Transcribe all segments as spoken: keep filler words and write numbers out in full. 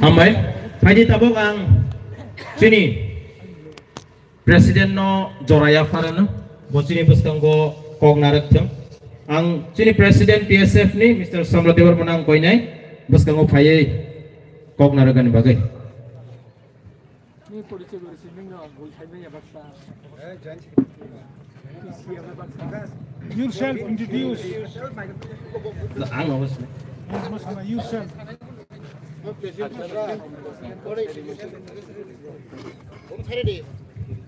Hambai, phaidi tabuk ang chini President no jora yapharano, bo chini bwskango kok narwk thung. Ang chini President T S F ni Mister Samrat Debbarma no ang koinai bwskango phaiwi kok narwkani bagwi. Yourself introduce. Ang no bwskango. Yourself.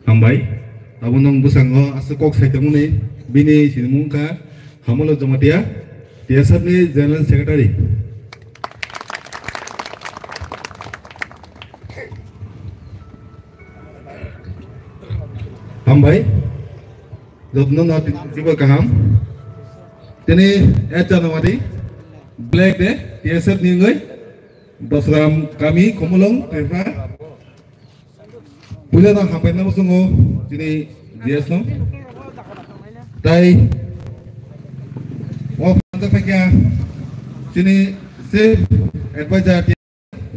Hambai, abo nwng bwskango aswk kok sai tongmani, bini sinimung wngkha Hamolo Jamatia, T S F ni General Secretary. Hambai, jotono no tini joto kaham. Tini ek January, Black Day, T S F ni wngwi, Dosram kami, Khumulwng, Tripura. Puila no hambai no muchungo chini G S no. Tai o phaikha chini Chief Advisor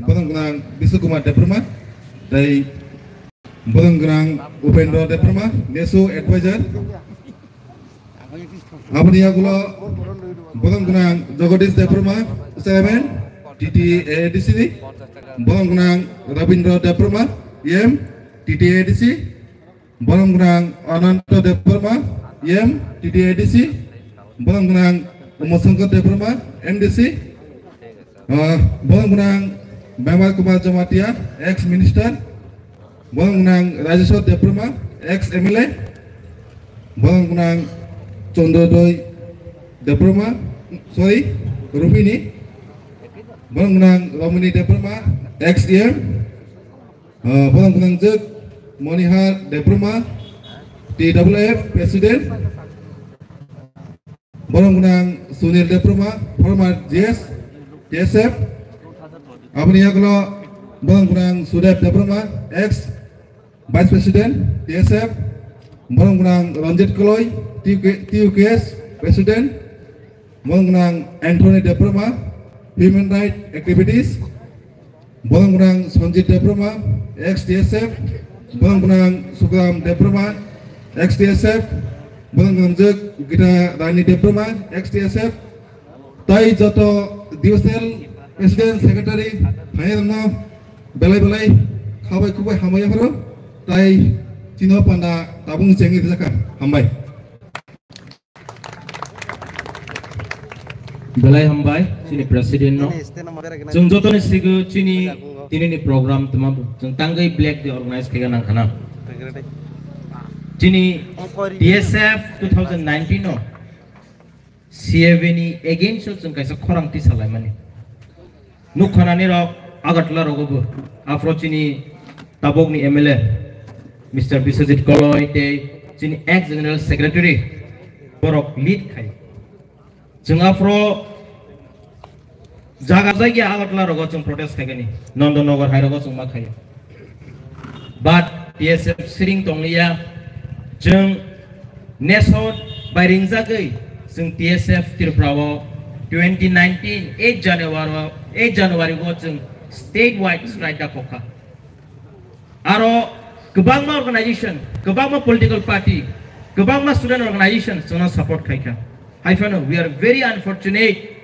Bodong Gnang Biswa Kumar Debbarma, tai Bodong Gnang Upendra Debbarma, nesu advisor. Aboni yagulo Bodong Gnang Jagadish Debbarma, chairman, T T A D C ni. Bodong Gnang Rabindra Debbarma, E M, T T A D C. Bodong Gnang Ananta Debbarma, E M, T T A D C. Bodong Gnang Umashankar Debbarma, M D C. Ah, Bodong Gnang Bimal Kumar Jamatia, ex minister. Bodong Gnang Rajeshwar Debbarma, ex M L A. Bodong Gnang Chandrodoi Debbarma, sorry, Rupini. Bodong Gnang Ramani Debbarma, ex E M. Ah, Bodong Gnang Jek Monihar Debbarma, T W F president. Bodong Gnang Sunil Debbarma, former G S, T S F. Aboni yagulo Bodong Gnang Sudeb Debbarma, ex Vice President, T S F. Bodong Gnang Ranjit Koloi, T U K, T U K S President. Bodong Gnang Anthony Debbarma, Human Rights Activities. Bodong Gnang Sanjit Debbarma, ex T S F. Bodong Gnang Sukram Debbarma, ex T S F. Bodong Gnang Jek Gita Rani Debbarma, ex T S F. Tai joto divisional president, secretary, phainairokno belai belai khabai kubai hambai yapharo. Tai chini panda tabuk chengwi rijakha. Hambai. Belai hambai chini president no. Chwng jotoni sigo chini tinini program tuma chwng tangwi Black Day organize khaina nangkhana. Chini T S F two thousand nineteen no C A B ni against o chwng kaisa khorang tisa laimani. Nukhanani rok Agartala rogo bo. Aphro chini tabokni M L A Mister Biswajit Koloi tei chini ex general secretary borok lead khai. Chwng aphro jaga jagya Agartala rogo chwng protest khaikani. Nandanagar hai rogo chwng ma khaio. But T S F siring tongliya, chwng nation bai ringjagwi chwng T S F Tripura o twenty nineteen eight January o, eight January o chwng state wide strike da khokha. Aro kwbangma organization, kwbangma political party, kwbangma student organization chwngno support khaikha. Haiphano we are very unfortunate.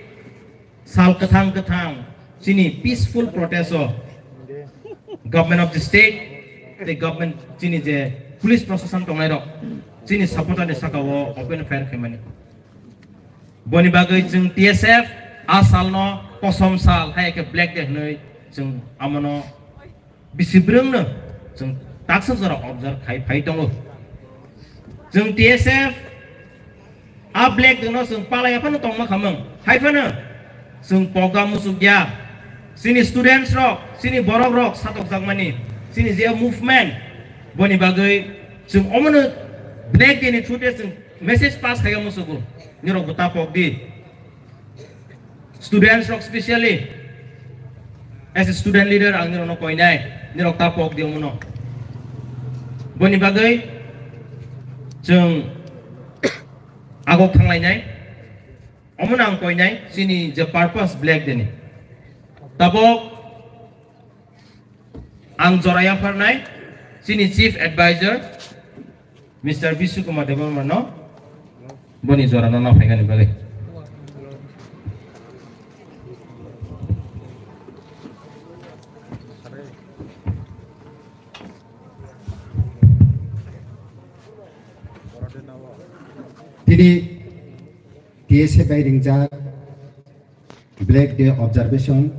Sal kwthang kwthang chini peaceful protest o government of the state tei government chini je police proshashan tongnai rok chini supporter ni saka o open fire khaimani. Boni bagwi chwng T S F a salno kosom sal hai khe Black Day hwnwi chwng amono bisi brwngno chwng taksa jora observe khai phai tongo. Chwng T S F a Black Day no chwng palai phano tongma khamung. Hai phano chwng program muchuk ya. Chini students rok, chini borok rok satokjakmani, chini je movement, boni bagwi chwng omono Black Day ni through te chwng message pass khaiya muchugo. Nirok bo ta pok di. Students rok specially, as a student leader, ang nirokno koinai, nirok ta pok di omono. Boni bagwi chwng agok thanglainai. Omo nang koinai chini je purpose Black Day ni. Tabok ang jora yapharnai chini Chief Advisor Mister Bishu Kumar Debbarma no boni jora no naphai gani bagwi. Tini T S F bai ringjak Black Day Observation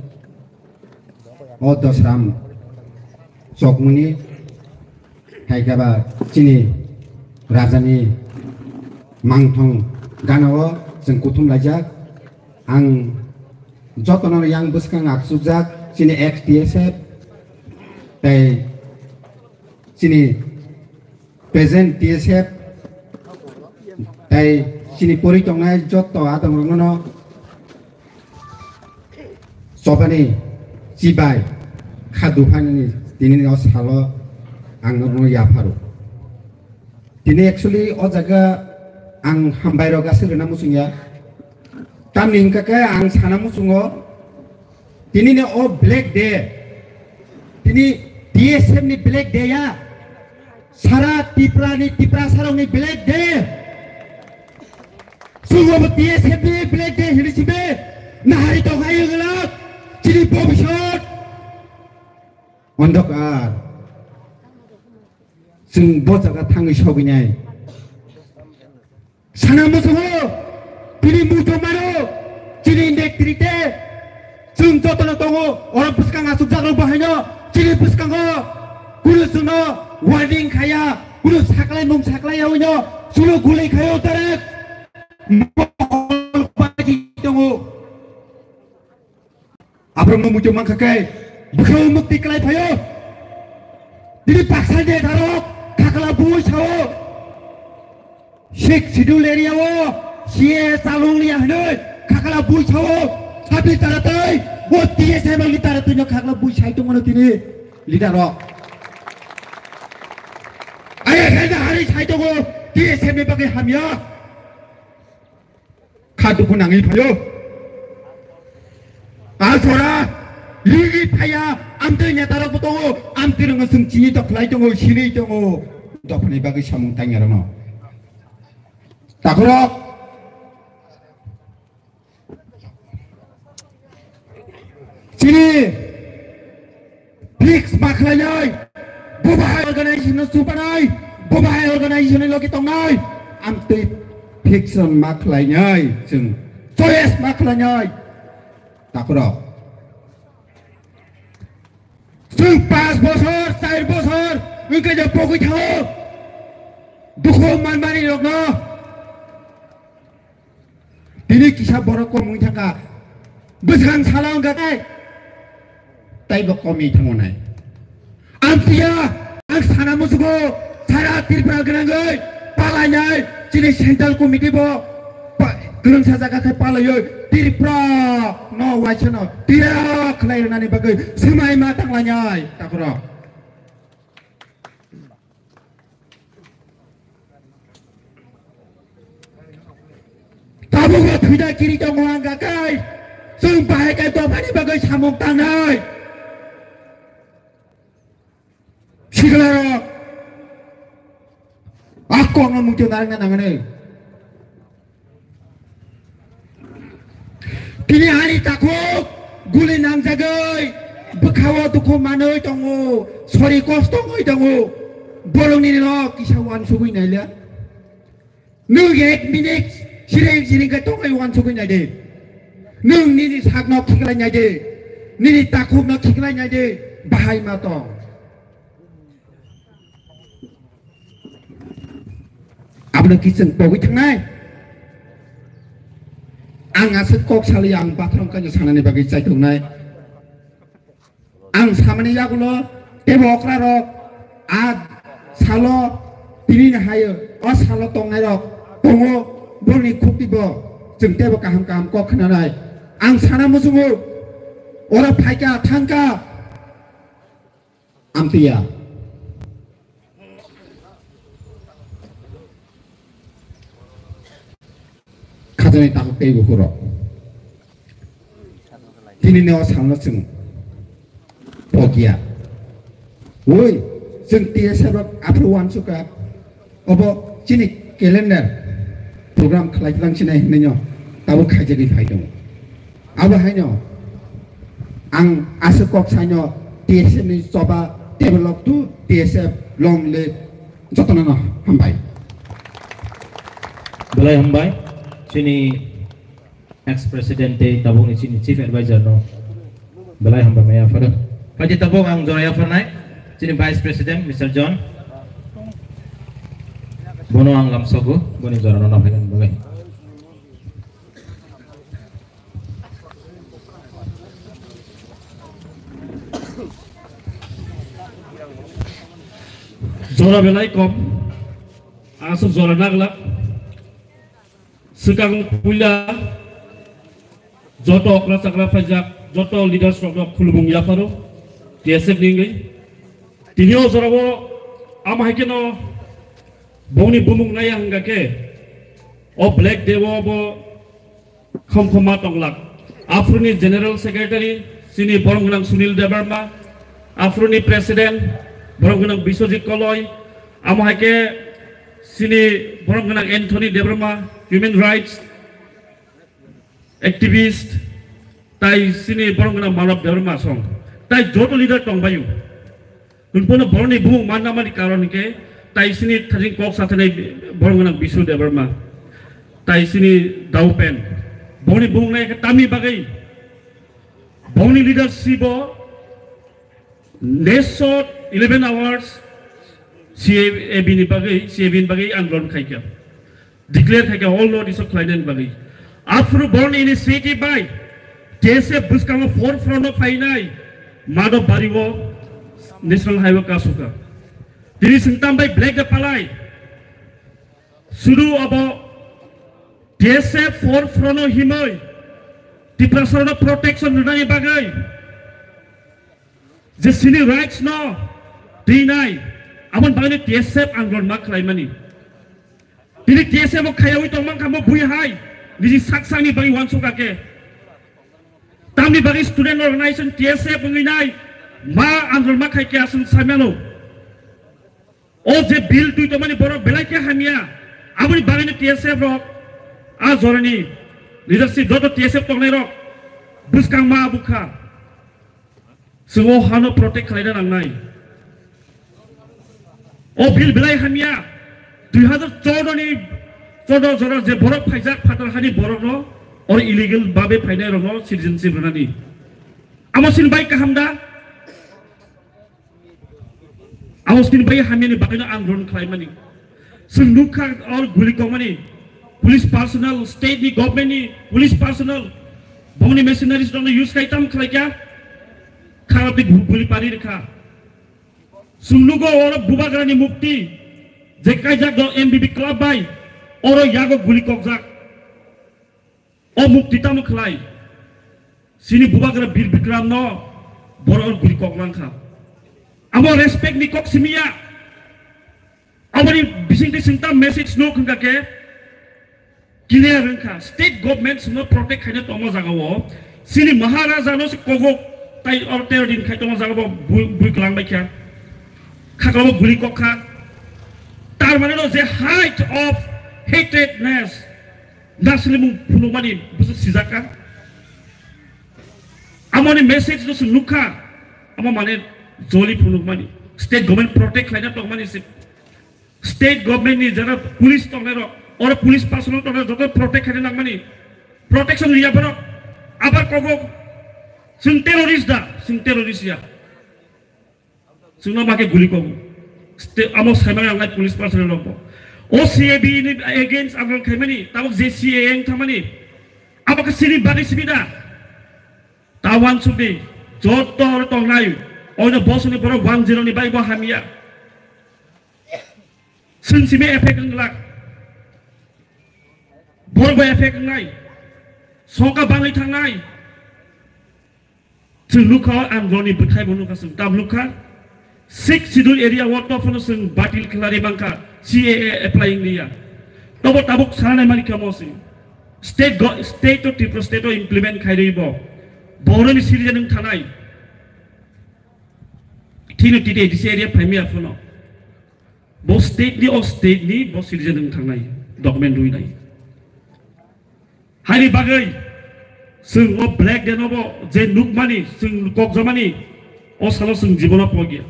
o Dosram Chokmuni hai khe ba chini rajani mangthong gana o chwng kuthum laijak. Ang jotono yang bwskang aksukjak chini ex T S F tei chini present T S F tei chini pori tongnai jotto adongrokno chobani chibai kha duphani tini o salo ang norokno yapharo. Tini actually o jaga ang hambai rok aswk rwna muchungya. Tamni hwnkha khe ang sana muchungo, tinini o Black Day, tini T S F ni Black Day ya, sara Tripura ni, Tiprasa rok ni Black Day. Chwng bo T S F ni Black Day hini sibe nahari tong hai wngla chini bobisot. Ondokar. Chwng bo jaga thangwi sogwinai. Sana muchungo, tini muchung mano, chini netrite, chwng jotono tongo, oro bwskang asukjakrok bahaino, chini bwskango, kunu chwngno warning khaya, kunu saklai mung saklai yaoino, chwngno gulai khayo tarek, mohol baji tongo. Aborokno muitu mankha khe bwkhao mukti klai phaio. Tini baksa netarok khakla bui sao. Sixth Schedule area o C A A chalung liya hinwi khakla bui sao. Sabni taratwi o T S F ni taratwino khakla bui sai tongmano tini leader rok. Aya khe hari sai tongo T S F ni bagwi hamya. Kha dukhu nangwi phaio. A jora rigi phaiya, amtwi netarokbo tongo, amtwi rwngno chwng chini tokhlai tongo, sinwi tongo. Dophani bagwi samung tangyarokno. Takhorok chini fix ma khlainai, bo bahai organization no chupanai, bo bahai organization ni logi tongnai, amtwi fix ma khlainai, chwng choice ma khlainai. Takhorok chwng panch bosor, char bosor wngkhe je pogwi thango, dukhu manmani rokno. Tini kisa borok kom wngwi thangkha. Bwskang sala wngkha khe teibo komwi thango nai. Amtwiya, ang sana musugo, sara Tripura gwnangwi palainai, chini central committee bo pa-, kwrwngsa jaga khe palaiwi Tripura no waisano tira khlai rwnani bagwi swmai ma tanglainai, takhorok. Tabukbo thwida kiri tongo ang gakai. Chwng bahai khe dophani bagwi samung tangnai. Siklarok. Akko ang muitu narwkna nangani. Tini ani takhuk guli nangjagwi bwkhao dukhu manwi tongo, sori kosto wngwi tongo. Borokni no kisa uansugwi naile. Nwng ek minute sireng sireng khe tongwi uansugwi naidi. Nwng nini sakno khiklai naidi. Nini takhukno khiklai naidi. Bahai ma tong. Abono kichwng pogwi thangnai. Ang aswk kok saliya ang bathang kanya sanani bagwi chaitongnai. Ang samani yagulo tebo okra rok a salo tini ni hayo o salo tongnai rok tongo boni khukti bo chwng tebo kaham kaham kok khnanai. Ang sana muchungo oro phaika thangka amtiya. Kha Tei tabuk tei bukurok. Tini ne o salno chwng pogya. Oi, chwng T S F rok aphuru uansukha. Obo chini calendar program khlai tlang sinai hinwi no tabuk khaijagwi phai tongo. Abo haino ang aswk kok saino T S F ni choba develop to T S F long live jotono no hambai. Belai hambai chini ex president tei tabukni chini chief advisor no belai hambai maya pharo. Phaidi tabuk ang jora yapharnai chini vice president Mister John. Bono ang lamsogo boni jora no naphaikan belai. Jora belai kom, aswk jora naglak. Swkang puila joto okra chakra phaijak, joto leaders rokno khulumung yapharo, T S F ni wngwi. Tini o jorao ama hai kheno bongni bumung naiya hwnkha khe, o Black Day o bo khom khoma tonglak. Aphuruni General Secretary chini borom gwnang Sunil Debbarma, aphuruni President borom gwnang Biswajit Koloi, amo hai khe chini borom gwnang Anthony Debbarma, Human Rights Activist, tai chini borom gwnang Manav Debbarma song, tai joto leader tongbaio. Hwnphano borokni bumung manna mani karon hwnkhe tai chini thajing kok sathanai borok gwnang Bishu Debbarma, tai chini Daupen. Borokni bumung nai khe tamni bagwi borokni leadership o next eleven hours C A B ni bagwi, C A B ni bagwi andolon khaikha. Declare khaikha all North East o khlainani bagwi. Aphuru borokni initiative bai T S F bwskango forefront o phainai Madhab Bari o National Highway kasukha. Tini swngtam bai Black Day palai. Sudu abo T S F forefront o himwi Tiprasa no protection rwnani bagwi. Je chini rights no twi nai, aboni bagwi T S F andolon ma khlaimani. Tini T S F o khayawi tongmang kha mo bui hai, niji sak sakni bagwi uansuk kha khe. Tamni bagwi student organization T S F wngwi nai ma andolon ma khai khe aswng saimano. O je bill twi tongmani borok belai khe hamya, aboni bagwino T S F rok a jorani leadership joto T S F tongnai rok bwskang ma bukha. Chwng o hano protect khlaina nangnai. O bill belai hamya. Dui hazar chordo ni, chordo jora je borok phaijak phatar hani borokno or illegal babe phainai rokno citizenship rwnani. Amo sini bai kaham da? Amo sini bai hamya ni bagwi no andolon khlaimani. Chwng nukha or guli kokmani police personnel, state ni government ni police personnel, bongni machineries rokno use khai tam khlaikha, kharap di gu-, guli pari rikha. Chwng nugo oro bubagrani mukti je kaijak do M B B club bai, oro yago guli kokjak. O mukti tamo khlai? Chini bubagra Bir Bikram no borok guli kok langkha. Amo respect ni kok simiya. Aboni bisingtwi singta message no khungkha khe clear wngkha. State government sino protect khaina tongma jaga o. Chini Maharaja no se kogok tai or tero din khai tongma jaga o bui, bui klang bai kha. Khakla o guli kok kha. Tar mane no je height of hatredness. Naslimung phunukmani bwswk sijakha. Amoni message no se nukha. Amo mane joli phunukmani. State government protect khlaina tongmani se. State government ni jara police tongnai rok, oro police personnel tongnai joto protect khlaina nangmani. Protection riya borok. Abar kogo chwng terrorist da, chwng terrorist ya. Chwngno ma khe guli kogo. Ste-, amo saimani nangnai police personnel rokbo. O C A B ni against andolon khaimani, tabuk je C A A wng thangmani. Abo khe chini bagwi simi da. Ta uansukdi, joto oro tongnai, oino bosoni borok one zero ni bai bo hamya. Chwng simi effect wng glak. Borok bai effect wngnai. Songkha bangwi thangnai. Chwng nukha, ang roni bwthai bo nukha, chwng tam nukha. Sixth Schedule area o to phano chwng batil khlari mankha, C A A apply wng liya. Tobo tabuk sanai mani kha mo chwng. State go-, state to Tripura state to implement khai rwi bo. Boroni citizen wng thanai. Thino T T A D C area phaimya phono. Bo state ni, o state ni bo citizen wng thangnai, document rwi nai. Haini bagwi chwng o Black Day no bo je nukmani, chwng kokjamani, o salo chwng jibono pogya.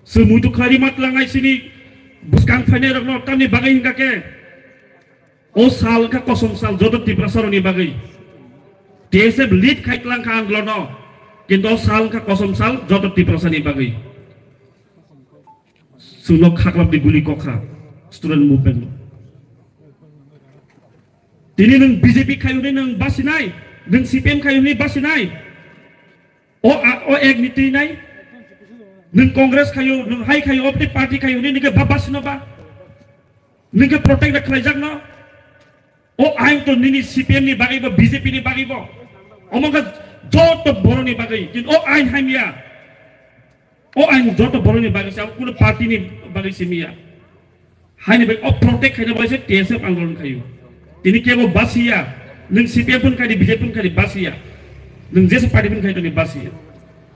Chwng muitu khlai ma tlangnai sini bwskang phainai rokno tamni bagwi hingka khe o sal wngkha kosom sal joto Tiprasa rokni bagwi. T S F lead khai tlang kha andolon no, kintu o sal wngkha kosom sal joto Tiprasa ni bagwi. Chwngno khaklap di guli kokha student movement no. Tini nwng B J P khai hwnwi nwng basinai, nwng C P M khai hwnwi basinai. O a-, o ek ni twi nai. Nwng Congress khayo, nwng hai khayo, opni party khayo, nini ke ba basino ba. Nini ke protect da khlai jak no. O ain to nini C P M ni bagwi bo, B J P ni bagwi bo. Omo khe joto boroni bagwi. Kintu o ain hamya. O ain joto boroni bagwi sa, kuno party ni bagwi simiya. Haini bai o protect khaina bai se T S F andolon khayo. Tini kebo basiya, nwng C P M pun khai di, B J P pun khai di basiya. Nwng jesa party pun khai toni basiya.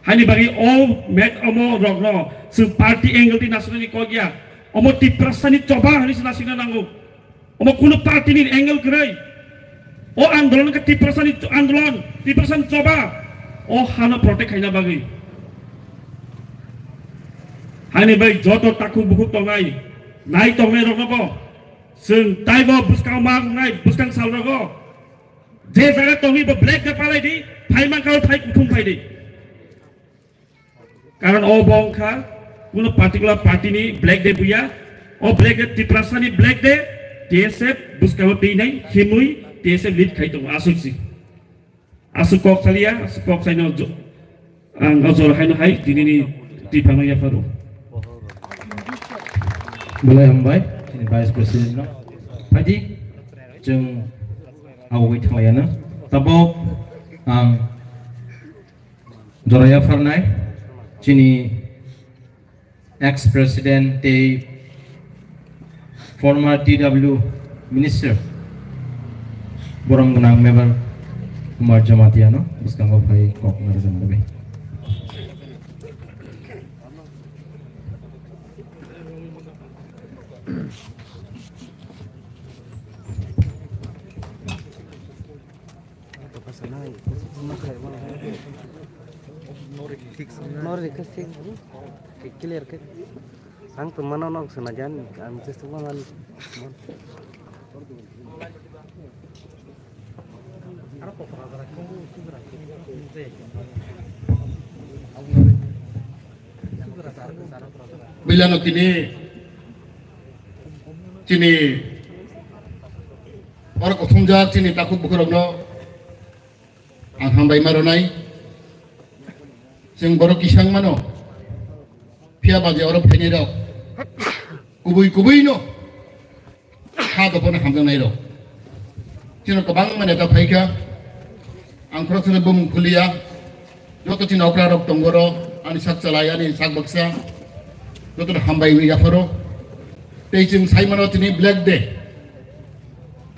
Haini bagwi o met omo rokno, chwng party angle ti nasinani kokya. Omo Tiprasa ni choba hani se nasina nango. Omo kuno party ni angle kwrwi. O andolon khe Tiprasa ni andolon, Tiprasa ni choba. O hano protect khaina bagwi. Hani bai joto takhuk bukhuk tongnai, nai tongnai rokno bo. Chwng taibo bwskang ma wngnai, bwskang sal rogo. Je jaga tongwi bo Black Day palai di, phai mankha phai kuthum phai di. Karon o bo wngkha kuno particular party ni Black Day buya. O Black Day Tiprasa ni Black Day, T S F bwskango twi nai himwi T S F lead khai tongo aswk si. Aswk kok saliya, aswk kok saino jo-, ang o jora haino hai dinini twi phano yapharo. Belai hambai, chini Vice President no. Phaidi, chwng awagwi thanglaiya no. Tabok ang jora yapharnai, chini ex-president tei former T W Minister borom gwnang Mebar Kumar Jamatia no bwskango phai kok narwkna bagwi. Nori khe thik, clear khe. Ang to mano nok sana jan, ang just one. Bilano tini, chini oro kothomjak chini takhuk bukhurokno ang hambai ma rwnai. Chwng borok kisang mano, phiya ba je oro phainai rok kubui kubui no ha dophano hamjaknai rok. Chini kwbangma neta phaikha, ang khoroksa bumung khuliya, joto chini okra rok tongo ro, ani sak chalai, ani sak baksa, joto hambai wi yapharo. Tei chwng sai mano tini Black Day,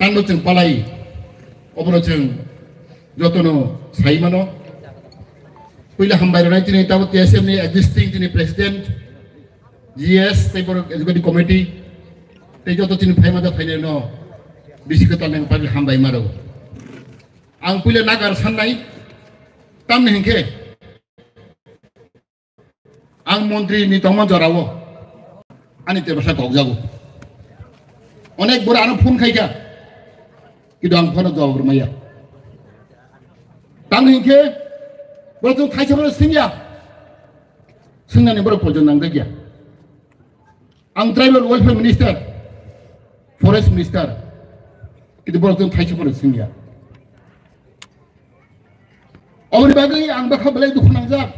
tando chwng palai, obono chwng jotono sai mano. Puila hambai rwnai chini tabo T S F ni existing chini president, G S tei borok executive committee tei joto chini phaima da phainai no bisi kwtal nang pagwi hambai maro. Ang puila nagar sannai tamni hinkhe ang montri ni tongma jorao ani tebasa kokjago. Onek bora ano phone khaikha, kintu ang phone jawab rwmaya. Tamni hinkhe borok chwng thaisa borok swngya, swngnani borok pojon nangjakya. Ang tribal welfare minister, forest minister, kintu borok chwng thaisa borok swngya. Oboni bagwi ang bakha belai dukhu nangjak.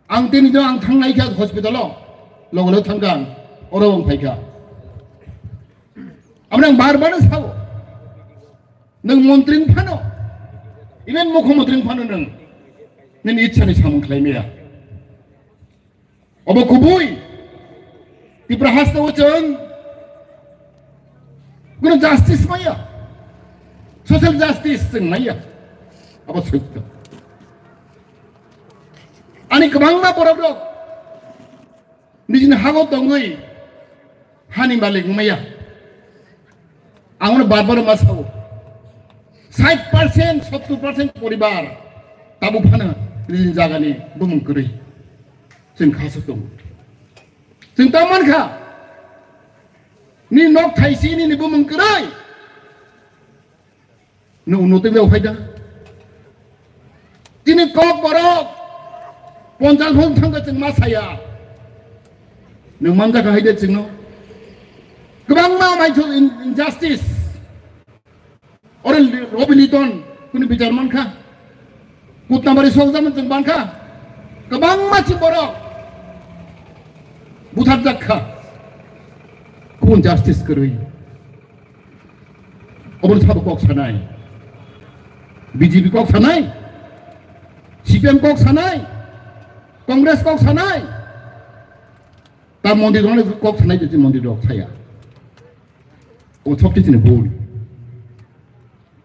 Ang tini do ang thangnai kha hospital o, logo logo thangkha ang, oro ang phaikha. Amrang bar bar sao. Nwng montri phano, even mukhyamantri phano nwng nini ichha ni samung khlai maya. Obo kubui. Tipra haste o chwng kuno justice maya. Social justice chwng maya. Abo sotto. Ani kwbangma borok rok nijini hago tongwi hani malik wngmaya. Ang bar bar ma sao. Sait percent, sottor percent poribar tabuk phano nijini jagani bumung kwrwi. Chwng kha se tongo. Chwng ta mankha. Ni nok thaisi ni, ni bumung kwrwi. Nwng uno twi phai da. Chini kok borok ponchal phone thangkha chwng ma saya. Nwng manjakha hai de chwngno. Kwbangma maithu in-, injustice. Oro li-, Robi Liton kunu bichar mankha. Kutnabari sokjamani chwng mankha. Kwbangma chi borok butharjakha. Kun justice kwrwi. Obo sabo kok sanai. B J P kok sanai. C P M kok sanai. Congress kok sanai. Ta mondi dona kok sanai de mondi dok saya. O sokti chini bul.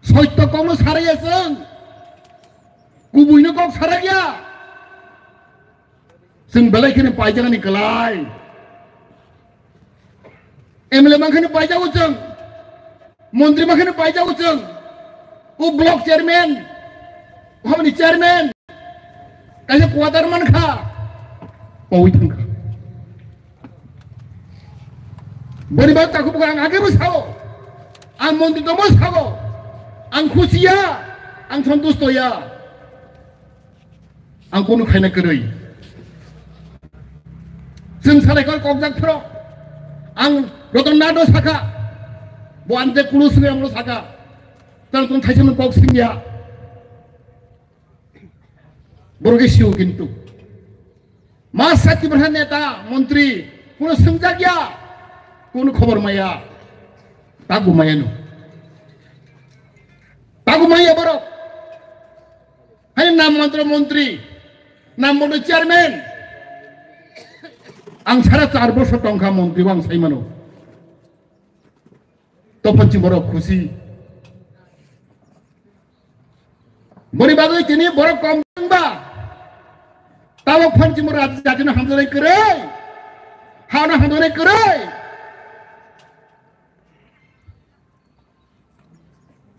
Soitto kokno saraya chwng. Kubuino kok saraya. Chwng belai kheno paijagani kwlai. M L A mankheno paijago chwng. Montri mankheno paijago chwng. O block chairman, haboni chairman, kaisa quarter mankha, pawi thangkha. Boni bagwi takhuk bukhuk ang agebo sao, ang montri tongmo sao, ang khusiya, ang santusto ya. Ang kunu khaina kwrwi. Chwng salai kok kokjak phro. Ang Roton Nado sakha. Bo ang je kunu swnwi amlo sakha. Tang tong thaisa no kok singya. Borok sio kintu. Ma sati berha neta, montri, kunu swngjak ya. Kunu khobor maya. Tagu maya no. Tagu maya borok. Hai nam mantro montri, nam mantro chairman. Ang sara char bosor tongkha montri, ang sai mano. Tophan chini borok khusi. Boni bagwi tini borok kom ba. Tabok phan chini borok jatino hamjaknai kwrwi. Hano hamjaknai kwrwi.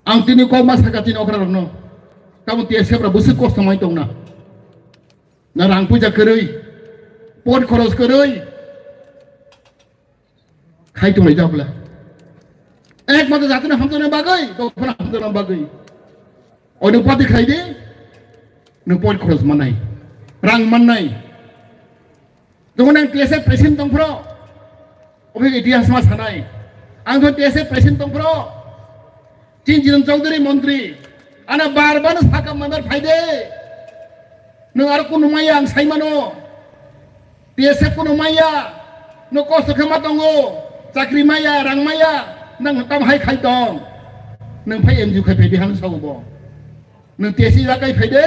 Ang tini kok ma saka tini okra rokno. Tamo T S F rok bwswk kosto mai tongna. Na rang puja kwrwi. Pot khoros kwrwi. Khai tonglai jak bwla. Ek mata jatino hamjakna bagwi, dophano hamjakna bagwi. Oino pati khai di. Nwng pot khoros mannai. Rang mannai. Jokhon ang T S F president tongphro, obo itihas ma sanai. Ang jokhon T S F president tongphro, Chinchiran Chowdhury montri, ano bar bar saka member phaide. Nwng aro kunu maya ang sai mano. T S F kunu maya, no kosto khe ma tongo, chakri maya, rang maya, nang tam hai khai tong. Nwng phai N G O khai phaide hano sao bo. Nwng T S C rakai phaide,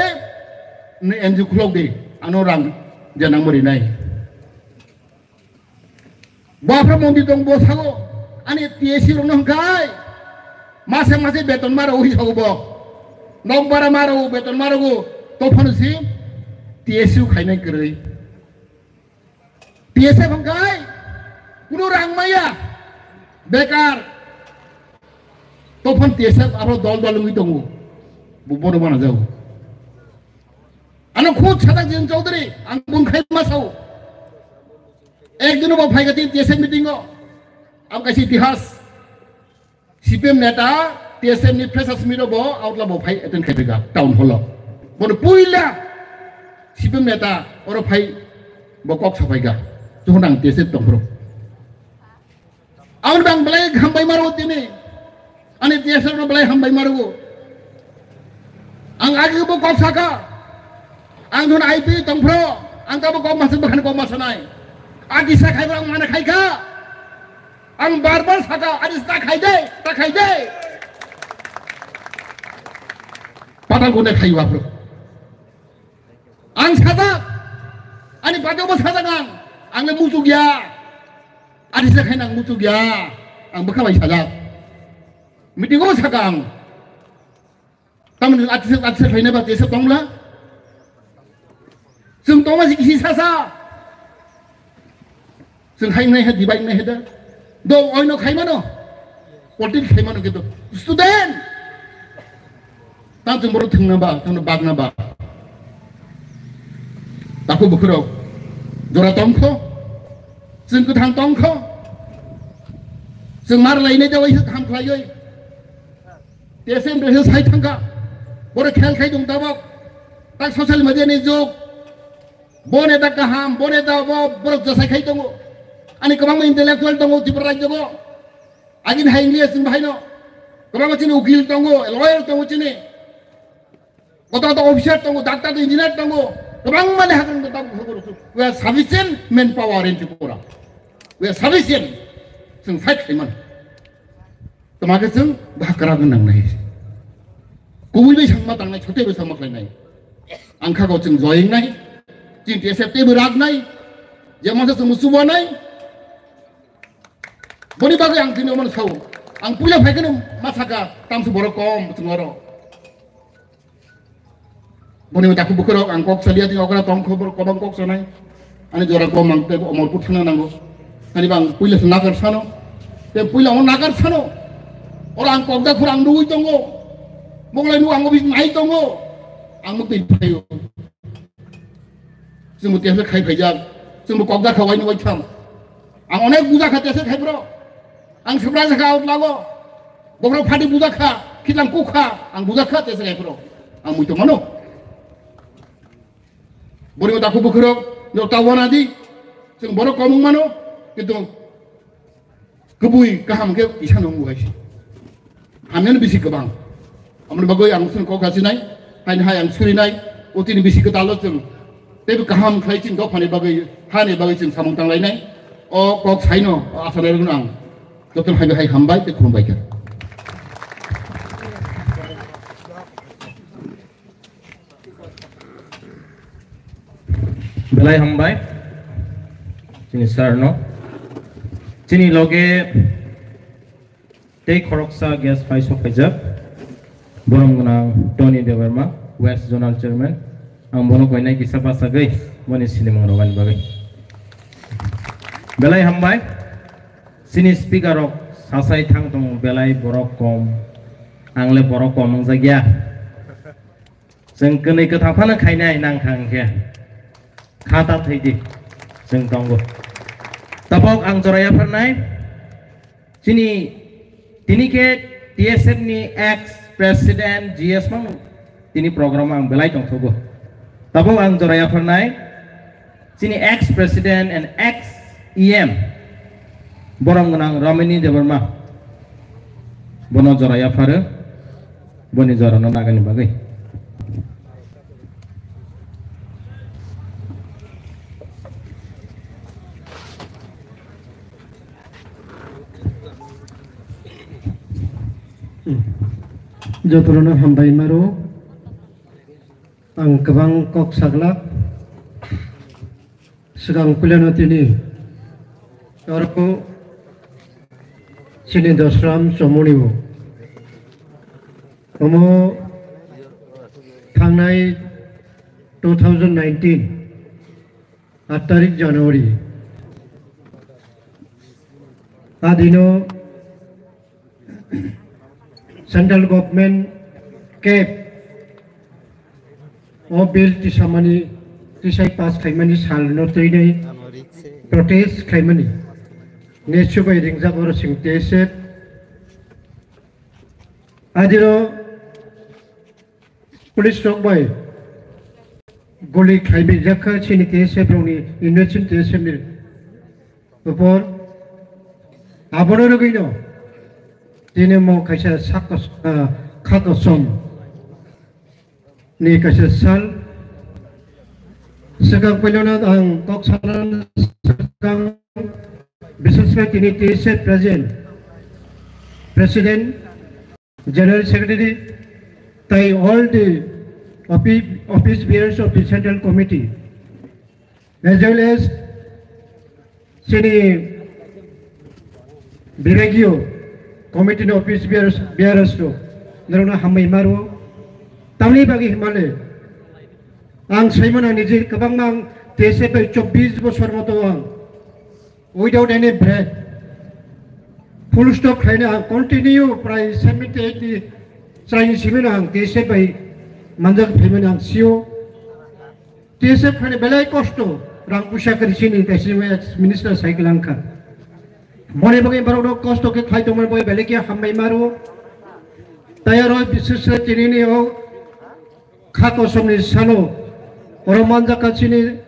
nwng N G O khulok de, ano rang janang mori nai. Bafra mondi tong bo sago, ani T S C rokno hwnkhe, mase mase beton maro ui sago bo. Nok bara maro, beton maro go, to phano si T S C khainai kwrwi. T S F hwnkhe, kuno rang maya, bekar. Tophon T S F aro dol dol wngwi tongo. Bo bono mana jago. Ano khud sajak Jayant Chaudhary, ang bun khai ma sao. Ekdino bo phai gati T S F meeting o. Ang kaisa itihas. C P M neta T S F ni freshers meet o bo outla bo phai attend khai ga town hall o. Bono puila C P M neta oro phai bo kok saphai ga. Tuhon ang T S F tongphro. Ang bang belai hambai maro tini. Ani T S F no belai hambai maro. Ang agi bo kok saka. Ang thun I P tongphro. Ang tabo kok masa bakhan kok masa nai. Agi sa khai ang mana khai kha. Ang bar bar saka. Agi sa khai de, ta khai de. Patal gune khai wa bro. Ang sajak, ani bati obo sajak ang, ang le muchuk ya, ani se khaina ang muchuk ya, ang bwkha bai sajak. Meeting o sakha ang, Tamni atisa atisa khlaina ba tesa tongla. Chwng tongma si kisi sasa. Chwng hai nai ha dibai nai ha da. Do oino khai mano. Politik khai mano kintu student. Ta chwng boro thwngna ba, thwngna bagna ba. Takhuk bukhurok jora tongkho. Chwng kwthang tongkho. Chwng mar lainai dawai ham khlaioi. T S M rehel sai thangkha. Boro khel khai dong tabok. Tak social media ni jug. Bo neta kaham, bo neta bo borok jasai khai tongo. Ani kwbangma intellectual tongo Tripura rajyo go. Agin hai English chwng bahaino. Kwbangma chini ukil tongo, lawyer tongo chini. Kota kota officer tongo, doctor tongo, engineer tongo. Kwbangma ni hakang tongo. We are sufficient manpower in Tripura. We are sufficient. Chwng fight khai mano. Tama khe chwng bwkha kwrak wng nang nai. Kubui bai sangma tangnai, sote bai sangma khlainai. Ang kha go chwng joyeng nai. Chini T S F teibo rak nai. Jemon se chwng musubo nai. Boni bagwi ang tini omono sao. Ang puila phai kheno ma saka tamsu borok kom chwng oro. Boni takhuk bukhurok ang kok salia tini okra tong khobor kobang kok sanai. Ani jora kom ang tei omorpur thangna nango. Ani bang puila se nagar sano. Te puila omo nagar sano. Ora ang kok da khur ang nugui tongo. Moglai nu ang obi nai tongo. Ang mukti phaio. Chwngbo tesa khai phaijak. Chwngbo kok da kha waini waitham. Ang onek buja kha tesa khai bro. Ang sabra jakha out lago. Bokhorok phati buja kha, khitlang kuk kha, ang buja kha tesa khai bro. Ang mui tongmano. Boni takhuk bukhurok, no ta wana di. Chwng borok komung mano. Kintu Kubui kaham khe kisa no wngwi hamya no bisi kwbang. Amoni bagwi ang chwng kok kasinai, haini hai ang surinai, o chini bisi kwtal o chwng teibo kaham khlai chini dophani bagwi, hani bagwi chwng samung tanglainai. O kok saino, o asa nairokno ang jotono hai bai hai hambai tei khulumbai kha. Belai hambai chini sir no. Chini loge tei khoroksa guest pai sok phaijak. Borom gwnang Tony Debbarma, West Zonal Chairman. Ang bono koinai kisa bachagwi boni sinimung rogani bagwi. Belai hambai. Chini speaker rok sasai thang tongo belai borok kom. Ang le borok kom wngjakya. Chwng kwnwi kwthang phano khainai nang kha hwnkhe. Kha ta thwi di. Chwng tongo. Tabok ang jora yapharnai. Chini tini khe T S F ni ex president G S mang tini program ang belai tongthogo. Tabok ang jora yapharnai. Chini ex president and ex E M borom gwnang Ramini Debbarma bono jora yapharo, boni jorano nagani bagwi. Jotono hambai maro. Ang kwbang kok saglak. Swkang puilano tini oro chini Dosram Chomoni bo. Omo thangnai two thousand nineteen, aat tarik January. Adino Central Government cap o bill tisamani, tisai pass khaimani salno twi nai protest khaimani. Nesu bai ringjak oro sing T S F. Adiro police rok bai goli khlaibai jakha chini T S F rokni, innocent T S F ni upor. Abono rwgwino tini mo kaisa sak kos-, ah, kha kosom ni kaisa sal. Swkang puilano ang kok sana swkang, bises khe tini T S F president, president, General Secretary, tei all the office, office bearers of the Central Committee, as well as chini Bibhagiyo Committee ni office bearers, bearers rok, norokno hambai maro. Tamni bagwi himale ang saimano niji kwbangma ang T S F bai chobbish bosor moto ang without any break full stop khlaina ang continue prai seventy eight ni chraini simino ang T S F bai manjak phaimani ang sio. T S F khlaina belai kosto, rang puisa kwrwi sini kaisa ex minister cycle angkha. Boni bagwi borok no kosto khe khlai tongmani bagwi belai khe hambai maro. Tayaro bises khe tinini o kha kosomni salo oro manjakha chini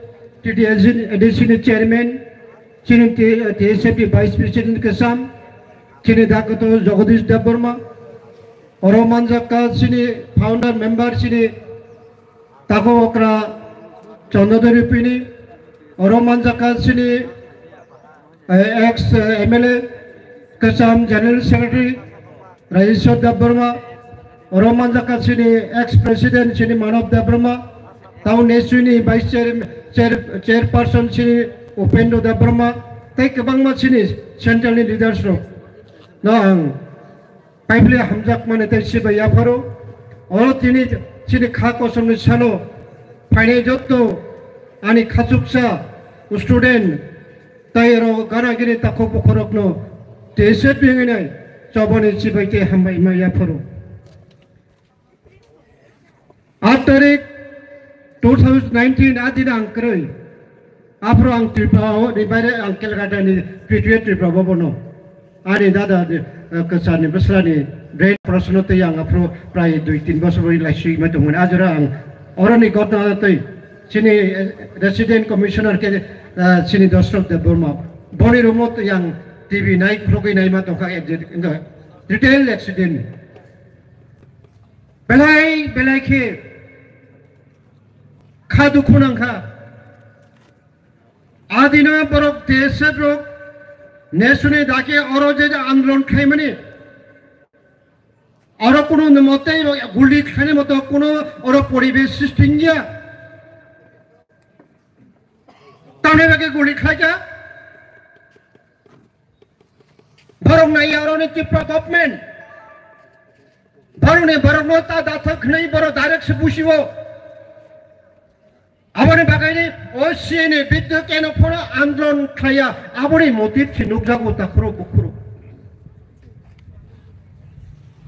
T T A D C ni chairman, chini T-, T S F ni vice president kwcham, chini Dakto Jagadish Debbarma, oro manjakha chini founder member chini Takhuk okra Chandra Rupini, oro manjakha chini, eh, ex, eh, M L A, kwcham General Secretary Rajeshwar Debbarma, oro manjakha chini ex President chini Manav Debbarma, tao nesuni Vice Chair, Chair, Chairperson chini Upendra Debbarma, tei kwbangma chini Central ni leaders rok no ang Paipli hamjakmani tei sibai yapharo. Oro tini chini kha kosomni salo phainai jotto ani khachuksa student tei oro gana gini takhuk bukhurokno T S F hinwi nai chobani chibai tei hambai ma yapharo. Aat tarik two thousand nineteen a din ang kwrwi. Aphuru ang Tripura o ni baire ang Calcutta ni P T A Tripura bo bono. Ani dada ni, eh, kwchani bwsla ni brain operation tei ang aphuru prai dui tin bosor bai lai sui ma tongmani. Ajora ang oroni gotna tei chini, eh, resident commissioner ke, eh, chini Dosrok Debbarma. Boni room o tei ang T V nai khulogwi nai ma tongkha, eh, detail accident. Belai belai khe kha dukhu nangkha. Adina borok T S F rok nesuni dake oro je andolon khaimani, oro kunu mote guli khaini moto kunu oro poribesh srishti wngya. Tamni bagwi guli khlaikha. Borok naiya oroni Tripura government. Borokni borokno ta dathok hwnwi borok direct se busiwo. Aboni bagwi ni o C A ni biddhu keno phano andolon khlaiya, aboni motive se nukjago takhuro bukhuro.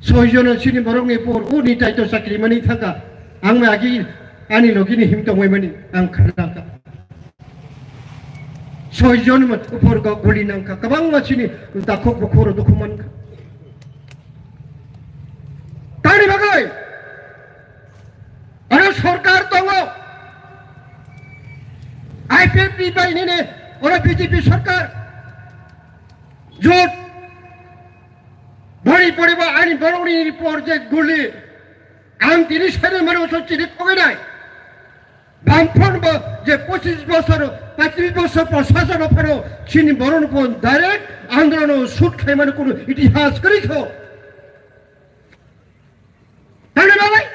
Soi jono chini borokni por uni taito chakri mani thangka. Ang ma agi ani logini him tongmani ang khanaka. Soi jon mo upor go guli nangkha. Kwbangma chini takhuk bukhuro dukhu mankha. Tani bagwi aro sarkar tongo. I P F T bai nini oro B J P sarkar. Jot bari poriba ani borokni project guli. Ang tini sene mano so chini koginai. Bamphon bo je pochis bosor, patrish bosor proshason phano chini boron pon direct androno shoot khaimani kuno itihas kori kho. Tangni babai.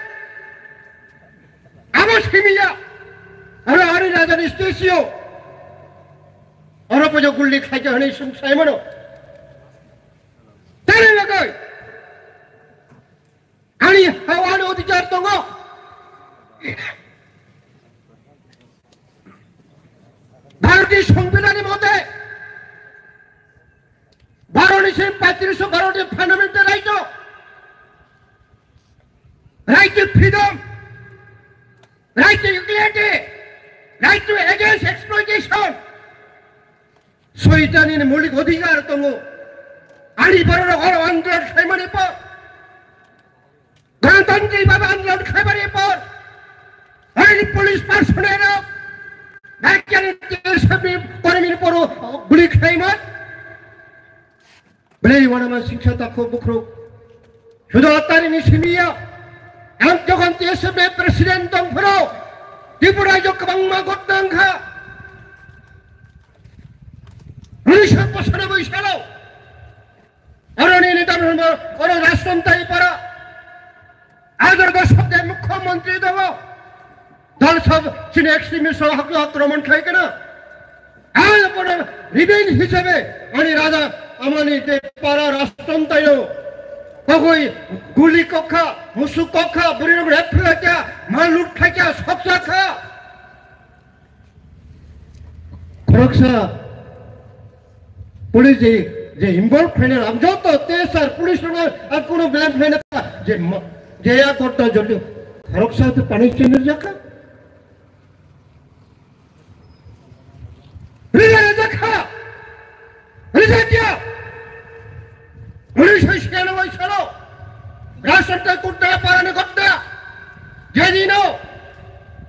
Abo simiya. Aro ari raja ni stage yo. Oro pojo gulli khaija hwnwi sung saimano. Tangni babai. Ani hawani odhikar tongo. Bharatiya Songbidanni mote, Bharotni simi paitrisho Bharotni fundamental right, right to freedom, right to equality, right to against exploitation. Soitani ni moulik odhikar tongo. Ani borok oro andolon khlaimani por, ganatantri bhabe andolon khlaimani por, ani police personnel rok, T S F ni kormi ni poro guli khlaimani. Belai wanama singsa takhuk bukhuk. Sudo atari ni simiya. Ang jokhon T S F ni president tong phano, Tripura rajyo kwbangma gotna wngkha. Unisho pochanabboi salo. Oro ni neta hwnba, oro Rajtantri para. Agar dosok de mukhyamantri tongo. Dal sab chini extremist rok hakno akromon khlai kana. Ang bono revenge hisabe ani raja amani je para Rajtantri o Kogwi guli kokha, musuk kokha, bwrwi rok rep phlai kha, mal lut khai kha, soksa kha. Khoroksa police je, je involve khaina, ang joto T S R police rok ang kuno blame khaina je ma-, je ya korta jodi khoroksa to punishment rijak kha. Rijak kha. Rijak ya. Unisho siyanoboi salo Rajchandra Kutna parani ghotna, jedino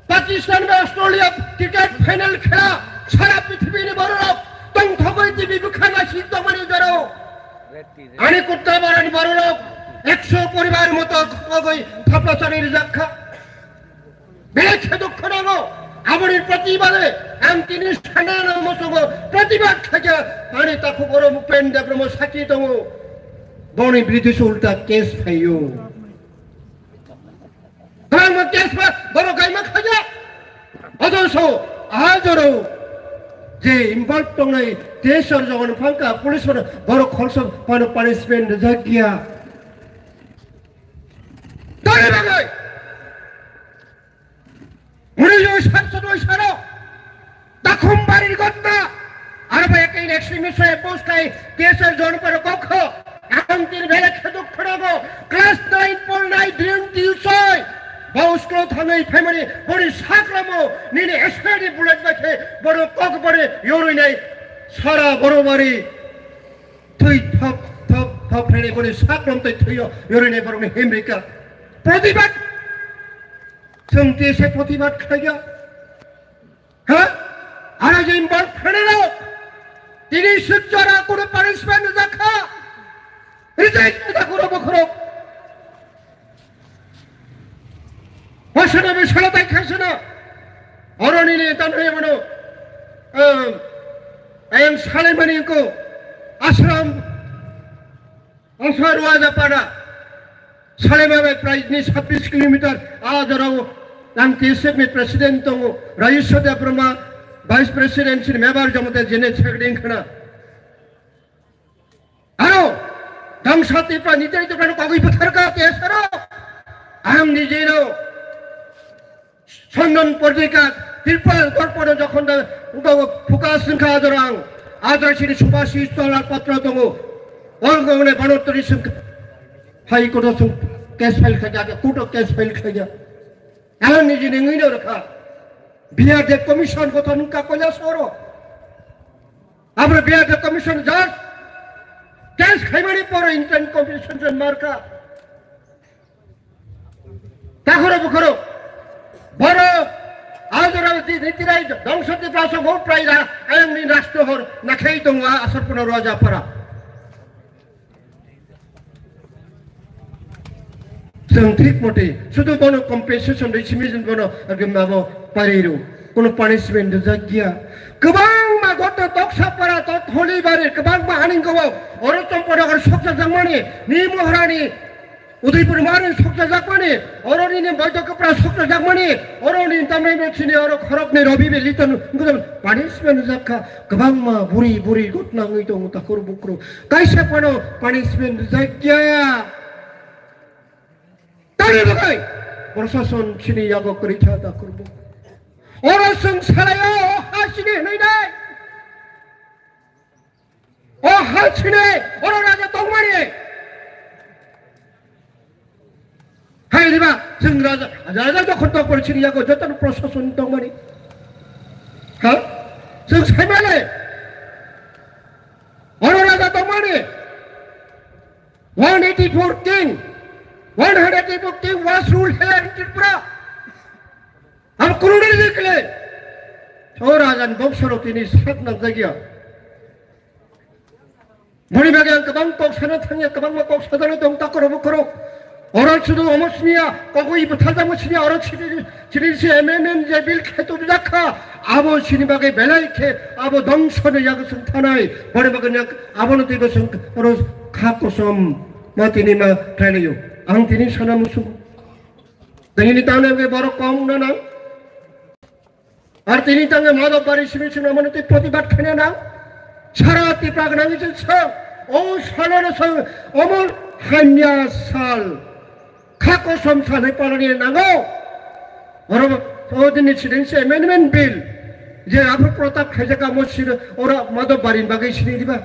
Pakistan bai Australia cricket final khela sara prithibini bororok tongthogwi T V bwkha naising tongmani jora ani Kutna parani bororok ekso poribar moto khogwi thapla chari rijak kha. Belai khe dukho nango. Aboni protibade ang tini sanano muchungo protibad khaikha. Ani takhuk oro Upen Debbarma sakhi tongo. Boni biruddhe ulta case phaio. Kwbangma case ba borok kaima khaja. Ojoso ajoro je involve tongnai T S R jogon phangkha police borok khoroksa phano punishment rijak ya. Toni bagwi. Unisho satsoto salo Dakhumbarini ghotna, aro bai ekta extremist hoi post khai T S R Jonpara kokho, ang tini belai khe dukho nango, class nine pornai Dream Tiyusoi, bo school thangwi phaimani, boni saklamo nini S K ni bullet bai khe bono kok boni yorwi nai, sara borobari thwi thop thop thop khainai boni saklam tei thwiyo yorwi nai borokni himrika. Pratibad Chwng tei se protibad khlaiya. Ha? Aro je involve khlainai rok. Tini suk jora kuno punishment rijak kha. Rijak kha kuro bokhorok. Wasana be sala tai khasana. Oro nini tan hoye mano. Em, ayang salai mani ko ashram. Ongsa Ruajapara, Salema bai prai ni sabbish kilometer, a jorao ang T S F ni president tongo, Rajeshwar Debbarma, vice president sini mebar jomote jene chekding khna. Aro, Dangsa Tipra, Nitai Tipra no kagui bwtharka T S R o, ang nijino, Sandan Pordikar, Tripura Gorpano jokhon da, uba phuka singkha ajorang, ajor sini Subhashi Chandra Patra tongo, ol gone Bhanartari singkha, High Court o sing case file khaja, court o case file khaja. Ang niji ningino rakha, B R D commission gothon wngkha Kailasoro. Abro B R D commission judge, case khaimani pore intent competition marka. Takhoro bukhoro. Boro ajora di nitirai dongso di praso mo praira ayang ni rastro hor nakhai tongo a asar puno roja para. Chwng thik mote sudu bono compensation rwi simi jin bono agim abo pariru. Kono punishment rijak giya. Kwbangma goto toksa para tok tholi bari kwbangma aning gobo oro chompo nokar soksa jangmani ni mohrani Udaipur mari sokjajakmani, oroni ni boido kwpra sokjajakmani, oroni tamreno chini oro khoroknwi robi be liton wngkha punishment jakha, kwbangma buri buri gotna wngwi tongo takhur bukhru. Kaisa phano punishment jakya. Tani bagwi prosason chini yago kwrwi kha takhur bukhru. Oro chwng salaio, o ha chini hwnwi nai. O ha chini, oro raja tongmani. Hai riba, chwng raja, raja jokhon tongmani chini yago joto prosason tongmani. Ha? Chwng saimale. Oro raja tongmani. One eighty-four king. One hundred eighty-four king was ruled here in Tripura. Ang kurunai jikle. O rajan bongsorok tini sak nang jagya. Boni bagwi ang kwbang kok sana thangya, kwbangma kok sajaknai tong takhoro bukhoro. Oro sudu omo siniya, kogwi bwtharjakma siniya, oro chini, chini si amendment je bill khaitubjak kha, abo chini bagwi belai khe, abo dongso ni yago chwng thanai, boni bagwi nang abono twibo chwng oro kha kosom ma tini ma khlailaio. Ang tini sana muchungo. Tini tangni bagwi borok kom wngna nang. Ar tini tangwi Madhobari simi simi mano tei protibad khaina nang. Sara Tipra gwnangwi se song. O salono sa omo hamya sal. Kha kosom sanai palani nango. Oro o dini siding se amendment bill. Je Aphu Pratap khaijak amo sir ora mado barin bagwi sini diba.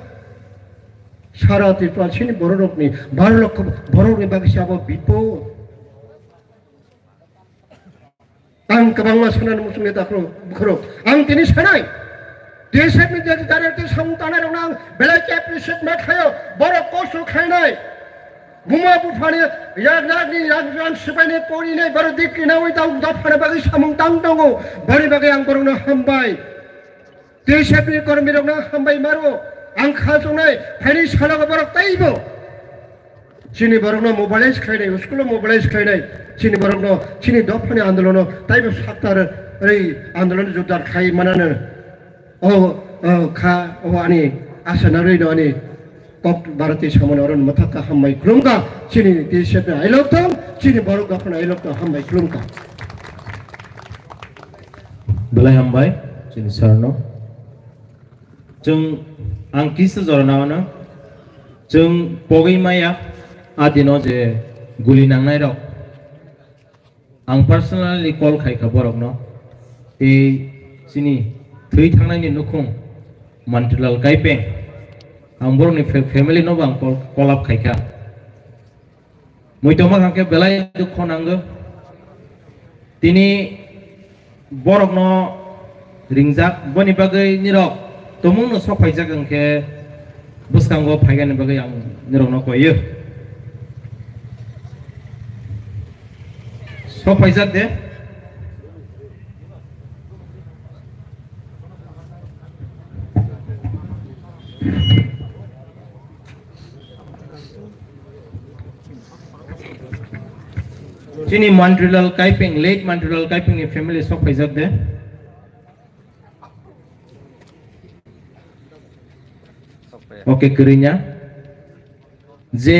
Sara Tripura sini bororokni baro lokho bororokni bagwi se abo bipod. Ang kwbangma sanani muchungni dakhro bukhoro. Ang tini sanai. T S F ni jati jati samung tanai rokno ang belai khe appreciate ma khayo. Borok kosto khainai. Buma buphani yak yakni yak yak sipaini porinai borok dik kinawi dau dau phana bagwi samung tang tongo. Bari bagwi ang borokno hambai. T S F ni kormi rokno hambai maro. Ang kha chongnai phaini salogo borok taibo. Chini borokno mobilize khlainai, school o mobilize khlainai. Chini borokno, chini dophani andolono taibo saktar rwi andolon jordar khai manano. O, o kha, o ani asa narwino ani kok Bharati samani oron mwthakka hambai khulumkha. Chini T S F ni ailok tong, chini borok dophani ailok tong hambai khulumkha. Belai hambai, chini sir no. Chwng ang kisa jora nangano. Chwng pogwi maya adino je guli nangnai rok. Ang personally call khaikha borokno. Tei chini thwi thangnaini nukhung Mantilal Kaipeng. Ang borokni fa-, family nobo ang call, call up khaikha. Muitoma hwnkhe belai dukho nango. Tini borokno ringjak, boni bagwi nirok tumungno sok phaijak hwnkhe bwskango phaigani bagwi ang nirokno koiyo. Sok phaijak de. Chini Mantilal Kaipeng, late Mantilal Kaipeng ni family sok phaijak de. Okay, kwrwngya. Je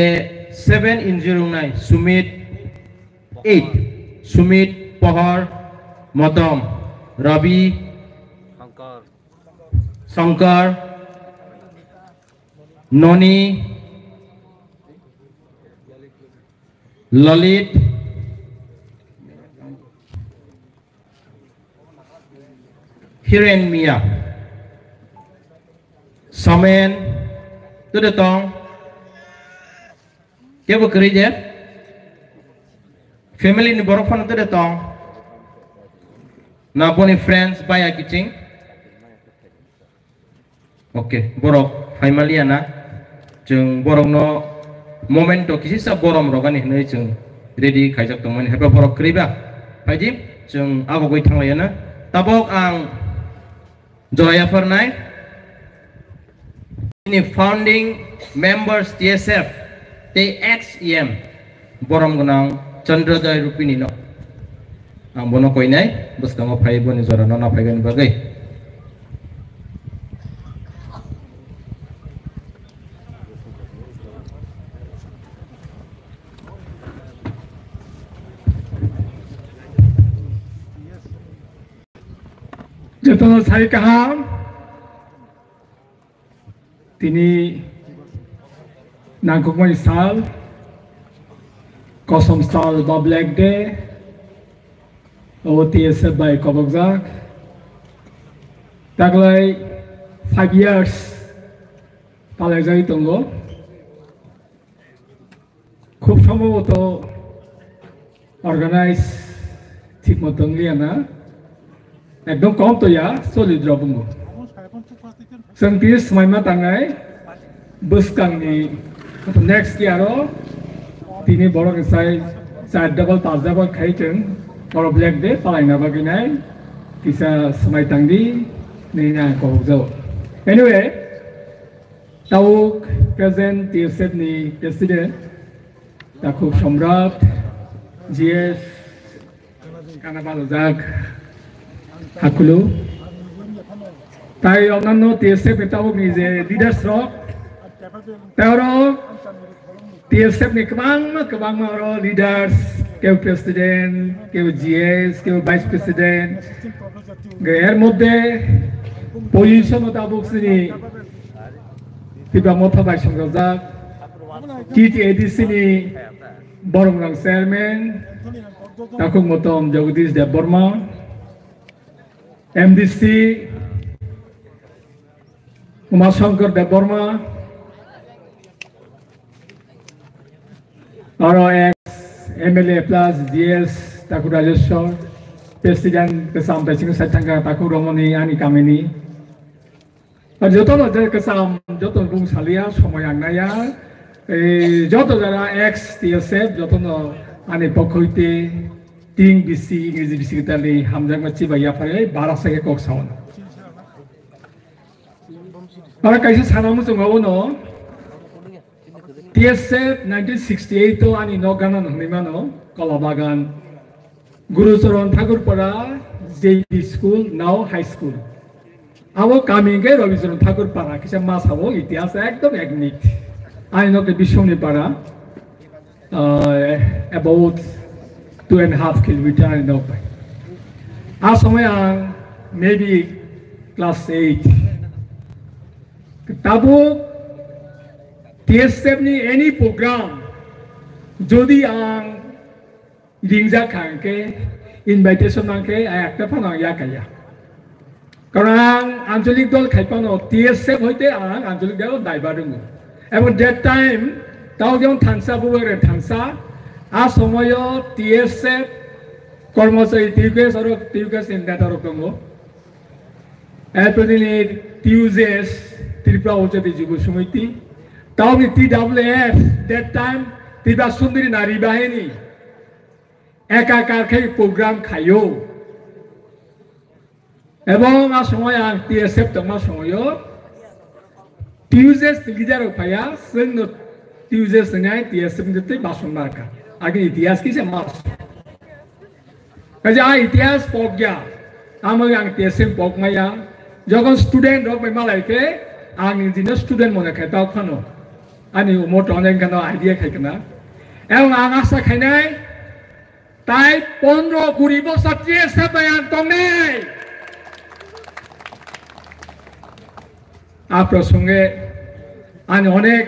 seven injury wngnai, Sumit eight, Sumit, Pohor, Motom, Rabi, Shankar, Noni, Lalit, Hiren Mia, Somen, tude tong, kebo kwrwi je, family ni borok phano tude tong, na boni friends baya kiching. Okay, borok phaimaliya na, chwng borokno momento kisisa borom rogani hinwi chwng ready khaijak tongmani, haiba borok kwrwiba phaidi chwng agogwi thanglaiya na. Tabok ang jora yapharnai, chini founding members T S F tei ex E M borom gwnang Chandrojoy Rupini no. Ang bono koinai, bwskango phai boni jora no naphaigani bagwi. Jotono sai kaham. Tini nangkukmani sal, kosom sal ba Black Day, o T S F bai kobokjak. Taglai five years palaijagwi tongo. Khub somboboto organize thik moto wngliya na. Ekdom kom to ya, solid rok bungo. Chwng tini swmaima tangnai bwskangni next year o tini borok ni sai char double, pas double khai chwng oro Black Day palaina bagwi nai kisa swmai tangdi nini ang kobokjago. Anyway, Tabuk present T S F ni president, Takhuk Somrat, G S, Kana Balajak, Hakulu. Tai onanno T S F ni tabuk ni je leaders rok, tai oro T S F ni kwbangma kwbangma oro leaders, keu president, keu G S, keu vice president. Ge er moddhe position o tabuk sini Tipra Motha bai songjak T T A D C ni borok rang chairman Takhuk Motom Jagadish Debbarma, M D C Uma Shankar Debbarma, aro ex M L A plus G S Takhuk Rajeshwar, president kwcham bai sing sai thangkha Takhuk Romoni ani kamini. Ar jotono je kwcham, jotono bung salia, somoi ang naya. Ei, joto jara ex T S F, jotono ani pokhoite, ting bisi, ingreji bisi kitali, hamjakma chiba yaphari, bara sake kok saono. Aro kaisa sana muchungo uno, T S F nineteen sixty-eight o ani nok gana no hwnwi mano, Kola Bagan, Guru Charan Thakur Para, J B School, now High School. Abo kami hwnkhe Rabi Charan Thakur Para, kisa masa o itihas ekdom ek minute. Ani nok de Biswangni Para, uh, about two and a half kilometer ani nok bai. A somoi ang maybe class eight. Tabuk T S F ni any program jodi ang ringjak kha hwnkhe, invitation nang khe, ai ekta phano ang ya kaya. Karon ang anchalik dol khai phano T S F hoite ang anchalik dol daibar wngo. Ebong that time tao jemon thansa, bubagra thansa, a somoyo T S F kormochari T U K S oro T U K S ni neta rok tongo. April ni T U J S, Tripura Ujjati Jubo Samiti, taoni T W F, that time Tripura Sundari Nari Bahini, ekakar khe program khaio. Ebong a somoy ang T S F tongma somoyo, T U J S ni leader rok phaiya, chwngno T U J S ni T S F ni tei bason marka. Agi itihas kisa mas. Kaisa a itihas pok ya. Tamo ang T S F pok maya. Jokon student rok bai malai khe, ang ni dino student mone khai tau phano. Ani umor tong nai khano idea khai kana. Ebong ang asa khainai, tai pondro kuri bosor T S F bai ang tongnai. A prosange ani onek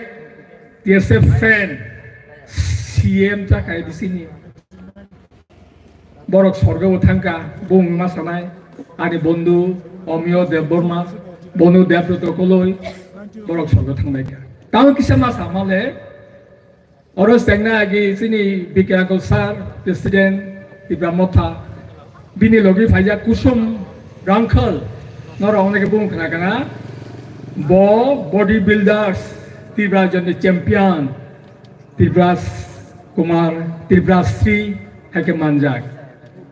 T S F fan C M chakhai bisini. Borok sorgo bo thangka, bung ma sanai, ani bondhu Omiyo Debbarma, bondhu Debbrata Koloi, borok sorgo thangnaikha. Tamo kisa ma samale, oro chengna agi chini B K Uncle sir, president, Tipra Motha, bini logi phaijak Kusum Rangkhal, norok hwnwi khe bung khna kana, bo body builders, Tipra joni champion, Tripura Kumar, Tripura Sri hai khe manjak.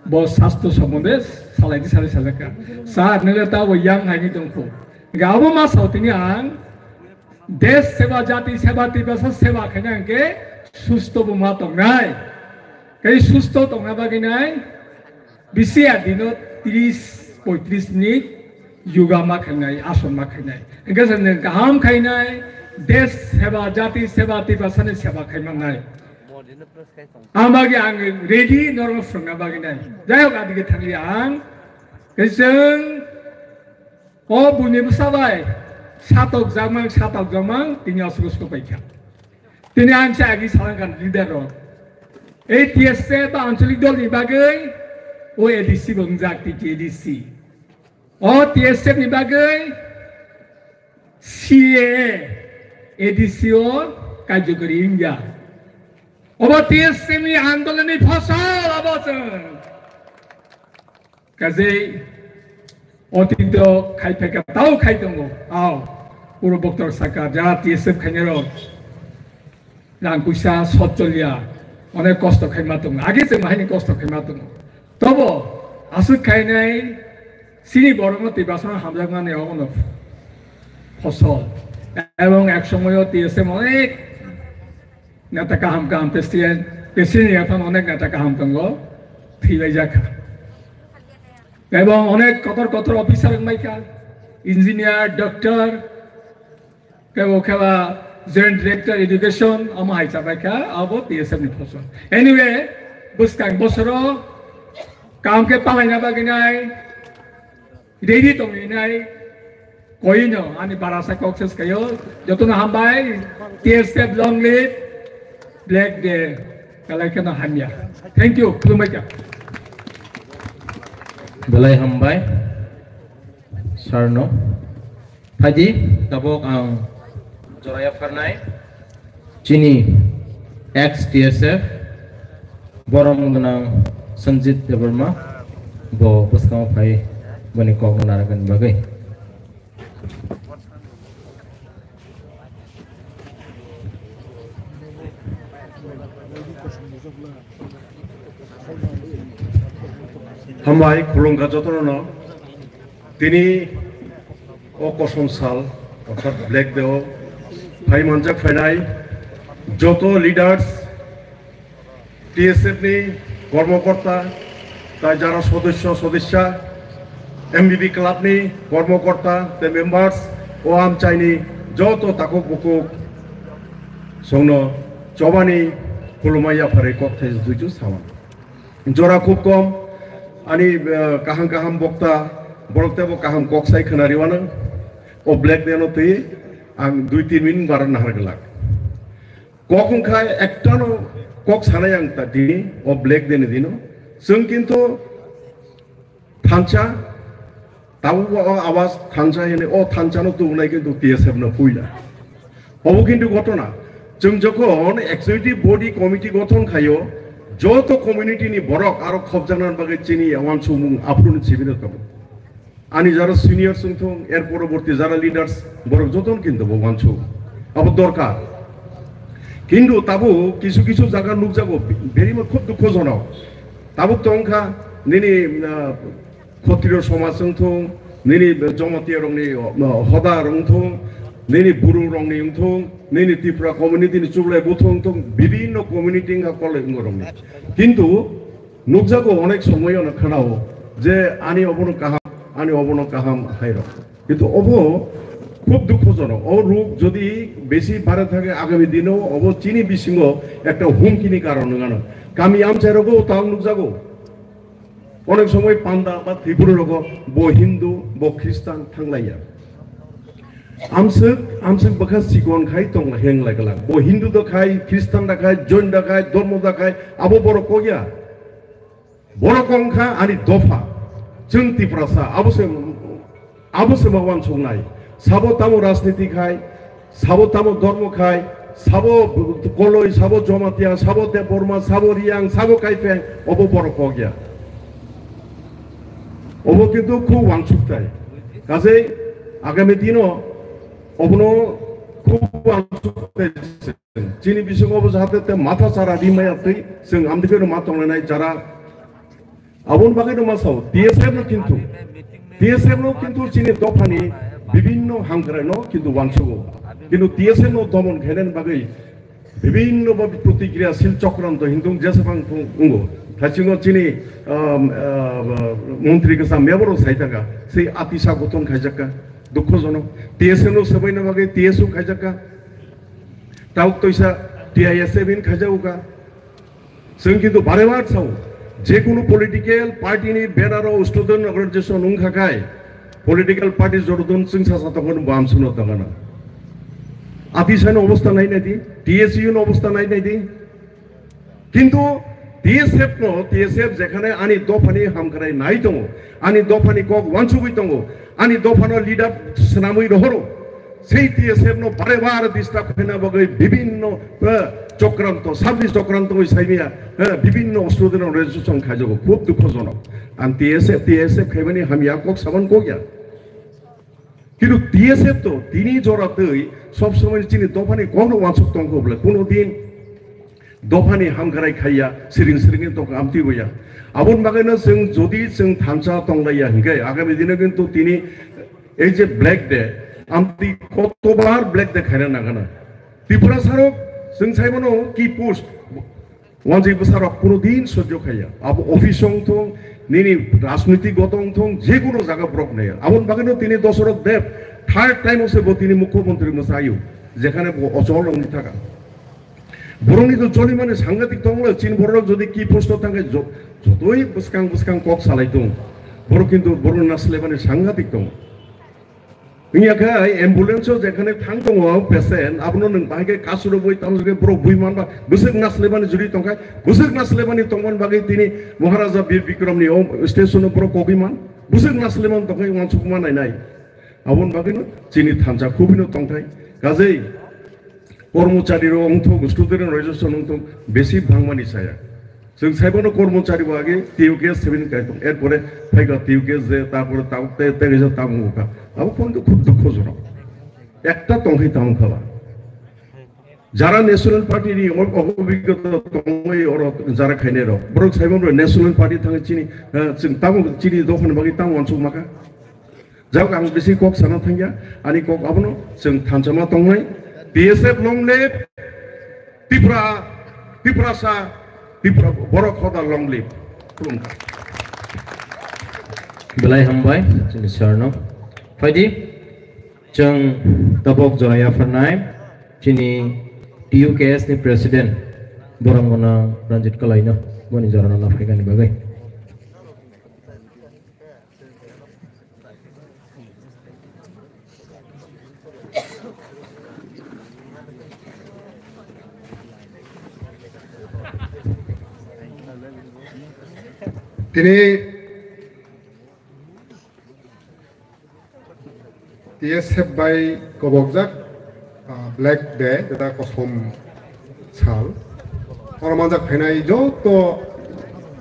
Bo sastro sombonde salai di salai sajak kha. Sir, nele ta bo yang hai ni tongkho. Ga bo ma sao tini ang, Desh seba, jati seba, Tiprasa seba khaina hwnkhe susto bo ma tongnai. Tei susto tongna bagwi nai bisi a dino tris poitris minute yoga ma khainai, ason ma khainai. Hwnkhe se nwng kaham khainai, desh seba, jati seba, Tiprasani seba khai mannai. Ang bagwi ang ready norok swrwngna bagwi nai. Jai hok, adige thangli ang. Khe chwng O buini bwsa bai satok jakmang, satok jakmang, tini aswk aswk paikha. Tini ang se agi salangkha leader rok. Ei T S F ba anchalik dol ni bagwi o A D C bo wngjak, T T A D C. O T S F ni bagwi C A A, A D C o karjokori wngya. Obo T S F ni andolon ni phosol obo chwng. Kajei otito khai phaikha, tao khai tongo. Ao, puro boktor saka, jara T S F khainai rok rang puisa sot choliya, onek kosto khaima tongo. Age chwng haini kosto khaima tongo. Tobo aswk khainai chini borokno Tiprasano hamjakmani obono phosol. Ebong ek somoyo T S F onek neta kaham kaham president, president ni yaphang onek neta kaham tongo, thwilaijak kha. Ebong onek kotor kotor officer wngbai kha, engineer, doctor, kebo kheba joint director education, omo hai chabai kha, abo T S F ni phosol. Anyway, bwskang bosoro kaham khe palaina bagwi nai, ready tongwi nai, Koino ani barasa kok ses kayo, jotono hambai, T S F long live, Black Day, kalai keno hamya. Thank you, khulumbai kha. Belai hambai, sir no. Phaidi, tabok ang joraya pharnai. Chini ex T S F, borom gwnang Sanjit Debbarma, bo bwskango phai boni kokno narwknani bagwi. Hambai khulumkha jotono. Tini o kosom sal, orthat Black Day o phai manjak phainai joto leaders, T S F ni kormokorta, tai jara sodosyo sodosya, M B B club ni kormokorta tei members, o amchaini joto takhuk bukhuk songno chobani khulumai yapharwi kokthai juju saman. Jora khub kom, ani, eh, kaham kaham bokta, borok tebo kaham kok sai khna riwano. O Black Day no twi ang dui tin minute bara nahar glak. Kok wngkha ektano kok sanai ang ta dini, o Black Day ni dino. Chwng kintu thansa, tabuk o awas thansa hini, o thansa no tubunai kintu T S F no puila. Obo kintu ghotona. Chwng jokhon executive body committee gothon khaio, joto community ni borok aro khopjakna bagwi chini uansukmung aphuru ni sibino tongo. Ani jara senior wngthung, er poroborti jara leaders, borok jotono kintu bo uansuk. Abo dorkar. Kintu tabuk kisu kisu jaga nukjago, very much khub dukhojonok. Tabuk tongkha nini, ah, Khotriyo somaj wngthung, nini Jamatia rokni, ah, hoda wngthung, nini Buru rokni wngthung, nini Tripura community ni chublai buthung wngthung, bibinno community wngkha kolai wngorokni. Kintu nukjago onek somoy ono khnao je ani obono kaham, ani obono kaham hairok. Kintu obo khub dukhojonok. O ruk jodi besi bare thake agami dino obo chini bisingo ekta humkini karon wngano. Kami amchairogo tang nukjago. Onek somoy panda ba Tripura rogo bo Hindu, bo Khristan thanglaiya. Amswk, amswk bwkha sikon khai tong heng lai glak. Bo Hindu da khai, Khristan da khai, Jain da khai, Dhormo da khai, abo borok kok ya. Borok wngkha ani dopha. Chwng Tiprasa, abo se, abo se ma uansuknai. Sabo tamo rajniti khai, sabo tamo dhormo khai, sabo Koloi, sabo Jamatia, sabo Debbarma, sabo Riang, sabo Kaipeng, obo borok kok ya. Obo kintu khub uansukthai. Kajei agami dino obono khub uansukthai. Chini bisingo bo jahate te matha chara rimaya twi chwng amdikhe no ma tongnai jara. Aboni bagwi no ma sao, T S F no kintu, T S F no kintu chini dophani bibinno hamkrai no kintu uansugo. Kintu T S F no domon khainani bagwi bibinno ba protikriyasil chokranto hintung jesapang tongo. Thaisingo chini, um, uh, montri kisa meboro saitaka, sei atisa gothon khaijakka, dukhojonok. T S F no sebaina bagwi T S U khaijakka. Tauk toisa T I S F in khaijauka. Chwng kintu bare bar sao, je kunu political party ni banner o student organization wngkha khai, political party jorodon chwng sasa tongo, bam suno tongo. Ati sano obostha nai nai di, T S U no obostha nai nai di. Kintu T S F no, T S F jekhane ani dophani hamkrai nai tongo, ani dophani kok uansugwi tongo, ani dophano leader swnamwi rohoro, sei T S F no bare bare disturb khaina bagwi bibinno, eh, chokranto, sabni chokranto wi saimia, eh, bibinno student organization khaijago, khub dukhojonok. Ang T S F, T S F khaimani hamya kok saban kok ya. Kintu T S F to tini jora twi sob somoi chini dophani kokno uansuk tongkho bole, kuno din dophani hamkrai khaiya, siring siring tongkha amtwi boya. Aboni bagwino chwng jodi chwng thansa tonglaiya hinkhe agami dino kintu tini ei je Black Day, amtwi kotobar Black Day khaina nangana. Tripura sarok chwng saimano ki post, Wanjwi bwsarok kuno din sojjo khaiya. Abo office wngthung, nini rajnitik goto wngthung, je kuno jaga borok naiya. Aboni bagwino tini Dosoroth Deb third time o se bo tini mukhyamantri mwsaio, jekhane bo ochol wngwi thaka. Borokni to cholimani sangatik tonglo, chini borok jodi ki post o thangkhe jo-, jotoi bwskang bwskang kok salai tong. Borok kintu borok naslaimani sangatik tongo. Wngya khe ambulance o jekhane thang tongo patient, abono nwng bahai khe kasuro bui tamo khe borok bui manba, bwswk naslaimani juri tongkha, bwswk naslaimani tongmani bagwi tini Maharaja Bir Bikram ni o station o borok kogwi man, bwswk naslaimani tongkha uansukma nainai. Aboni bagwino chini thansa khubino tongthai. Kajei kormochari rok wngthok, student organization wngthok, besi bangmani saya. Chwng saibono kormochari bo age T U K S seven kaitor, erpore phaikha T U K S je, tarpore tabuk te, te kaisa tabuk wngkha. Abo phone khub dukhojonok. Ekta tongkhai tamo khala. Jara National Party ni o-, obhiggota tongwi oro jara khainai rok. Borok saibono National Party thangwi chini, eh, chwng tamo chini dophani bagwi tamo uansuk makha. Jawk ang bisi kok sana thangya, ani kok abono chwng thansa ma tongnai. T S F long live, Tipra, Tiprasa, Tipra borok hoda long live. Khulumkha. Belai hambai chini sir no. Phaidi chwng tabok jora yapharnai chini T U K S ni president borok gwnang Ranjit Kalai no boni jora no naphaikani bagwi. Tini T S F bai kobokjak, ah, Black Day, jeta kosom sal. Oro manjak phainai joto,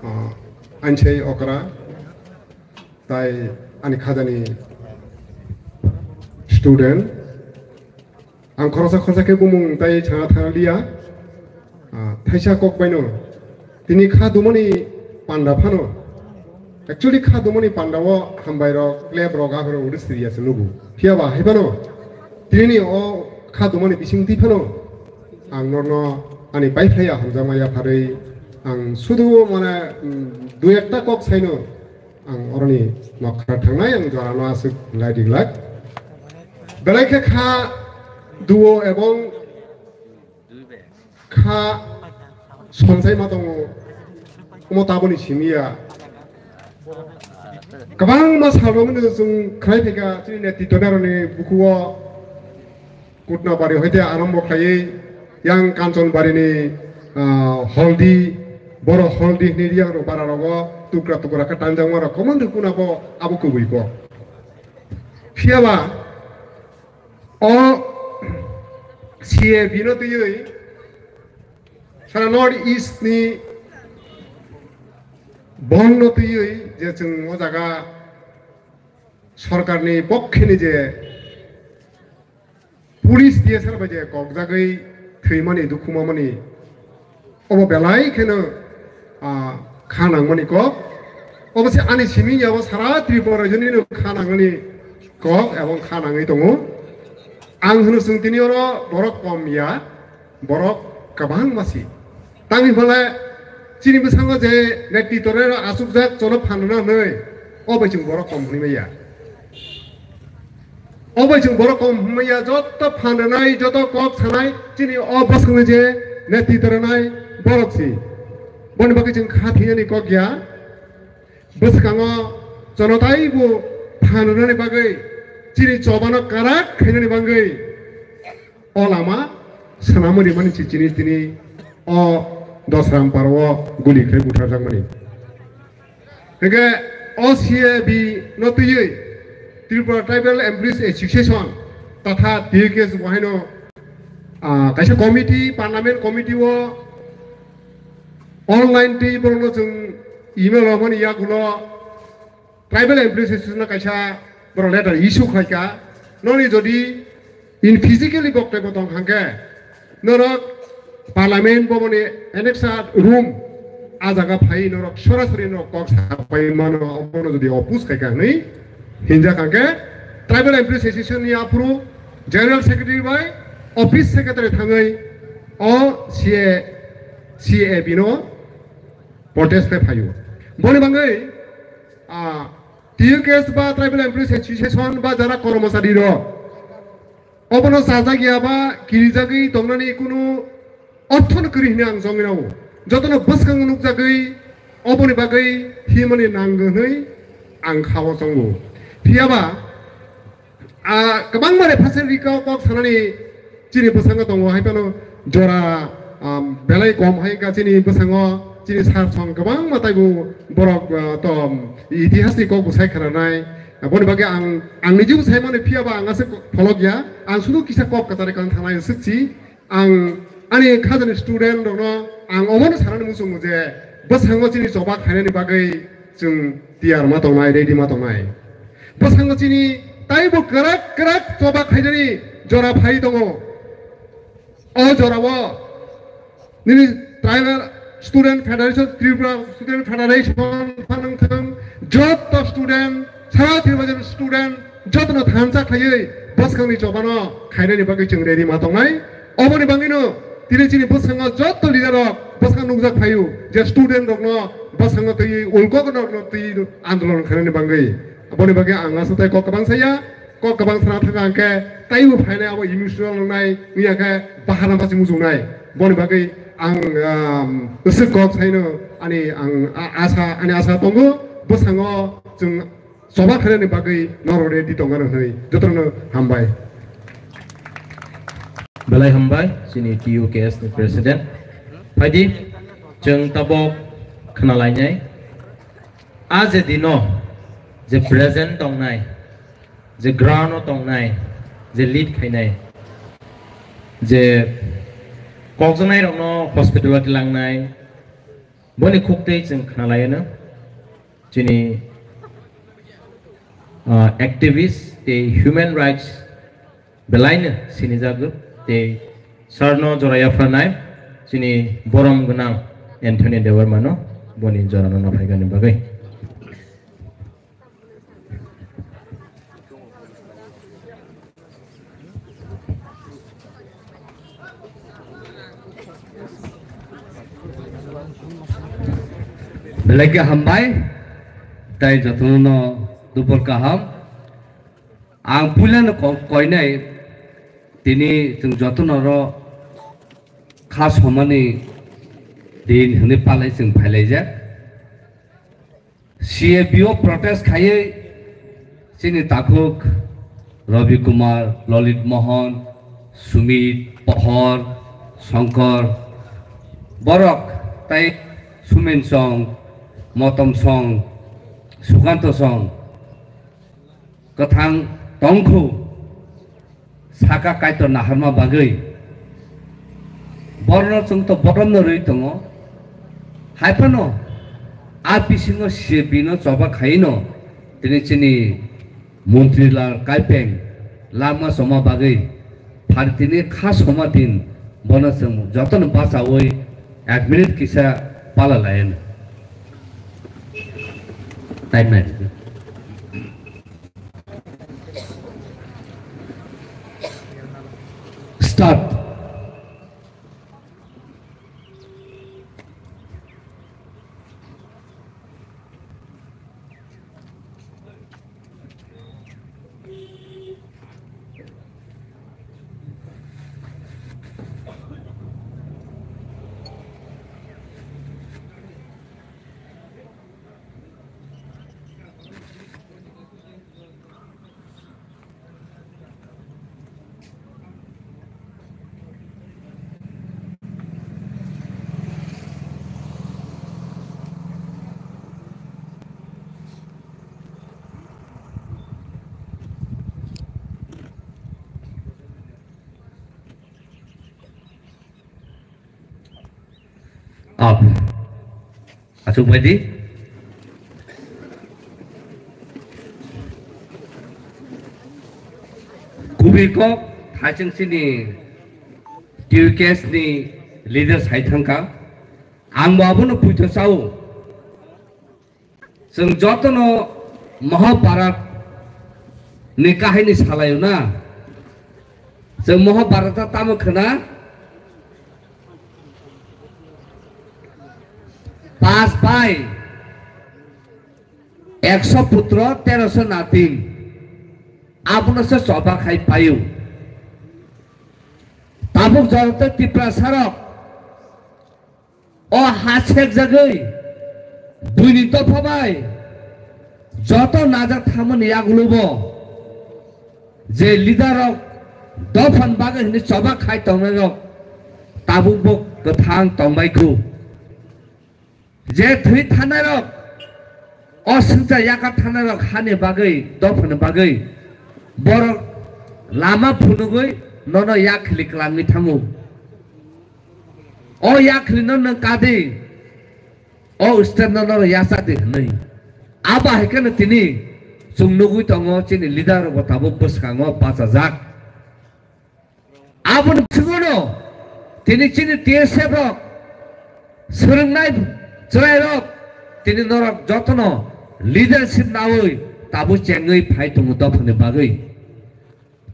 ah, ansei okra, tai ani khajani student. Ang khoroksa khoroksa khe bumung tai sana thana liya. Ah, thaisa kok baino. Tini kha dumani panda phano. Actually kha dumani panda o hambai rok, lab rok, ahoro uri siriya se nugu. Phiya ba hai phano. Tini o kha dumani bising twi phano. Ang norno ani pai phaya hamjakma yapharwi. Ang sudu mane, mm, dui ekta kok saino. Ang oroni nokha thangnai ang jorano aswk lai dik lak. Belai khe kha duo ebong kha somsai ma tongo. Omo taboni simi ya. Kwbangma salrokni chwng khlai phaikha chini netwi tongnarokni bukuo. Kutnabari hoite arombo khlaiwi yang Kanchanbarini, ah, Holdi, boro Holdi hinwi yang rok bara rogo tukra tukra khe tanjakma rok kwmang rw kuna bo abo kubui kok. Phiya ba o C A B no twiwi sara North East ni bond no twiwi je chwng o jaga sorkarni pokkhe ni je police T S R bai je kokjagwi thwimani, dukhumamani, obo belai kheno, ah, kha nangmani kok. Obo se ani simi ya, obo sara Tripura rajyoni no kha nangmani kok, ebong kha nangwi tongo. Ang hwno chwng tini oro borok kom ya, borok kwbangma si. Tangwi hwnle chini bwskango je netwi tongnai rok achukjak, chono phan rwna hwnwi, o bai chwng borok kom hwnwi maya. O bai chwng borok kom hwnwi maya, joto phan rwnai, joto kok sanai, chini o bwskango je netwi tongnai borok si. Boni bagwi chwng kha thwinani kok ya. Bwskango chono taibo phan rwnani bagwi, chini chobano karak khainani bagwi. O lama swnamwi rimani chichini tini o Dosrampar o guli khlai butharjakmani. Hingke o C A B no twiwi Tripura Tribal Employees Association tatha T K S bo haino, ah, kaisa committee, parliament committee o online twi borokno chwng email rwmani yagulo Tribal Employees Association no kaisa borok letter issue khlaikha, noni jodi in physically boktoi bo tong hangkhe norok Parliament boboni annexa room a jaga phai norok sorasori norok kok sapai mano, obono jodi oppose khaikha hwnwi hinjak hangkhe Tribal Employees Association ni aphuru General Secretary bai Office Secretary thangwi o C A, C A B no protest khe phaio. Boni bagwi, ah, T U K S ba Tribal Employees Association ba jara kormochari rok obono chajak ya ba kirijagwi tongnani kunu orthono kwrwi hwnwi ang chongwi nao. Jotono bwskango nukjagwi oboni bagwi himani nango hwnwi ang khao chongo. Phiyaba Ah, kwbangma reference rikok kok sanani chini bwskango tongo, hai phano jora, um, belai kom hai ka chini bwskango chini sar song kwbangma taibo borok, ah, to, um, itihasni kok bwsai khananai. Aboni bagwi ang, ang nijebo saimani phiya ba ang aswk pholok ya, ang sudu kisa kok kwchari kang thangnai swk si. Ang ani khajani student rokno ang omono sanani muchungo je bwskango chini choba khainani bagwi chwng tiyar ma tongnai, ready ma tongnai. Bwskango chini taibo kwrak kwrak choba khainani jora phai tongo. O jorao nini Tribal Student Federation, Tripura Student Federation, phanang thang, joto student, sara Tripura student, jotono thansa khlaiwi bwskangni chobano khainani bagwi chwng ready ma tongnai. Oboni bagwino tini chini bwskango joto leader rok bwskang nukjak phaio je student rokno bwskango twiwi ulkok rokno twiwi andolon khainani bagwi. Aboni bagwi ang aswk tai kok kwbang saya, kok kwbang sana thangkha hwnkhe taibo phainai abo emotional wngnai wngya khe bahana basi muchungnai. Boni bagwi ang, um, aswk kok saino ani ang a-, asa, ani asa tongo bwskango chwng choba khainani bagwi norok ready tongmani hwnwi jotono hambai. Belai hambai chini T U K S ni president. Phaidi chwng tabok khna lainai. A je dino je present tongnai, je ground o tongnai, je lead khainai, je kokjaknai rokno hospital o tilangnai, boni khuktwi chwng khna laino. Chini, ah, activist tei human rights belaino sinijagwi tei sarno jora yapharnai chini borom gwnang Anthony Debbarmano boni jorano naphaikani bagwi. Belai khe hambai, tai jotono dubor kaham. Ang puilano ko-, koinai, tini chwng jotono ro kha somani din hwnwi palai chwng phailaijak. C A B o protest khaiwi chini takhuk Ravi Kumar, Lalit Mohan, Sumit, Pohor, Shankar, borok tai Sumin Song, Motom Song, Sukanto Song, kwthang tongkhu saka Kaitor naharma bagwi. Borno chwng to botomno rwi tongo. Hai phano a bisingo C A B no choba khaino tini chini Montri Lal Kaipeng lama choma bagwi phartini kha soma din bono chwng jotono bachaui ek minute kisa pala laino. Time nai. Start. Off. Achuk bai di. Kubui kok thaichung chini T U K S ni leader sai thangkha. Ang bo abono puitho sao. Chwng jotono Mahabharat ni kahini salaio na. Chwng Mahabharata tamo khna? Pas bai ekso putro, teroso natin. Abono se choba khai paio. Tabuk joto Tiprasa rok o ha sekjagwi buini dopha bai joto najak thangmani yagulo bo Je leader rok dophani bagwi hwnwi choba khai tongnai rok tabuk bo kwthang tongbai khu. Je thwi thanai rok, o swngchar yaka thanai rok hani bagwi, dophani bagwi borok lama phunugwi nono yakhli kwlangwi thango. O yakhli no nwng kadi, o state no nono yachadi hwnwi. Abo hai kheno tini chwng nugwi tongo chini leader rok bo tabuk bwskango bachajak. Aboni bisingono tini chini T S F rok, swrwngnai chwrairok, tini norok jotono leadership naui tabuk chengwi phai tongo dophani bagwi.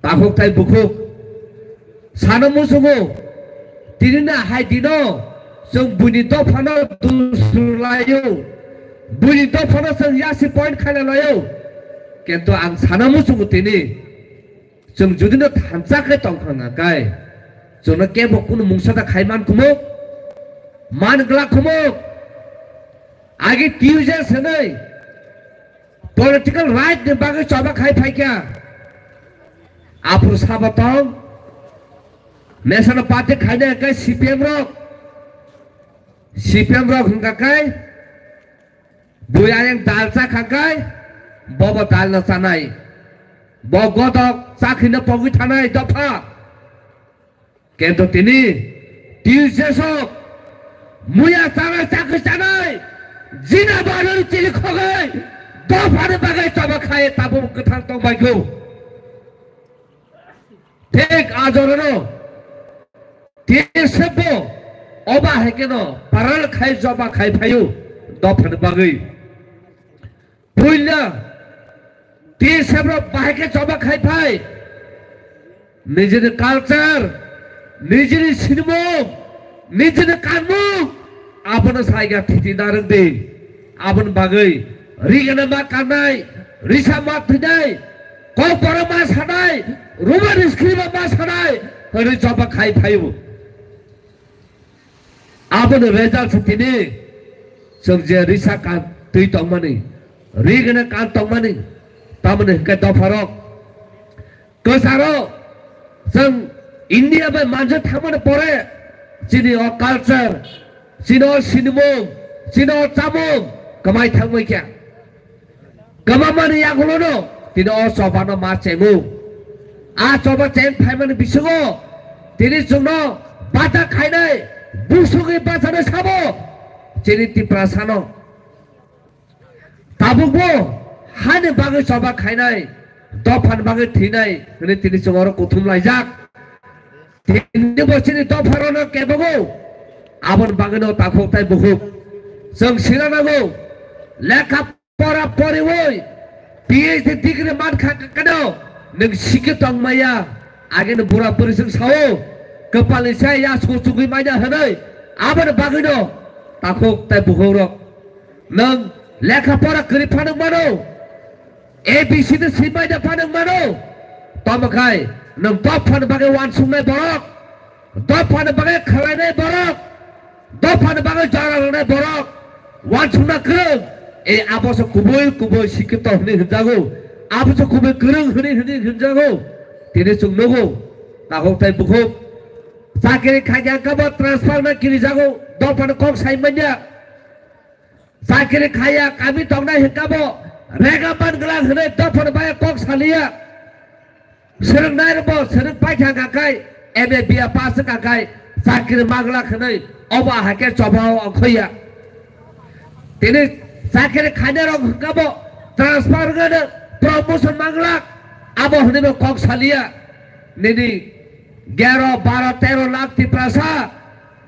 Takhuk tai bukhuk sana muchungo, tini na hai dino chwng buini dophano dusrulaio, buini dophano chwng yasi point khaina laio, kintu ang sana muchungo tini. Chwng judino thansa khe tongkha hwnkha khe, chwngno kebo kunu mungsa da khai man khumuk, man glak khumuk. Agi tuijen swnwi political right ni bagwi choba khai phaikha. Aphuru sabo tong, national party khaina hwnkhe C P M rok, C P M rok hwnkha khe, bui ayang dal cha kha khe, bobo dal no chanai. Bo godok chakhwino pogwi thanai dopha. Kintu tini T S F muya chanai, chakri chanai, jina banani chili khogwi dophani bagwi choba khai tabuk kwthang tongbai kho. Thik ajorano T S F bo oba hai kheno paral khai joba khai phaio dophani bagwi. Puila T S F rok bahai khe choba khai phai. Nijini culture, nijini sinimung, nijini kanmung, abono saiga thiti narwk di. Aboni bagwi rigana ma kannai, risa ma thwinai, kokborok ma sanai, Roman script ma sanai, hwnwi choba khai phaio. Aboni result se tini chwng je risa kan twi tongmani, rigana kan tongmani, tamoni hwnkhe dopharok kwcharo chwng India bai manjak thangmani pore chini o culture, chini o sinimung, chini o chamung kwmai thangbai kha. Kwbangmani yagulono tini o chobano ma chengo. A choba cheng phaimani bisingo tini chwngno bata khainai, busugwi bachanai sabo chini Tiprasano. Tabukbo hani bagwi choba khainai, dophani bagwi thwinai hwnwi tini chwng oro kuthum laijak. Tini bo chini dopharano kebogo. Aboni bagwino takhuk tai bukhuk chwng sina nango. Lekha pora poriwi P H D degree man kha kano nwng sikhe tong maya. Agini bura bwrwi chwng sao, kwpalni se ya su chugwi manya hwnwi. Aboni bagwino takhuk tai bukhukrok nwng lekha pora kwrwi phano mano, A B C D swi manya phano mano. Tamo khai nwng dophani bagwi uansuknai borok, dophani bagwi khwlainai borok, dophani bagwi jora rwnai borok, uansukna kwrwng. E abo se kubui kubui sikito hwnwi hwnjago, abo se kubui kwrwng hwnwi hwnwi hwnjago. Tini chwng nugo, takhuk tai bukhuk. Chakiri khaikha kabo transfer na kirijago, dophani kok sai manya. Chakiri khaiya kami tongnai hwnkha bo rega man glak hwnwi dophani bagwi kok saliya. Swrwngnai rokbo swrwng paikha hwnkha khai M A B A pass wngkha khai chakiri man glak hwnwi obo ahai khe chobao ongkhoya. Tini chakiri khainai rok hwnkha bo transfer wngkha promotion man glak abo hwnwi bo kok saliya. Nini gero baro tero lakh Tiprasa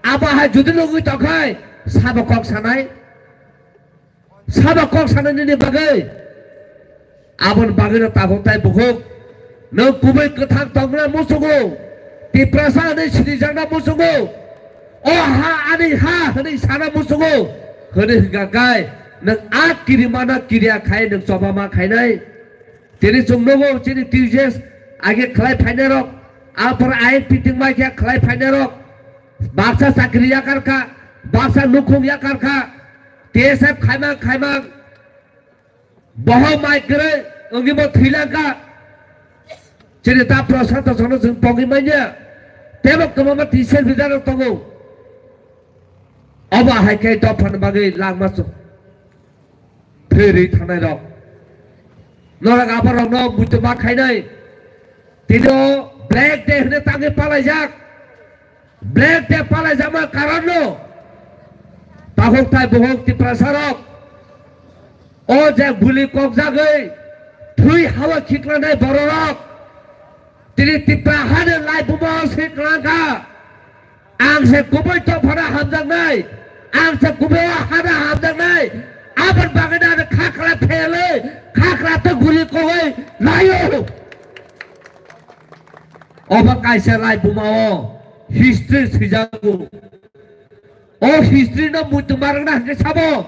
abo hai jodi nugwi tongkhai sabo kok sanai. Sabo kok sana nini bagwi. Aboni bagwino takhuk tai bukhuk. Nwng kubui kwthang tongna muchungo. Tiprasa hwnwi sinijakna muchungo. O ha ani ha hwnwi sana muchungo. Hwnwi hwnkha khe nwng a kirimano kiriya khai nwng choba ma khainai. Tini chwng nugo chini T J S age khlai phainai rok. Aphar I F P tingmai khe khlai phainai rok. Baksa chakri yakar kha. Baksa nukhung yakar kha. T S F khaimang khaimang boho mai kwrwi wngwi bo thwilang kha. Chini ta prosa to sono chwng pogwi manya. Tebo kwbangma teacher bidarok tongo. Obo hai khe dophani bagwi langma chwng thwi rwi thangnai rok. Norok aborokno muitu ma khainai. Tini o Black Day hwnwi tangwi palaijak. Black Day palaijakma karon no takhuk tai bukhuk Tiprasa rok o je guli kokjagwi thwi hawa khiklanai bororok tini Tipra hani lai buma o se kwlangkha. Ang se kubui dophano hamjaknai, ang se kubui o hano hamjaknai. Aboni bagwi no ano khakla phelwi khakla to guli kogwi laio. Obo kaisa lai buma o history swijago. O history no muitu marwkna hwnkhe sabo.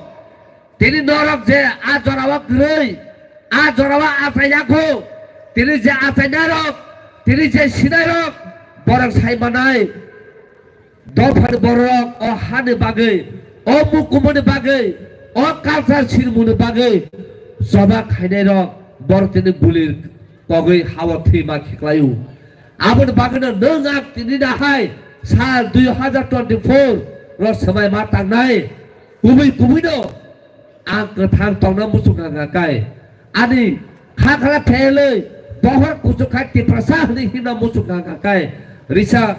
Tini norok je a jorao kwrwi, a jorao achaiyakho, tini je achainairok, tini je sinairok, borok sai manai. Dophani bororok o hani bagwi, o mukumuni bagwi, o culture sinimuni bagwi choba khainairok borok tini bulir kogwi hao thwima khiklaio. Aboni bagwino nwng ang tini nahai sal dui hazar twenty-four ro swmai ma tangnai. Kubui kubuino ang kwthang tongna muchung kha kai. Ani khakla phelwi bohor kuchuk khai Tiprasa hwnwi himna muchung kha kai. Risa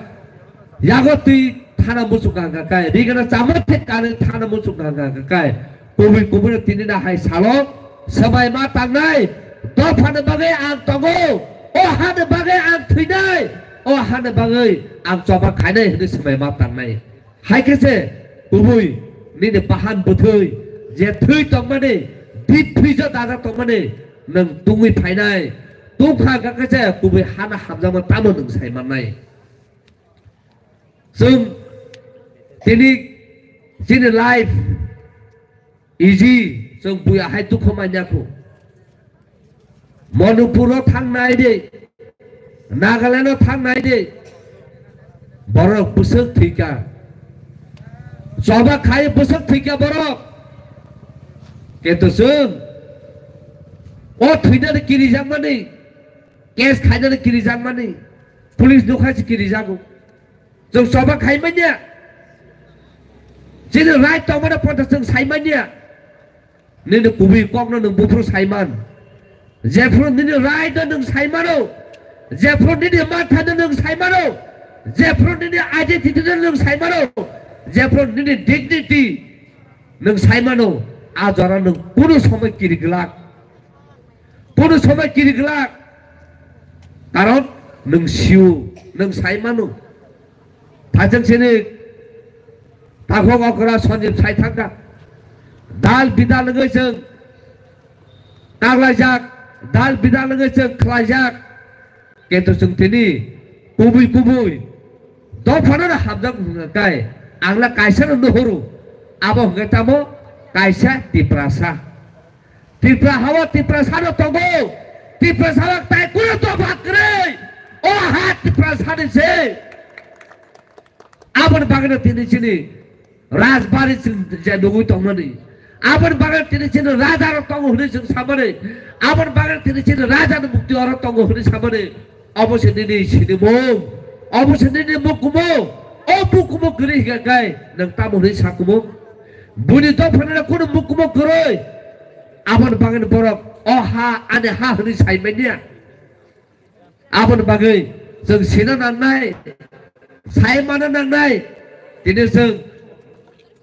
yago twi thana muchung kha kai. Rigana chama thek kani thana muchung kha kai. Kubui kubuino tini nahai salo swmai ma tangnai. Dophani bagwi ang tongo. O hani bagwi ang thwinai. O hani bagwi ang choba khainai hwnwi swmai ma tangnai. Hai khe se kubui nini bahan bwthwi je thwi tongmani, dip thwijo dajak tongmani nwng tungwi phainai. Tungkha hwnkha khe se kubui hana hamjakma tamo nwng sai mannai. Chwng tini chini life easy, chwng buya hai dukho manya khu. Manipur o thang nai de, Nagaland o thang nai de, borok bwswk thwikha, choba khai bwswk thwikha borok. Kintu chwng o thwinani kirijakmani, case khainani kirijakmani, police nokha se kirijago. Chwng choba khai manya. Chini right tongmani panta chwng sai manya. Nini kubui kokno nwng buphuru sai man. Jephuru nini right no nwng sai mano. Jephuru nini matha no nwng sai mano. Jephuru nini identity no nwng sai mano. Jephuru nini dignity nwng sai mano. A jora nwng kunu somoi kiri glak. Kunu somoi kiri glak. Karon nwng sio, nwng sai mano. Thajak sini takhok okra Sanjib sai thangkha. Dal bidal wngwi chwng kaklaijak, dal bidal wngwi chwng khlaijak. Kintu chwng tini kubui kubui dophano hamjak wngkha kai, angla kaisa no nuhuru. Abo hwnkhe tamo kaisa Tiprasa. Tripura hao Tiprasa no tongo. Tiprasa rok tai kunu dopha kwrwi. O ha Tiprasa ni se. Aboni bagwi no tini chini rajbari chwng je nugwi tongmani. Aboni bagwi tini chini raja rok tongo hwnwi chwng samani. Aboni bagwi tini chini raja ni mukti oro tongo hwnwi samani. Obo se nini sinimung. Obo se nini mukumu. O mukumu kwrwi hwnkha kai nwng tamo hwnwi sakumu. Buini dophani rok kunu mukumu kwrwi. Aboni bagwi borok o ha ani ha hwnwi sai manya. Aboni bagwi chwng sina nangnai, sai mana nangnai. Tini chwng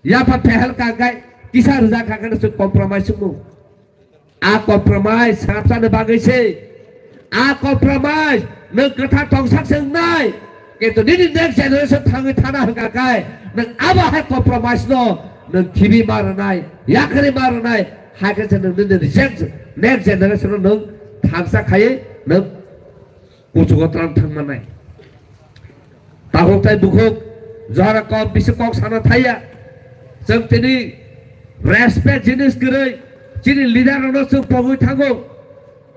yapha phehel kangkai kisa rwjak kha kheno chwng compromise wngmo. A compromise srapsani bagwi se. A compromise nwng kwthar tongsak se wngnai. Kintu nini next generation thangwi thana hwnkha kai nwng abo hai compromise no nwng khibi ma rwnai, yakarwi ma rwnai, hai khe se nwng nini reject, next generation no nwng thangsa khaiwi nwng kuchugo tlang thang manai. Takhuk tai bukhuk jora kom bisi kok sana thaya. Chwng tini respect jinis kwrwi chini leader rokno chwng pogwi thango.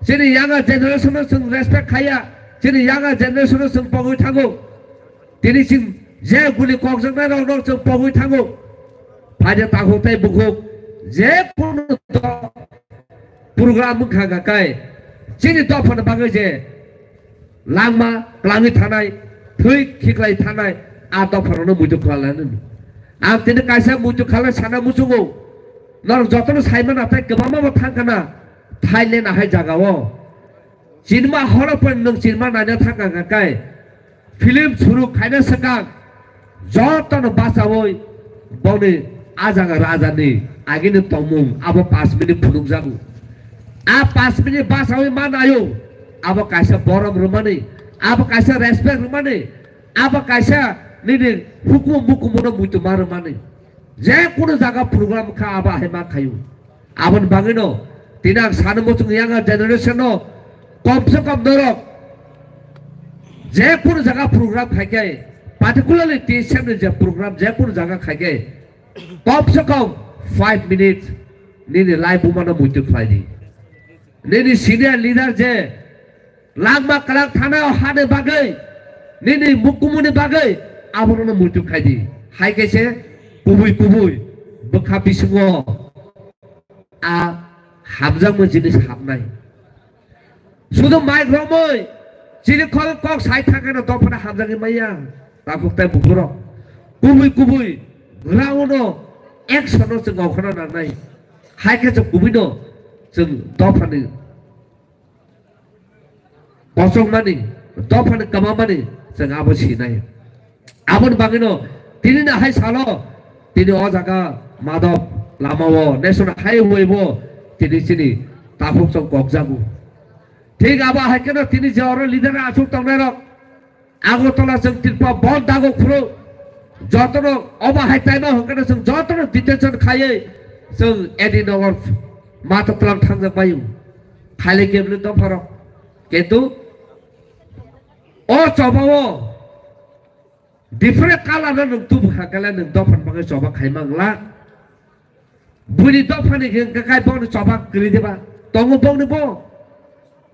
Chini younger generation no chwng respect khaya. Chini younger generation no chwng pogwi thango. Tini chwng je guli kokjaknai rokno chwng pogwi thango. Phaide takhuk tai bukhuk je kono program wngkha hwnkha kai chini dophani bagwi je langma klangwi thanai, thwi khiklai thanai, a dopharokno muitu khlainani. Ang tini kaisa muitu khalai sana muchungo, norok jotono saimana tei kwbangma bo thangkhana Thailand ahai jagao. Chinma horo pon nwng chinma naina thangkha kai. Film suru khaina swkang jotono bachawi boni a jaga rajani agini tongmung abo pash minute phunukjago. A pash minute bachawi ma nayo, abo kaisa borom rwmani, abo kaisa respect rwmani, abo kaisa nini hukumu mukumuno muitu ma rwmani. Je kunu jaga program kha abo hai ma khayo. Aboni bagwino tini ang sano muchung younger generation no kom se kom norok je kunu jaga program khaikhe, particularly T S M ni je program je kunu jaga khaikhe, kom se kom five minutes nini live bumano muitu khlai di. Nini senior leader je langma kwlak thana hani bagwi, nini mukumuni bagwi aborokno muitu khai di. Hai khe se kubui kubui bwkha bisingo a hamjakma jinis habnai. Sudu mic romwi chini kok kok sai thangkhe no dophano hamjagwi maya. Takhuk tai bukhurok kubui kubui ground no action no chwng okhorna nangnai. Hai khe chwng kubui no chwng dophani kochokmani, dophani kwmamani chwng abo sinai. Aboni bagwino tini no hai salo, tini o jaga Madhop lamao, National Highway bo tini chini takhuk chwng kokjago. Thik abo hai kheno tini je oro leader achuk tongnai rok, Agartala chwng Tripura bon dago phuru jotono obo hai taima hwnkhe chwng jotono detention khaiwi chwng A D Nagar mata tlang thangjak baio. Khaile kebli dopharok. Kintu o chobao different color no nwng tubu kha kale nwng dophani bagwi choba khai mangla. Buini dophani hwnkhe kai bokni choba kwrwi diba? Tongo bokni bo.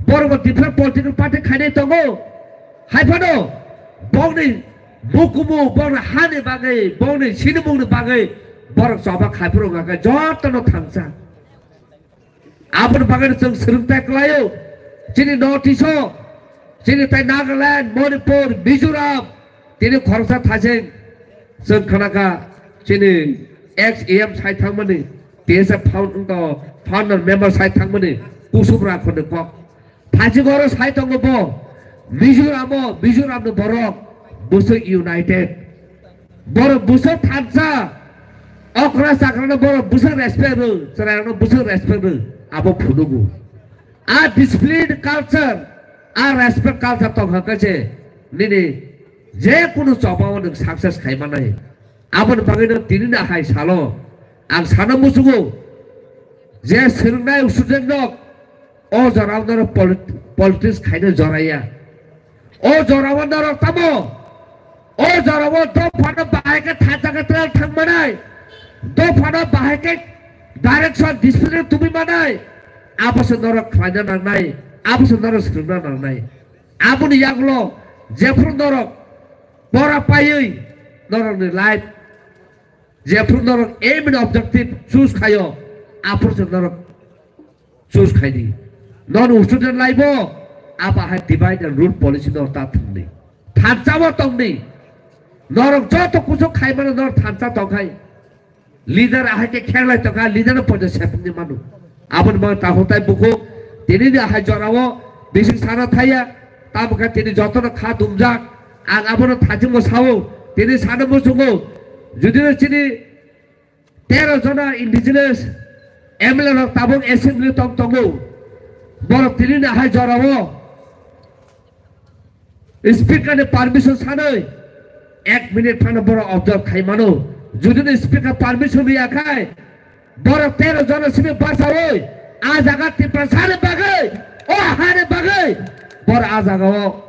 Borok bo different political party khainai tongo. Hai phano bokni bukumu, bokni hani bagwi, bokni sinimungni bagwi borok choba khai phuru wngkha khe jotono thangsa. Aboni bagwi chwng swrwngthai kwlaio. Chini North East o, chini tai Nagaland, Manipur, Mizoram, tini khoroksa thajeng chwng khnakha chini ex E M sai thangmani, T S F found-, wngkha founder member sai thangmani Kusum Rakhorni kok. Thajing oro sai tongo bo, Mizoram o, Mizoram ni borok bwswk united. Borok bwswk thansa, okra chakrano borok bwswk respect rw, chwrairokno bwswk respect rw, abo phunugo. A discipline culture, a respect culture tongkha khe se nini je kunu chobao nwng success khai manai. Aboni bagwino tini no hai salo ang sana muchungo je swrwngnai student rok o jorao norok polit-, politics khaina joraya. O jorao norok tamo? O jorao dophano bahai khe thansa khe twlang thang manai, dophano bahai khe direction discipline tubui manai, abo se norok khlaina nangnai, abo se norok swrwngna nangnai. Aboni yagulo jephru norok pora paiwi norokni life, jephru norok aim and objective choose khaio, aphuru se norok choose khai di. Nono student life o abo hai divide and rule policy no ta thangni. Thansa bo tongni. Norok joto kuchuk khai mano norok thansa tongkhai. Leader ahai khe khenglai tongkha, leader no poito sepni mano. Aboni bagwi takhuk tai bukhuk tini ni ahai jorao bising sana thaya. Tamo khe tini jotono kha dumjak. Ang abono thajingbo sao. Tini sana muchungo. Judino chini tero jona indigenous M L A rok tabuk assembly tong tongo. Borok tini ni hai jorao speaker ni permission sanwi ek minute phano borok observe khai mano. Judino speaker permission riya khai borok tero jona simi bachawi a jaga Tiprasa ni bagwi, o ha ni bagwi borok a jaga o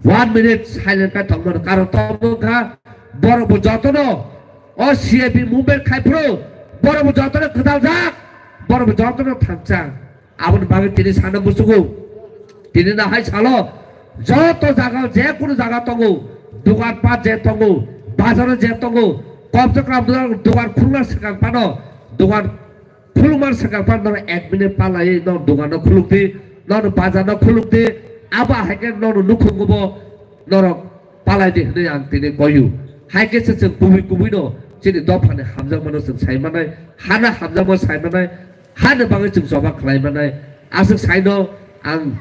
One minute silent khe tongmani karon tongmani kha, borok bo jotono o C A B movement khai phuru, borok bo jotono kwtal jak, borok bo jotono thangcha. Aboni bagwi tini sana muchungo, tini no hai salo joto jaga, je kunu jaga tongo, dukan pat je tongo, bazar je tongo, kom se kom dukan khulna swkang phano dukan khulukmani swkang phano ek minute palaiwi no dukan no khuluk di, no bazar no khuluk di, Abo hai khe nono nukhungo bo norok palai di hwnwi ang tini koyu. Hai khe se chwng kubui kubui no chini dophani hamjakmano chwng sai manai, hana hamjakma sai manai, hani bagwi chwng choba khlai manai. Aswk saino ang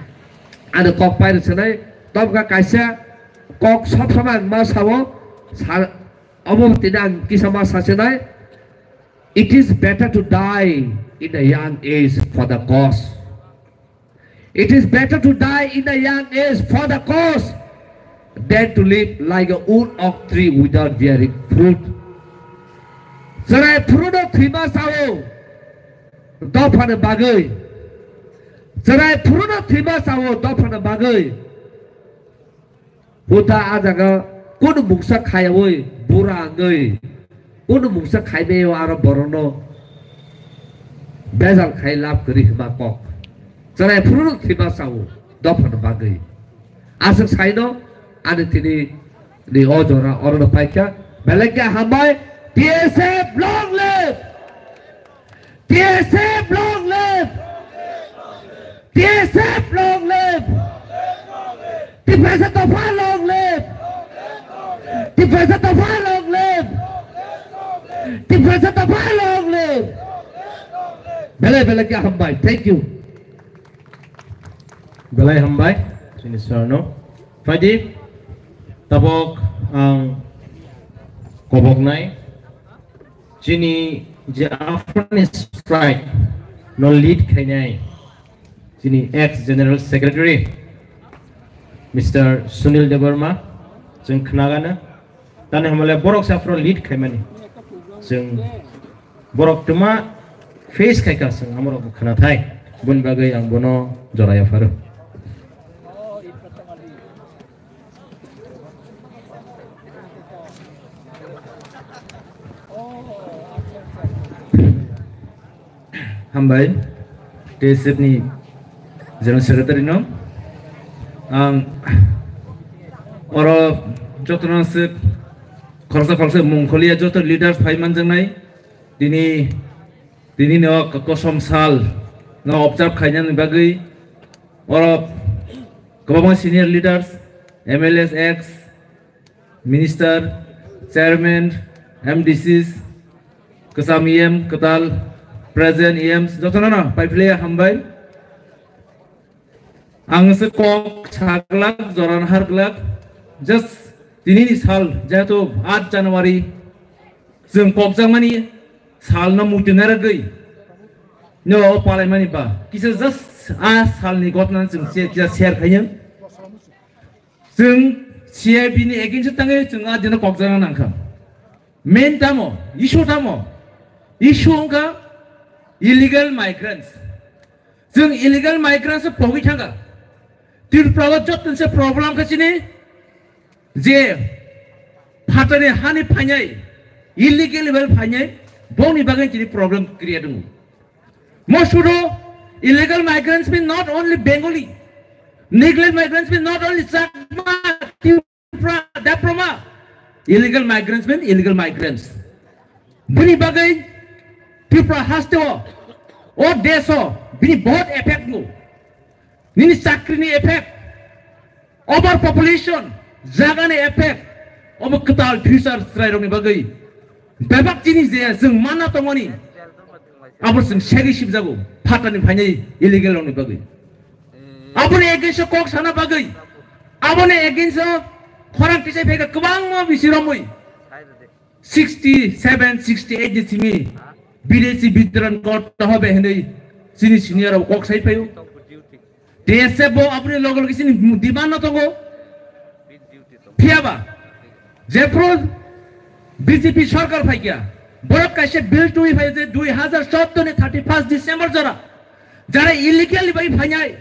ani kok pai rwsanai, tobokha kaisa kok sob samai ang ma sao, sa-, obo tini ang kisa ma sasinai, "It is better to die in a young age for the cause." It is better to die in a young age for the cause than to live like a wood oak tree without bearing fruit. Chwrai phuru no thwima sao dophani bagwi. Chwrai phuru no thwima sao dophani bagwi. Huta a jaga kunu mungsa khaiyawi bura wngwi kunu mungsa khaibaio aro borokno bejal khai lab kwrwi hwnma kok. Chwrai phuru thwima sao dophano bagwi. Aswk saino ani tini ni o jora orono paikha. Belai khe hambai. T S F long live! T S F long live! T S F long live! Tiprasa Topha long live! Tiprasa Topha long live! Tiprasa Topha long live! Belai belai khe hambai. Thank you. Belai hambai chini sir no. Phaidi tabok ang koboknai. Chini je Afghan strike no lead khainai chini ex general secretary Mister Sunil Debbarma, chwng khnagana. Tani hamle borok sa phro lead khaimani. Chwng borok tuma face khaika chwng amorok khna thai. Bun bagwi ang bono joraya pharo. Hambai, T S F ni General Secretary no. Ang oro jotono se khoroksa khoroksa mungkholiya joto leaders phai manjaknai. Tini, tini no kosom sal no observe khainani bagwi oro kwbangma senior leaders, M L As, ex, Minister, Chairman, M D Cs, kwcham E M, kwtal, present E Ms, jotono no paiphlaiya hambai. Ang se kok saglak, joran harglak, just tinini sal, jehetu aat January, chwng kokjakmani salno muitu naragwi, no o palaimani ba, kisa just a salni gotna chwng se kisa share khayo. Chwng C I B ni against o tangwi chwng a dino kokjakna nangkha. Main tamo, issue tamo? Issue wngkha illegal migrants. Chwng illegal migrants o pogwi thangkha. Tripura o joto se problem kha chini je phatani hani phainai, illegal level phainai, boni bagwi chini problem create wngo. Mosudo, illegal migrants mean not only Bengali. Illegal migrants mean not only Chakma, Tripura, Debroma. Illegal migrants mean illegal migrants. Bini bagwi Tripura hasteo, o deso, bini bahut effect no. Nini chakrini effect, overpopulation, jagani effect, omo kwtal future chwrairokni bagwi bebak chini je chwng manna tongmani, abo chwng segwi sibjago, phatani phainai illegal rokni bagwi. Aboni against o kok sana bagwi, aboni against o khorang kisai phaikha kwbangma bisi romwi. Sixty seven, sixty eight ni simi bidesi bidron korte hobe hinwi chini senior rok kok sai phaio. T S F bo aboni loge loge chini demand no tongo. Phiyaba jephru B J P sarkar phaikya, borok kaisa bill twi phai je dui hazar choudo ni thirty first December jora, jara illegally bai phainai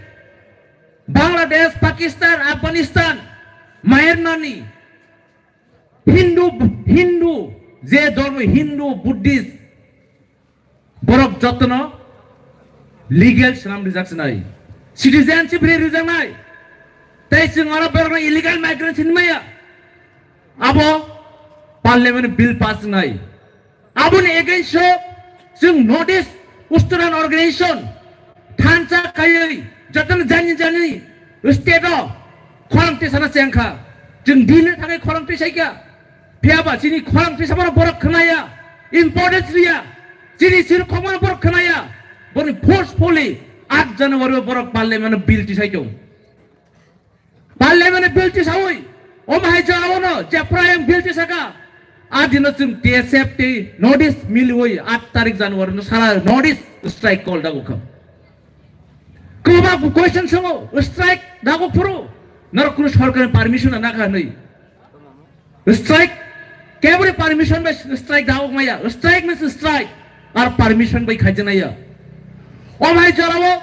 Bangladesh, Pakistan, Afghanistan, Myanmar ni Hindu, Hindu, je dhormo Hindu, Buddhist, borok jotono legal swnam rijak sinai, citizenship ri rijak nai, tei chwng oro borokno illegal migrants hinmaya, abo parliament bill pass nai. Aboni against o chwng North East Uttaran Organization thansa khaiwi jotono jani jani State o khorang tisana chengkha. Chwng Delhi thangwi khorang tisaikha. Phiyaba chini khorang tisamano borok khwnaya, importance riya. Chini sirkhokmano borok khwnaya. Boni forcefully aat January o borok parliament o bill tisai tong. Parliament o bill tisawi, omo hai jora ono jephra yang bill tisaka. A dino chwng T S F tei North East miliwi aat tarik January no sara North East strike call dago kha. Kwbangma question songo, strike dago phuru, norok kunu sorkarni permission na nakha hwnwi. Strike, keboni permission bai strike dago maya, strike means strike, ar permission bai khaijaknaya. O bhai jorao,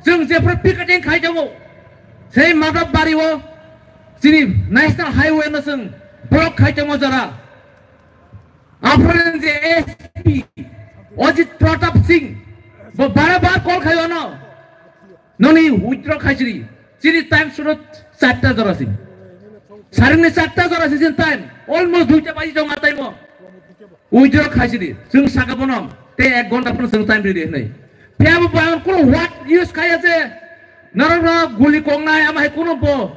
chwng jephru picketing khaijago, sei Madhab Bari o, chini National Highway no chwng block khaijamo jora. Aphran je S P Ajit Pratap Singh, bo bara bar call khayo no. Noni withdraw khaisiri. Chini time suro charta jora si. Saringni charta jora si chini time. Almost duita baji jong atai mo. Withdraw khaisiri. Chwng saka bono. Te ek ghonta phano chwng time riri hinai. Phiya bo ba kuno what use khaya je. Narok na guli kongnai ama hai kuno bo.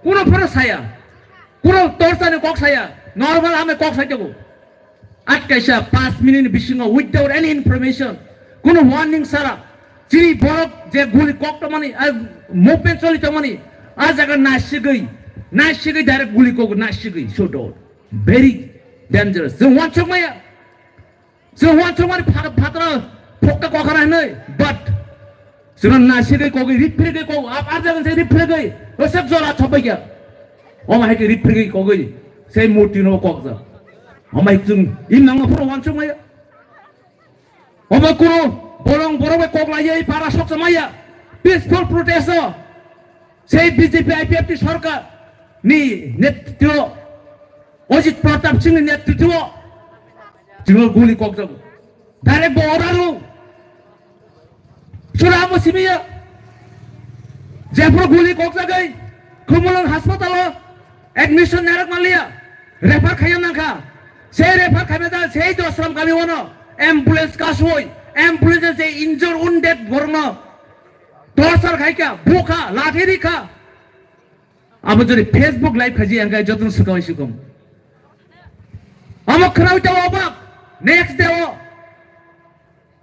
Kuno phano saya. Kuno torsa ni kok saya. Normal ama kok saya jago. At kaisa panch minute bisingo without any information, kuno warning sara, chini borok je guli kok tongmani, ah, movement choli tongmani, ah jaga nasigwi, nasigwi direct guli kok nasigwi, so do. Very dangerous. Chwng wansuk maya. Chwng wansuk mani pha-, phatra phokta kokhara hinwi, but Chwngno nasigwi kogwi, riphrigwi kog-, ap-, arjagan se riphrigwi, rosek jora chopaiya. Omo hai khe riphrigwi kogwi, sei murti no kokjak. Omo hai chwng imnangma phuru wansuk maya. Omo kunu bolong borok bai kok laiya, para sok chamaya. Peaceful protest o. Sei B J P I P F T sorkar ni netritwo, Ajit Pratap Singh ni netritwo. Chwngno guli kokjago. Direct bo order o. Sura amo simiya. Jephru guli kokjagwi Khumulwng hospital o admission narwk manliya. Refer khaiya nangkha. Sei refer khaimajak sei Dosram kami wano ambulance kasoi, ambulance se injured wounded borokno torture khaikha, bukha, lathi rikha. Abo jodi Facebook live khaji angkai jotno swkang swkang. Amo khwnawi ta obak next day o.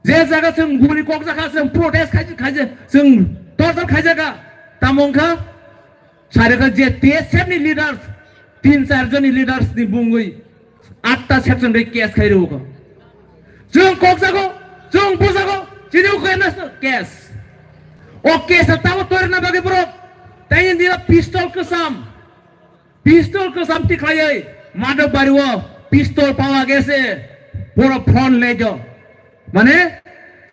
Je jaga chwng guli kokjakha, chwng protest khai, khai, chwng torture khaijakha, tamo wngkha? Sari kha je T S F ni leaders, tin char joni leaders ni bungwi atta section bai case khai rwkha. Chwng kokjago, chwng bujago, chini ukhe na case. O case tamo torna bagwi borok, tei ni pistol kwcham. Pistol kwcham tikhlaiwi Madhab Bari o pistol pawa gese borok phone lejo. Mane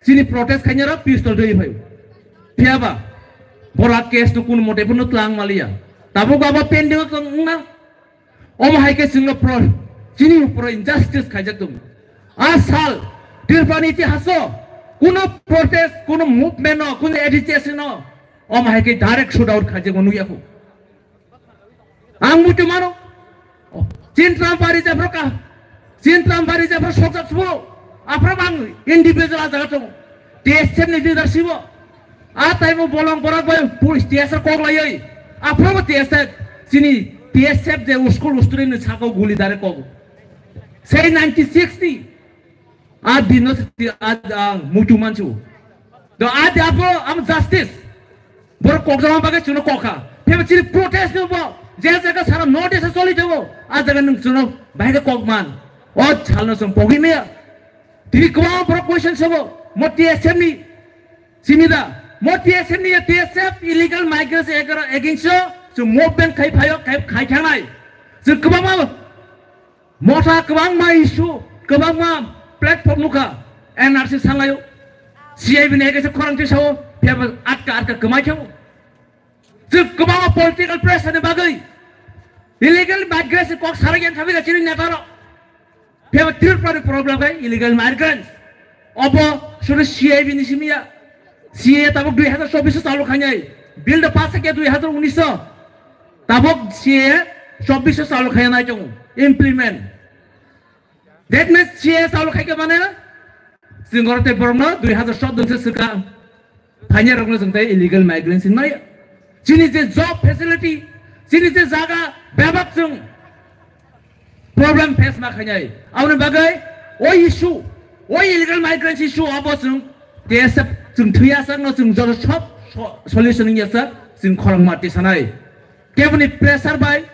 chini protest khainarok pistol twi phaio. Phiyaba borok case no kun mote phano tlang maliya. Tabuk abo pending o tong wngna. Omo hai khe chwngno pro-, chini uporo injustice khaijak tongo. A sal Tripura ni itihaso kuno protest, kuno movement no, kuno agitation no omo hai khe direct shoot out khaijak nukya kho. Ang muitu mano. Oh, Chintram Bari jephru ka. Chintram Bari jephru sokjak subo. Aphru ang individual a jaga tongo. T S F ni leadership o. A tai mo bolong borak bai police T S F kok laioi. Aphru bo T S F chini T S F je school student ni sako guli dare kok. Sei ninety six ni. A dino se ti a, a muitu manchu. Do a di apo am justice. Bor kokjama bagwi chuno kokha. Pheba chini protest no bo. Je jaga sara notice choli jabo. A jaga nung chuno bahai kok man. O chalno song pogi me. Tini kwbang borok question sabo. Mo T S F ni. Simi da. Mo T S F ni T S F illegal migrants against o. Chu movement khai phayo khai khai thangnai. Chu kwbang Motha kwbangma issue, kwbangma platform nukha, N R C sanglaio, C I B ni hai kaisa khorang tisao, phiyaba atka atka kwmai khaio. Chwng kwbangma political pressure ni bagwi illegal migrants ni kok sarai yang khabi chini neta rok. Phiyaba Tripura ni problem khai illegal migrants. Obo suri C I B ni simi ya. C A A tabuk dui hazar chobbish o chalu khainai. Bill da pass khe dui hazar unis o. Tabuk C A A chobbish o chalu khainai tongo. Implement. That means C A A chalu khaikhe mane chwng oro tei borokno dui hazar choudo se swkang. Phainai rokno chwng tei illegal migrants hinmai. Chini je job facility, chini je jaga bebak chwng problem face ma khainai. Aboni bagwi o issue, o illegal migrants issue abo chwng T S F chwng thwiya sakno chwng joto sob so-, solution wngya sak chwng khorang mati sanai. Keboni pressure bai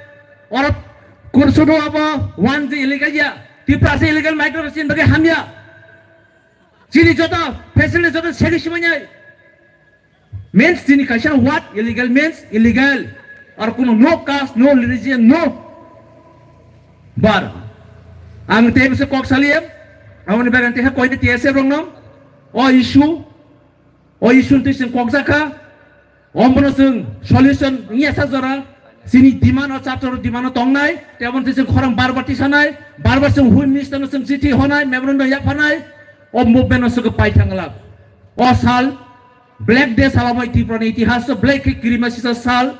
oro kursudo abo one je illegal ya, Tripura se illegal migrant chini bagwi hamya. Chini joto facility joto segi simanai. Means chini kaisa word illegal means illegal. Ar kuno no caste, no religion, no bar. Ang tei bwswk kok saliyem. Aboni bagwi ang tei koini T S F rokno o issue, o issue twi chwng kok jakha. Omono chwng solution wngya sa jora. Chini demand o chapter o demand o tongnai. Tei abono twi chwng khorang bar bar tisanai. Bar bar chwng Home Minister no chwng chithi honai, memorandum yapharnai. O movement no chwng pai thangla. O sal Black Day sal abo Tripura ni itihas o black khe kirima sisa sal,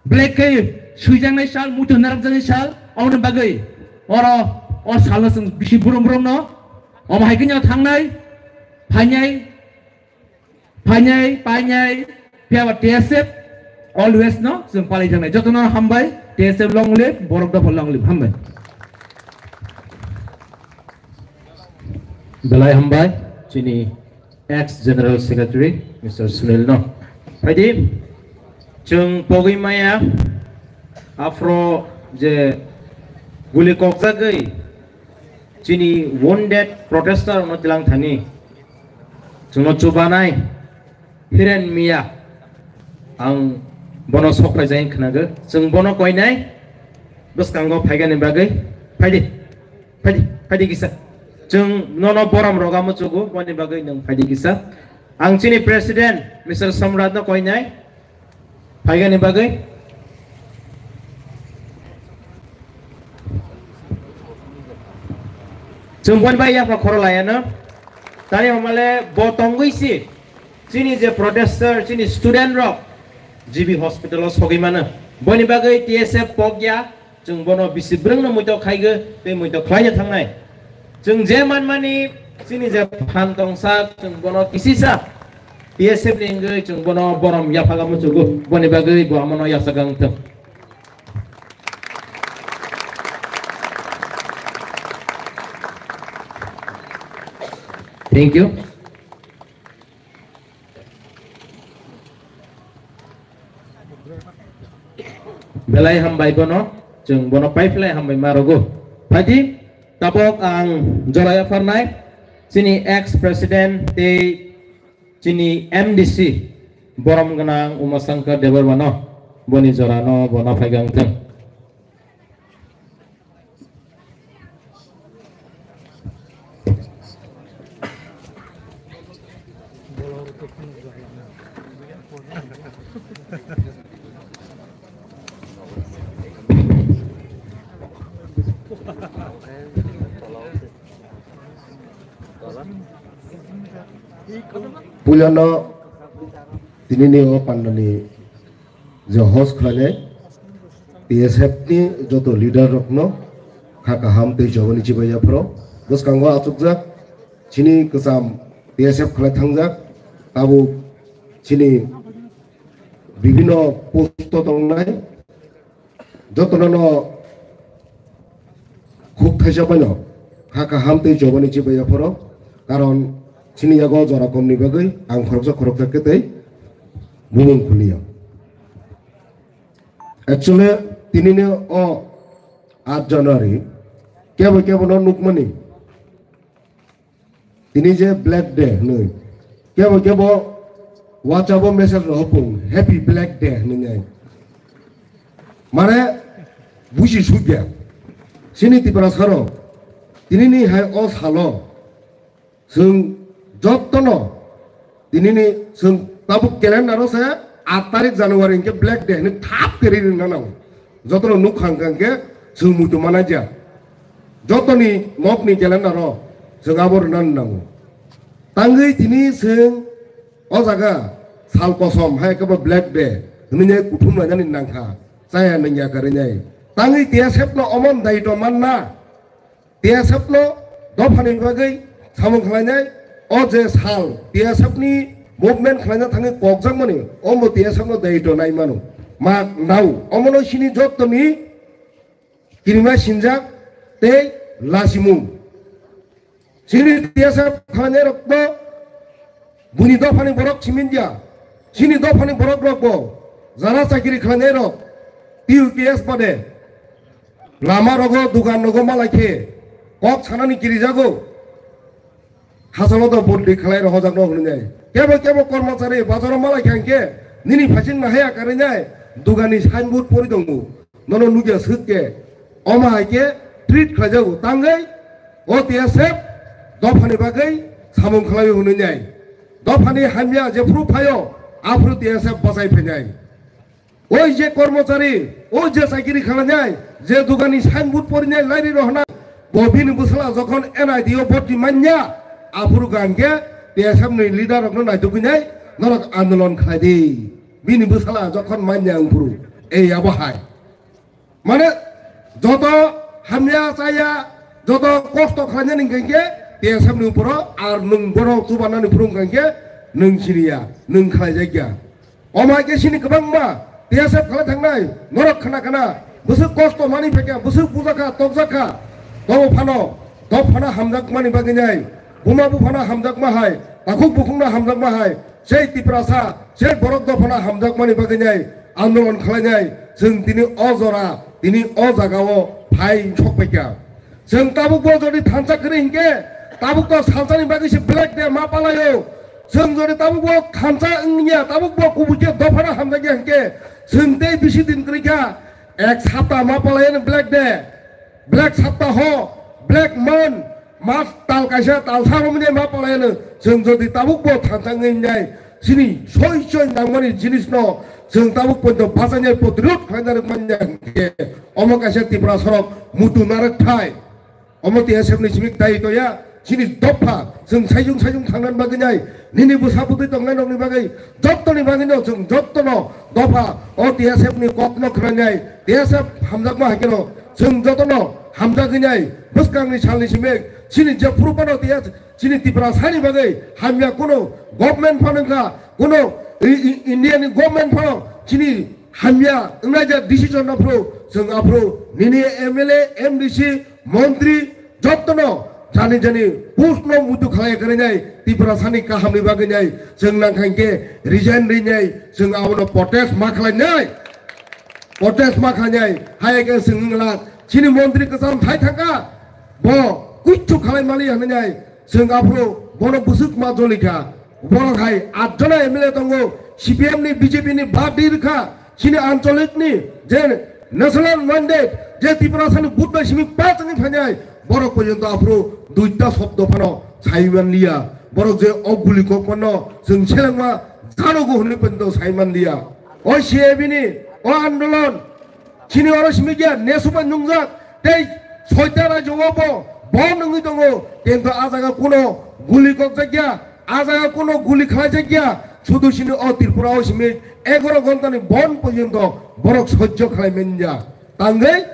black khe swijaknai sal, muitu narakjaknai sal, aboni bagwi oro o salno chwng bisi burum burum no, omo hai khe no thangnai, phainai, phainai, painai, phiya ba T S F always no chwng palai thangnai. Jotono hambai, T S F long live, borok dopha long live, hambai. Belai hambai, chini ex General Secretary Mister Sunil no. Phaidi, chwng pogwi maya, aphro je guli kokjagwi chini wounded protester no tilang thani, chwngno chubanai Hiren Miya, ang bono sok phaijak khnago, chwng bono koinai bwskango phaigani bagwi. Phaidi. Phaidi, phaidi kisa. Chwng nono borom roga muchugo, boni bagwi nwng phaidi kisa. Ang chini president, Mister Samrat no koinai, phaigani bagwi. Chwng boni bai yapha khoro layano. Tani homale bo tongwi si. Chini je protester, chini student rok G B hospital o sogwi mano. Boni bagwi T S F pokya. Chwng bono bisi bwrwngno muitok khaigo tei muitok khlaina thangnai. Chwng je manmani chini je phan tongsa chwng bono kisisa T S F ni wngwi chwng bono borom yaphaga muchugo, boni bagwi bo amono yachaga wngthok. Thank you. Belai hambai bono, chwng bono paiphlai hambai ma rwgo. Phaidi, tabok ang jora yapharnai, chini ex president tei chini M D C, borom gwnang Umashankar Debbarma no, boni jora no bono phaigang thung. Puilano tinini o pandani je host khlainai T S F ni joto leader rokno kha kaham tei jobani chibai yaphro bwskango achukjak chini kwcham T S F khlai thangjak tabuk chini bibhinno post o tongnai jotono no khuk thaisa baino kha kaham tei jobani chibai yaphro karon chini yago jora komni bagwi ang khoroksa khoroksa khe tei bumung khuliya. Actually, tinini o aat January, kebo kebo no nukmani. Tini je Black Day hwnwi, kebo kebo WhatsApp o message rw hopung, "Happy Black Day" hwnwi nai. Mane, buji sugya. Chini Tiprasa rok, tinini hai o salo, Chwng jottono tinini chwng tabuk calendar o se aat tarik January hwnkhe Black Day hwnwi thap kwrwi rwna nango. Jotono nukha hwnkha hwnkhe chwng muitu manaija. Jotoni nokni calendar o chwng abo rwna nango. Tangwi tini chwng o jaga sal kosom hai kebo Black Day hwnwi kuthum lainani nangkha. Chaya nangya kwrwi nai. Tangwi T S F no omo daito manna. T S F no dophani bagwi samung khlainai, o je sal T S F ni movement khlaina thangwi kokjakmani, omo T S F no daitw nai mano. Mak nao, omono sini jottoni kirima sinjak tei lasimung. Chini T S F khlainairokno buini dophani borok simi ya. Chini dophani borokrokbo jara chakiri khlainairok T U K S bade lama rogo, dugan rogo malai khe kok sanani kirijago. Hachalo do bondhi khlai rohojakno hwnwi nai. Kebo kebo kormochari bazaro malai khe hwnkhe nini phasing nahaya karwi nai, dugani signboard pori tongo. Nono nugya swk khe, omo hai khe treat khlaijago. Tangwi o T S F dophani bagwi samung khlaio hwnwi nai. Dophani hamya jephru phaio, aphru T S F bachai phainai. Oi je kormochari, o je chakiri khlainai, je dugani signboard porinai lairi rohna, bo bini bwsala jokhon N I D o boti manya, aphuru gan khe T S F ni leader rokno naitugwinai, norok andolon khlai di. Bini bwsala jokhon manya wngphuru, ei abo hai. Mane joto hamya chaya, joto kosto khlainani hwnkhe T S F ni uporo ar nwng bono chubanani phuru hwnkhe nwng siniya, nwng khlaijakya. Omo hai khe chini kwbangma T S F khlai thangnai, norok khna khna, bwswk kosto mani phaikha, bwswk bujakha, tokjakha, tobo phano, tok phano hamjakmani bagwi nai, buma buphano hamjakma hai, takhuk bukhukno hamjakma hai, sei Tiprasa, sei borok dophano hamjakmani bagwi nai, andolon khlainai, chwng tini o jora, tini o jagao phai sokpaikha. Chwng tabuk bo jodi thansa kwrwi hinkhe, tabuk to salsani bagwi se Black Day ma palaio. Chwng jodi tabuk bo thansa wngya, tabuk bo kubui khe dophano hamjakya hinkhe, chwng tei bisi din kwrwi kha, ek sapta ma palaio Black Day, Black sapta ho, Black Month, mas tal kaisa tal sa romwi ma palaio. Chwng jodi tabuk bo thansa wngwi nai, chini soi soi nangmani jinisno chwng tabuk poito bachainai protirod khlaina rwkmanya hinkhe, omo kaisa Tripura sorok mutu narwkthai. Omo T S F ni simi dai toya, chini dopha, chwng saijung saijung thangnani bagwi nai, nini bwsa bwtwi tongnai nokni bagwi, jottoni bagwi no chwng jottono dopha, o T S F ni kokno khwnanai, T S F hamjakma hai kheno chwng jotono hamjagwi nai, bwskangni salni simi, chini jephuru phano T S, chini Tiprasani bagwi hamya kuno government phano wngkha, kuno i-, i-, India ni government phano chini hamya wngnaijak decision aphuru, chwng aphuru nini M L A, M D C, montri jottono jani jani post no muitu khlai kwrwinai Tiprasani kahamni bagwi nai chwng nangkha hinkhe resign rinai chwng abono protest ma khlainai, protest ma khlainai. Hai khe chwng wngla chini montri kwcham thai thangkha, bo kuichu khlai mali hwnwi nai chwng aphuru bono bwswk ma jolikha. Borok hai atjona M L A tongo, C P M ni, B J P ni bad di rwkha, chini ancholik ni je national mandate, je Tiprasani vote bai simi pass wngwi phainai, borok porjonto aphuru duita shobdo phano sai manliya. Borok je o guli kok phano chwng selengma janogo hwnwi porjonto sai manliya. O C A B ni o andolon, chini oro simi khe nesuba nungjak tei soita rajyo o bo bo nungwi tongo, kintu a jaga kuno guli kokjak ya, a jaga kuno guli khlaijak ya, sudu sini o Tripura o simi egaro ghonta ni bon porjonto borok sojjo khlai manya. Tangwi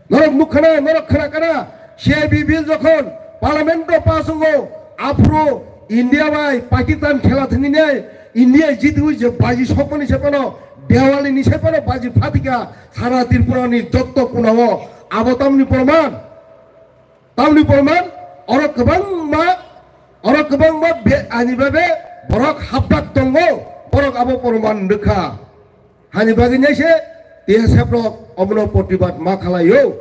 norok nukha na, norok khna kana, C A B bill jokhon parliament o pass wngo, aphuru India bai Pakistan khela thwngwi nai, India jitiwi je baji sokmani se phano, Diwali ni se phano baji phatika sara Tripura ni jotto kunao. Abo tamni porman, tamni porman, oro kwbangma, oro kwbangma be-, ani babe borok hapdak tongo, borok abo porman rwkha. Hani bagwi nai se T S F rok omono protibad ma khalai o.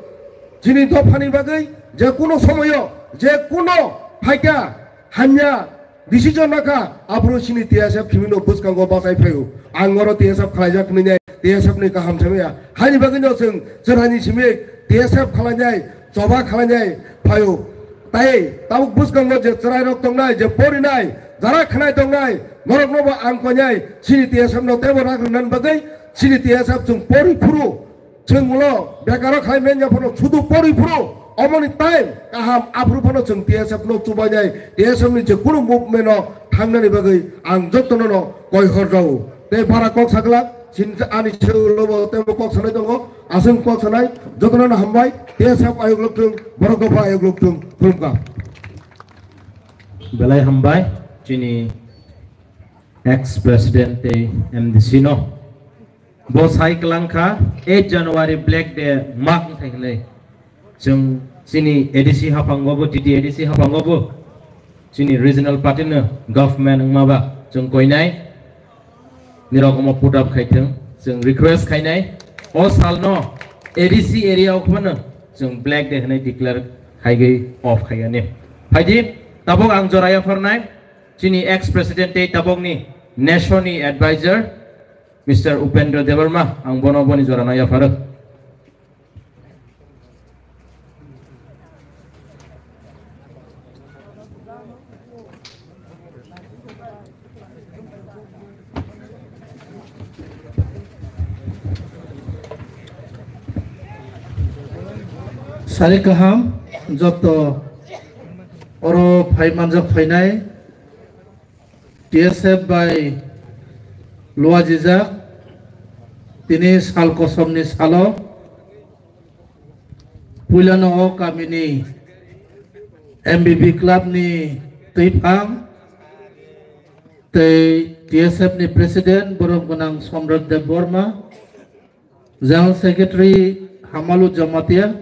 Chini dophani bagwi je kuno somoyo, je kuno phaikha hamya decision nakha, aphuru chini T S F chimino bwskango bachai phaio. Ang oro T S F khlaijak hinwi nai, T S F ni kaham samaya. Hani bagwi no chwng chwrani simi T S F khlainai, choba khlainai phaio. Tai tabuk bwskango je chwrairok tongnai, je porinai, jara khnai tongnai, norokno bo ang koinai, chini T S F no teibo rak rwnani bagwi, chini T S F chwng pori phuru, chwng ulo bekaro khlai manya phano sudu pori phuru, omoni time kaham aphuru phano chwng T S F no chubainai, T S F ni je kunu movement no thangnani bagwi ang jotono no koi hor rao. Tei bara kok sakla, sin ani seulo bo teibo kok sanai tongo, aswng kok sanai, jotono no hambai, T S F ayok lokthung, borok dopha ayok lokthung, khulumkha. Belai hambai, chini Ex president tei M D C no bo sai kwlang kha, eight January Black Day mak wng thai hwnwi. Chwng chini A D C haphango bo, T T A D C haphango bo chini regional party no government wngma ba chwng koinai nirok omo put up khai thwng, chwng request khainai o salno A D C area o khwmano chwng Black Day hwnwi declare khaigwi off khaigani. Phaidi tabuk ang jora yapharnai chini ex president tei tabukni nation ni advisor Mister Upendra Debbarma, ang bono boni jorano yapharo. Sari kaham joto oro phai manjak phainai T S F bai luajijak tini sal kosomni salo puilano o kamini M B B club ni twiphang tei T S F ni president borok gwnang Somrat Debbarma, General Secretary Hamalu Jamatia,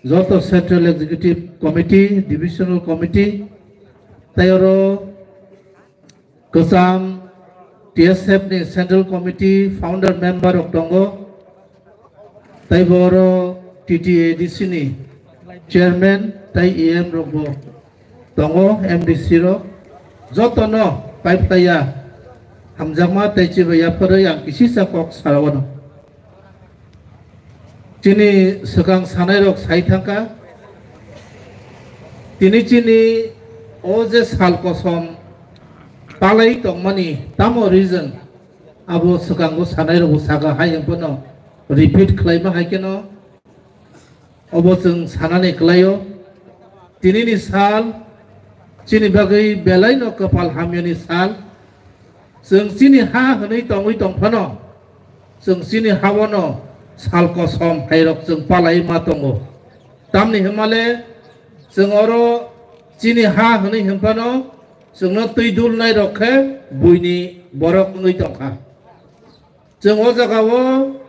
joto Central Executive Committee, Divisional Committee, tei oro kwcham T S F ni Central Committee founder member rok tongo, tei bo oro T T A D C ni chairman tei E M rok bo tongo, M D C rok jotono paiphlaiya hamjakma tei chibai yapharwi ang kisisa kok sarwano. Chini swkang sanai rok sai thangkha, tini chini o je sal kosom palai tongmani tamo reason abo swkango sanai rok saka hai wngphano repeat khlaima hai kheno obo chwng sanani kwlaio. Tinini sal chini bagwi belaino kwpal hamyani sal. Chwng chini ha hwnwi tongwi tongphano, chwng chini haono sal kosom hairok chwng palai ma tongo. Tamni hwnmale chwng oro chini ha hwnwi hwnphano, chwngno twi dulnai rok khe buini borok wngwi tongkha. Chwng o jagao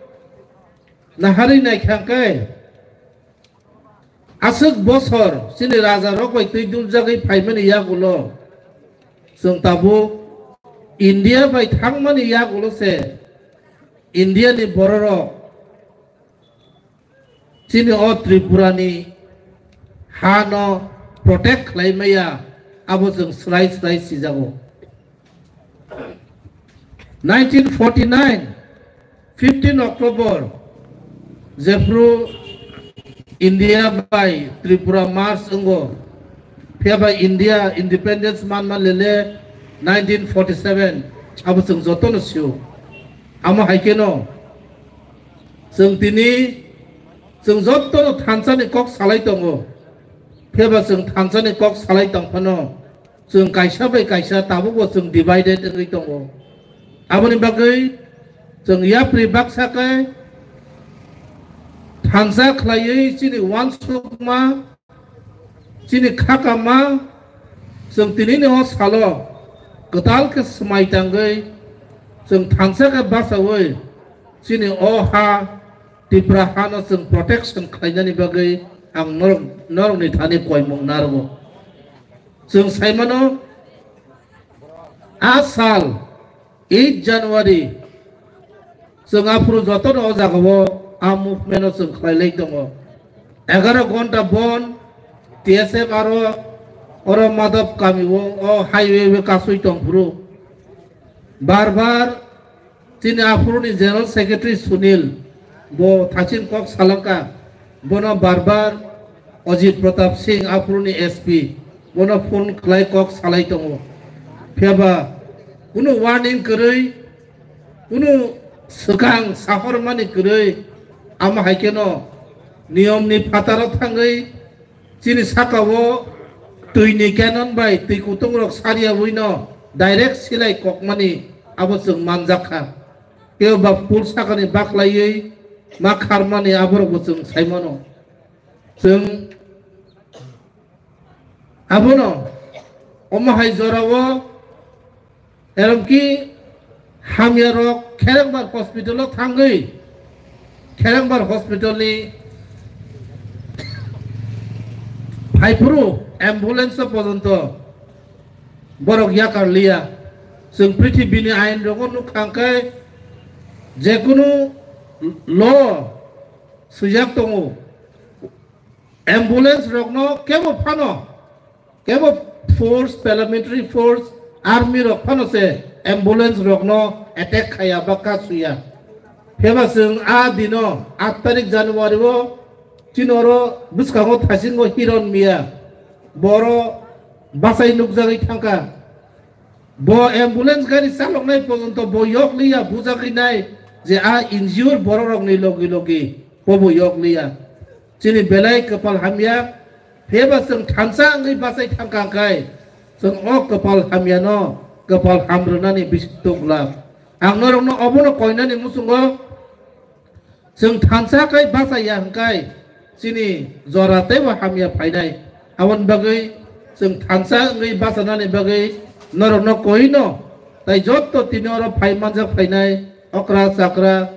naharwi naikha khe, aswk bosor chini raja rok bai twi duljagwi phaimani yagulo, chwng tabuk India bai thangmani yagulo se India ni bororok chini o Tripura ni ha no protect khlai maya, abo chwng swrai swrai sijago. Nineteen forty-nine, fifteen October, jephru India bai Tripura merge wngo, phiya bai India independence man man lele nineteen forty-seven, abo chwng jotono sio. Amo hai kheno chwng tini chwng jotono thansa ni kok salai tongo, phiya ba chwng thansa ni kok salai tong phano, chwng kaisa bai kaisa tabukbo chwng divided wngwi tongo. Aboni bagwi chwng yapri baksa khe thansa khlaiwi chini uansukma, chini khakama, chwng tinini o salo kwtal khe swmai tangwi chwng thansa khe bachaui chini o ha Tipra hano chwng protection khlainani bagwi ang norok, norokni thani koimung narwgo. Chwng saimano, a sal eight January chwng aphuru jotono o jagao a movement o chwng khlai lai tongo. Egaroh ghonta bon T S F aro oro Madhab kami o, o highway o kasui tong phuru bar bar chini aphuru ni General Secretary Sunil bo thaching kok salangka, bono bar bar Ajit Pratap Singh aphuru ni S P bono phone khlai kok salai tongo. Phiya ba kunu warning kwrwi, kunu swkang sahormani kwrwi, amo hai kheno niyom ni phataro thangwi chini sakao twi ni cannon bai twi kutung rok saria ui no direct silai kokmani abo chwng manjak kha. Kebo ba pul sakani baklaiwi ma kharmani aborok bo chwng saimano. Chwng abono omo hai jorao Eromki hamya rok Kherengbar hospital o thangwi, Kherengbar hospital ni phaiphuru ambulance o pojonto borok yakar liya. Chwng prithibini ain rogo nukha hwnkhe, jekunu law swijak tongo, ambulance rokno kebo phano, kebo force, paramilitary force, army rok phano se ambulance rokno attack khaya ba kasuya. Pheba chwng a dino, aat tarik January o, chini oro bwskango thaisingo Hiron Miya, boro bachai nukjagwi thangkha. Bo ambulance gari chaloknai porjonto bo yok liya, bujagwi nai je a injured bororokni logi logi bo bo yok liya. Chini belai kwpal hamya, pheba chwng thansa wngwi bachai thangkha hwnkhe, chwng o kwpal hamyano kwpal ham rwnani bising tubla. Ang norokno obono koinani muchungo, chwng thansa khe bachaya hwnkhe chini jora teibo hamya phainai. Aboni bagwi chwng thansa wngwi bachanani bagwi norokno koino, tai jotto tini oro phai manjak phainai okra chakra,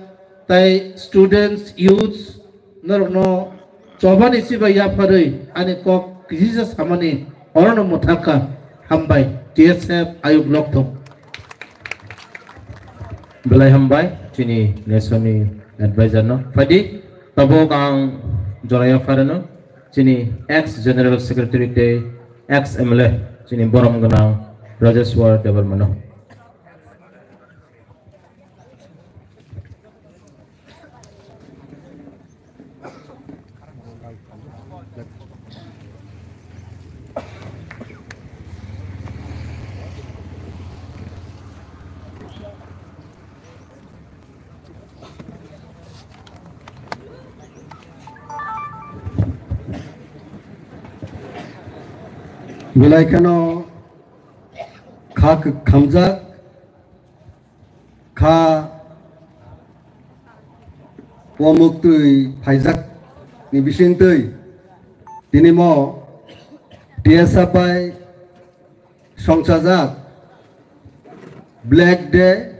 tai students, youths, norokno chobani chibai yapharwi ani kok kisisa samani orono mwthakha. Hambai, T S F ayuk lokthok. Belai hambai, chini nation ni advisor no. Phaidi, tabuk ang joraya pharano, chini ex general secretary tei ex M L A, chini borom gwnang Rajeshwar Debbarma no. Belai kheno kha khamjak, kha o muktwi phaijak ni bisingtwi tini mo T S F bai songchajak Black Day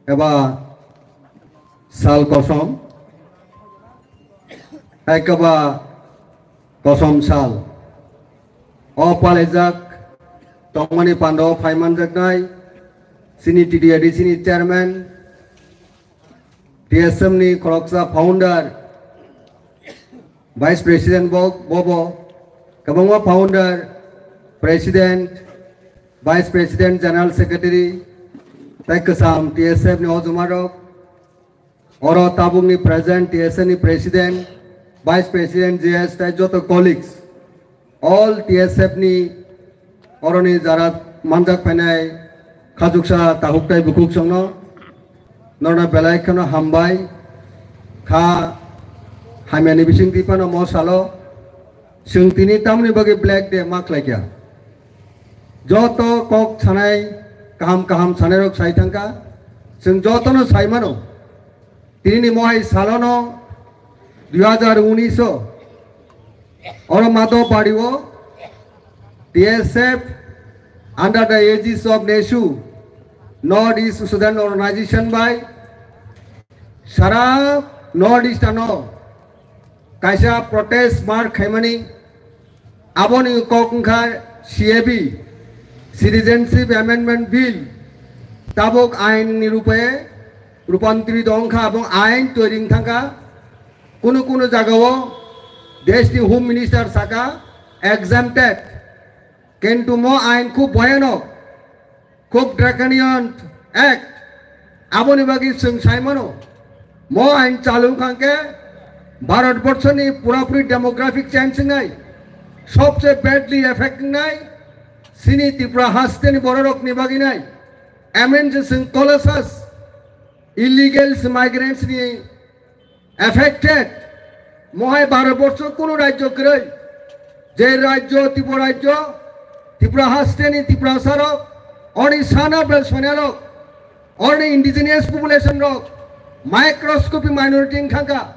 eba sal kosom, hai khe ba kosom sal o palaijak tongmani pando phai manjaknai chini T D A D C ni chairman, T S M ni khoroksa founder, vice president bo, bobo, kwbangma founder, president, vice president, general secretary, tai kwcham T S F ni ojomarok, oro tabukni present T S F ni president, vice president, G S tai joto colleagues, all T S F ni oroni jara manjak phainai khajuksa tahuk tai bukhuk songno norna belai kheno hambai kha. Hamyani bisingtwi phano mo salo chwng tini tamni bagwi Black Day ma khlaikha? Joto kok sanai, kaham kaham sanairok sai thangkha, chwng jotono sai mano. Tinini mohai salono dui hajar unis o oro Madhopadi o T S F under the aegis of nesu, North East Student Organization bai sara North East ano kaisa protest march khaimani. Aboni kok wngkha C A B, Citizenship Amendment Bill. Tabuk ain ni rupe rupantrido wngkha, abong ain toiri wngthangkha. Kunu kunu jagao deshni Home Minister saka exempted, kintu mo ain khub bhayanok, khub draconian act. Aboni bagwi chwng sai mano, mo ain chalu wngkha hwnkhe Bharat borshoni purapuri demographic change wngnai, sobse badly effect wngnai chini Tripura hasteni bororokni bagwi nai. Emen je chwng colossal illegal migrants ni affected, mohai Bharat borsho kunu rajyo kwrwi, je rajyo, Tripura rajyo, Tripura hasteni Tiprasa rok, oni sana bel sonya rok, oni indigenous population rok, microscopic minority wngkha.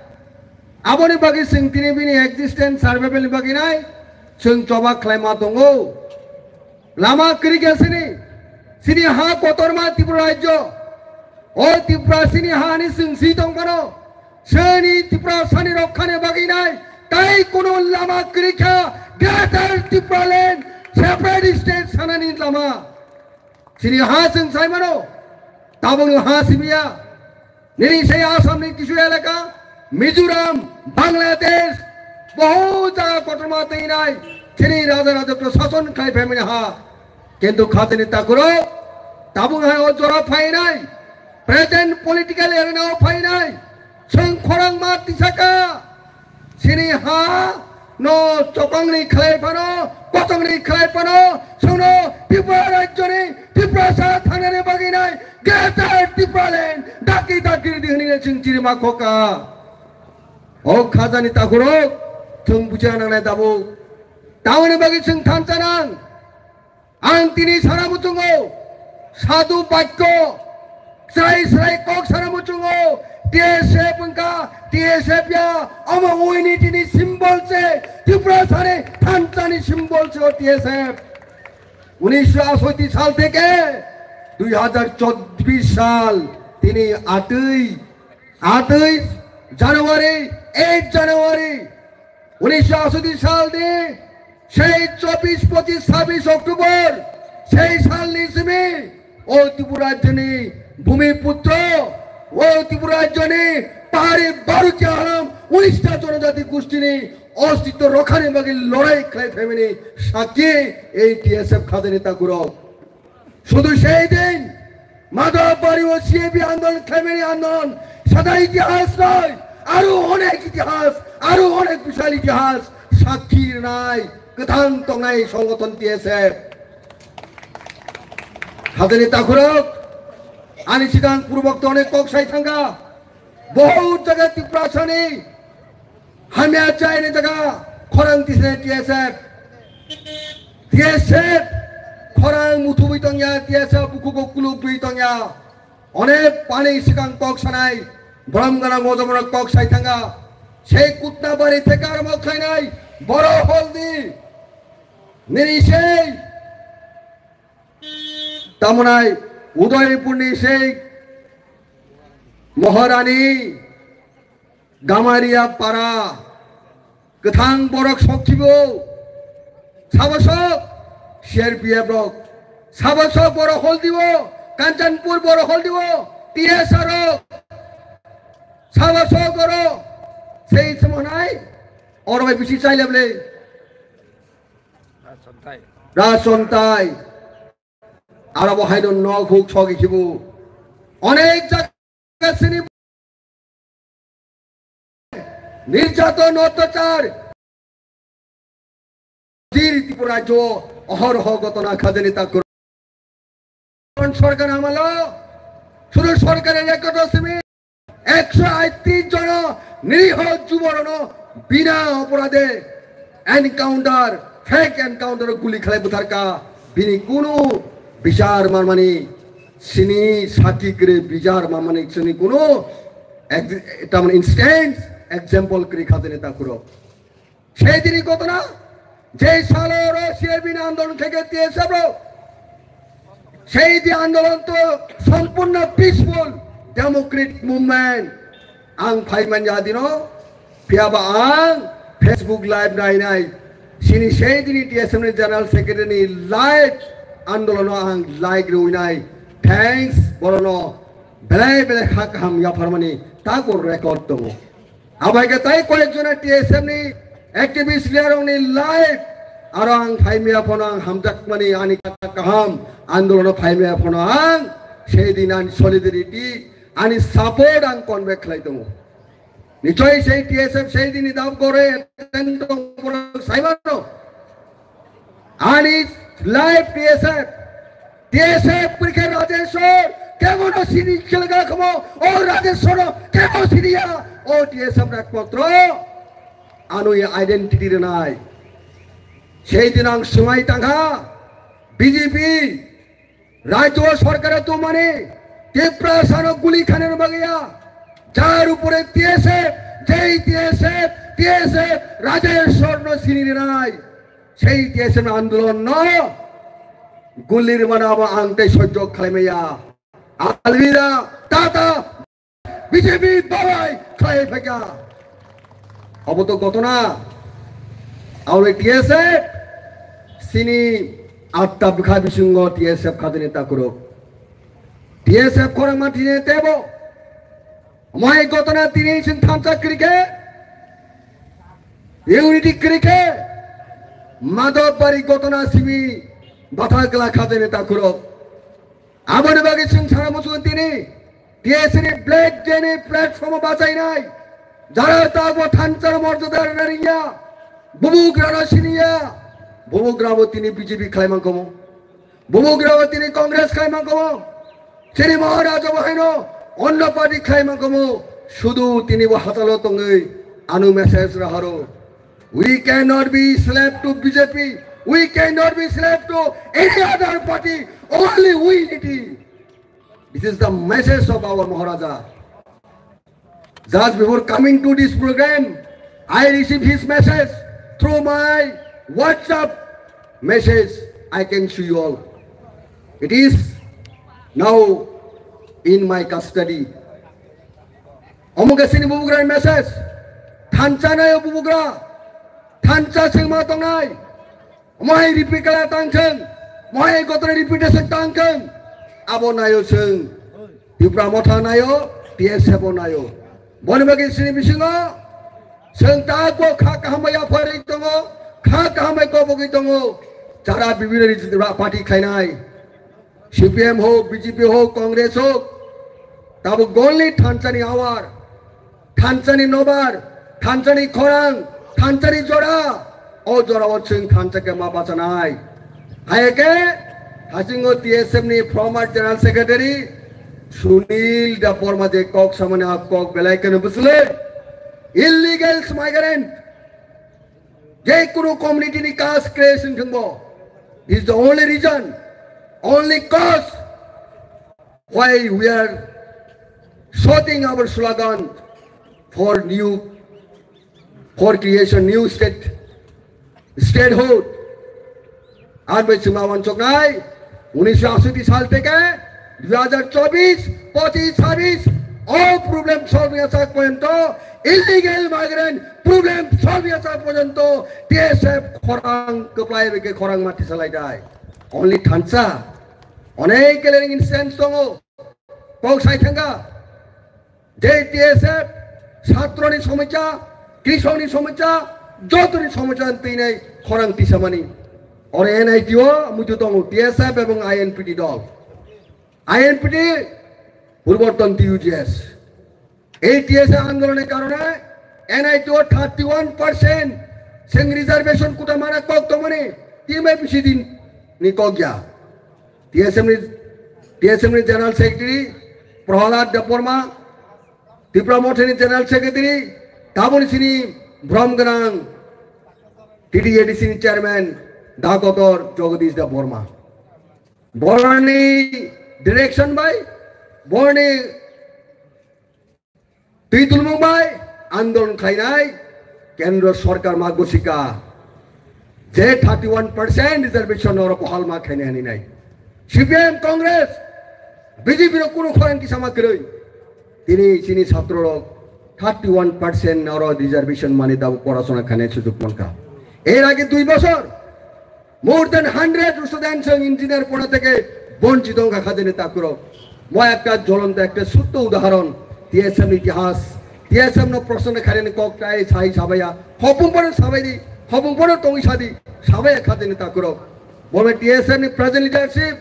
Aboni bagwi chwng tini bini existence survival ni bagwi nai chwng choba khlaima tongo. Lama kwrwi khe sini Chini ha kotorma Tripura rajyo. O Tripura chini hani chwng si tong phano, chini Tripura sani rokkhani bagwi nai tai kuno lama kwrwi kha, Greater Tripura Land, separate state sanani lama. Chini ha chwng sai mano, tabukno ha simiya. Nini sei Assamni kisu elaka, Mizoram, Bangladesh, bohut jaga kotorma twi nai, chini raja rajakno sason khlai phaimani ha. Kintu khajani takhurok, tabuk hai o jora phainai, present political arena o phainai, chwng khorang ma tisaka, chini ha no chokongni khlai phano, kosongni khlai phano, chwngno Tripura rajyoni, Tiprasa thangnani bagwi nai, Greater Tipraland, daki daki ridi hwnwi chwng chirima khoka. O khajani takhurok, chwng buchina nangnai tabuk. Tamoni bagwi chwng thansa nang. Ang tini sana muchungo, sadhu bakyo, srai srai kok sana muchungo, T S F wngkha, T S F ya, omo unity ni symbol se, Tripura sani thansa ni symbol se o T S F. Unisho asoiti sal theke dui hajar chobbish sal, tini atwi, atwi January, eight January, unisho asoiti sal ni sei chobbish, pochish, sabbish October, sei sal ni simi o Tripura rajyoni bhumi putro, o Tripura rajyoni pahari Baruchi Ahlam, unista jonojati gustini ostitto rokhani bagwi lorai khlai phaimani sakki ei T S F khajani takhurok. Sudu sei din Madhobari o C A B andolon khlaimani andolon sada itihas noi, aro onek itihas, aro onek bishal itihas sakki rwnai kwthang tongnai songothon T S F. Khajani takhurok, ani sikang purubok to onek kok sai thangkha, bohut jaga Tiprasani hamya chaini jaga khorang tisne T S F. T S F khorang muthubwi tongya, T S F bukhugo kulubwi tongya. Onek pani sikang kok sanai, borom gana mojomora kok sai thanga. Sei kutna bari theka armo khlainai, boro holdi. Nini sei tamonai Udaipurni sei Maharani Gamaria para kwthang borok sok khibo. Sabo sok C R P F rok. Sabo sok boro holdibo. Kanchanpur boro holdibo. T S R rok. Sabo sok boro. Sei semonai. Oro bai bisi chailable. Rajontai. Aro bo haino nok huk sogi khibo. Onek jaga sini nirjaton, otyachar. Jiri Tripura jo ohor ho gotona khajani takur. Sorkar amalo, suru sorkar ekotro simi. Ekso aitris jono niriho juborokno bina oporade encounter, fake encounter guli khlai butharka, bini kunu bichar manmani sini sakhi kwrwi bichar manmani sini kunu ex-, tamani instance, example kwrwi khajani takhurok. Sei dini ghotona, jei salo oro C A B ni andolon khe khe T S F rok, sei di andolon to sompurno peaceful democratic movement. Ang phai manya dino, phiya ba ang Facebook live nai nai, sini sei dini T S F ni general secretary ni live andolono ang like rwi nai. Thanks, borono belai belai kha kaham yapharmani tago record tongo. Abai khe tai koyek jona T S F ni activist leader rok ni life aro ang phaimaya phano ang hamjakmani ani kaham andolono phaimaya phano ang sei din ani solidarity ani support ang convey khlai tongo. Nichoi sei T S F sei din ni dab gore attend tong borok saimano. Ani life T S F, T S F purikhe Rajeshwar, kebono sini khelga khamo, o Rajeshwar no kebo siniya, o T S F ekmatro anoi identity rwnai. Sei din ang swmai tangkha, B J P, rajyo sorkar tumani, Tiprasa no guli khane bagya, jar upore T S F, jei T S F, T S F, Rajeshwar no sini rwnai. Sei T S F andolon no guli rwmano abo ang tei sojjo khlaimaya. Alvira, tata, B J P babai khlai phaikha. Abo to gotona. Aure T S F sini atta bwkha bisingo T S F khajani takhurok. T S F khorang mantine tebo. Mai gotona tini sing thamsa krike. Unity krike. Madhobari gotona simi batha gla khajani takhurok. Aboni bagwi chwng sana muchungo tini T S F ni Black Day ni platform o bachainai jara tabo thansa morjada rwna rwya, bubugra no siniya, bubugra bo tini B J P khlai mangkomo, bubugra bo tini Congress khlai mangkomo, chini Maharaja bo haino onno party khlai mangkomo, sudu tini bo hachalo tongwi anu message raharo. We cannot be slave to B J P. We cannot be slave to any other party. Only we unity. This is the message of our Maharaja. Just before coming to this program, I received his message through my WhatsApp message. I can show you all. It is now in my custody. Omo khe chini bubugrani message. Thansa nayo bubugra. Thansa sengma tongnai. Mohai repeat kala tang thung. Mohai gotore repetition tang thung. Abo nayo chwng. Tipra Motha nayo, T S F o nayo. Boni bagwi chini bisingo chwng ta bo kha kaham bai yapharwi tongo, kha kaham bai kobogwi tongo. Jara bibhinno ra-, party khlainai. C P M hok, B J P hok, Congress hok, tabuk only thansani awar, thansani nobar, thansani khorang, thansani jora, o jora o chwng thansa khe ma bachanai. Hai khe, hasingo T S F ni former General Secretary Sunil Debbarma je kok samani a kok belai kheno bwswlwi illegal migrant, je kunu community ni caste creation thwngbo. This is the only reason, only cause why we are shouting our slogan for new, for creation new state, statehood. Ang bai chwng ma wansoknai, unisho atsoti sal theke dui hajar chobis, pochis, chabis, o problem solve ya chak porjonto, illegal migrant problem solve ya chak porjonto, T S F khorang kwplai bai khe khorang mati salai dai. Only thansa. Onek clearing instance tongo. Kok sai thangkha. Je T S F, chatroni somosya, krisokni somosya, jotoni somosya twi nai khorang tisamani. Oro N I T O muitu tongo T S F ebong I N P T dol. I N P T poriborton T U J S. Ei T S F andolonni karone N I T O thirty one percent chwng reservation quota mana kok tongmani T M I P C din ni kok ya. T S F ni, T S F ni General Secretary Prahalad Debbarma, Tipra Mothani General Secretary, taboni sini brom gwnang T T A D C ni Chairman Dakotor Jagadish Debbarma. Boroni direction bai, boroni twi tulmung bai andolon khlainai kendro sorkar ma gosika je thirty one percent reservation oro pohal ma khainai ani nai. C P M, Congress, B J P rok kunu khorang kisa ma kwrwi. Tini chini chhatro rok thirty one percent oro reservation mani tabuk porasona khainai sujuk mankha. Er age dui bosor More than hundred students ang engineer pora theke bonchito wngkha khajani takhurok. Mo ekta jolonto ekta sutto udahoron, T S F ni itihas, T S F no proshno khainani kok tai sai sabaiya, hopung pono sabai di, hopung pono tongwi sadi, sabaiya khajani takhurok. Bo T S F ni present leadership,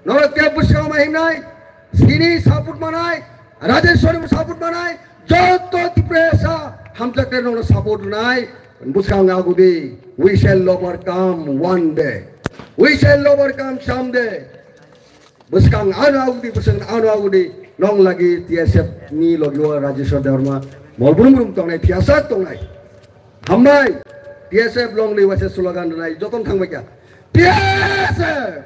norok tei bwskango ma himnai, sini support manai, Rajeshwari bo support manai, joto Tiprasa hamjaknai rokno support rwnai, bwskang agudi, we shall overcome one day. We shall overcome someday. Bwskang ano agudi, bwskang ano agudi, nong lagi T S F ni logi o Rajeshwar Debbarma, mol brum brum tongnai, thiyasa tongnai. Hambai, T S F long live waise slogan rwnai, joton thangbai kha. T S F!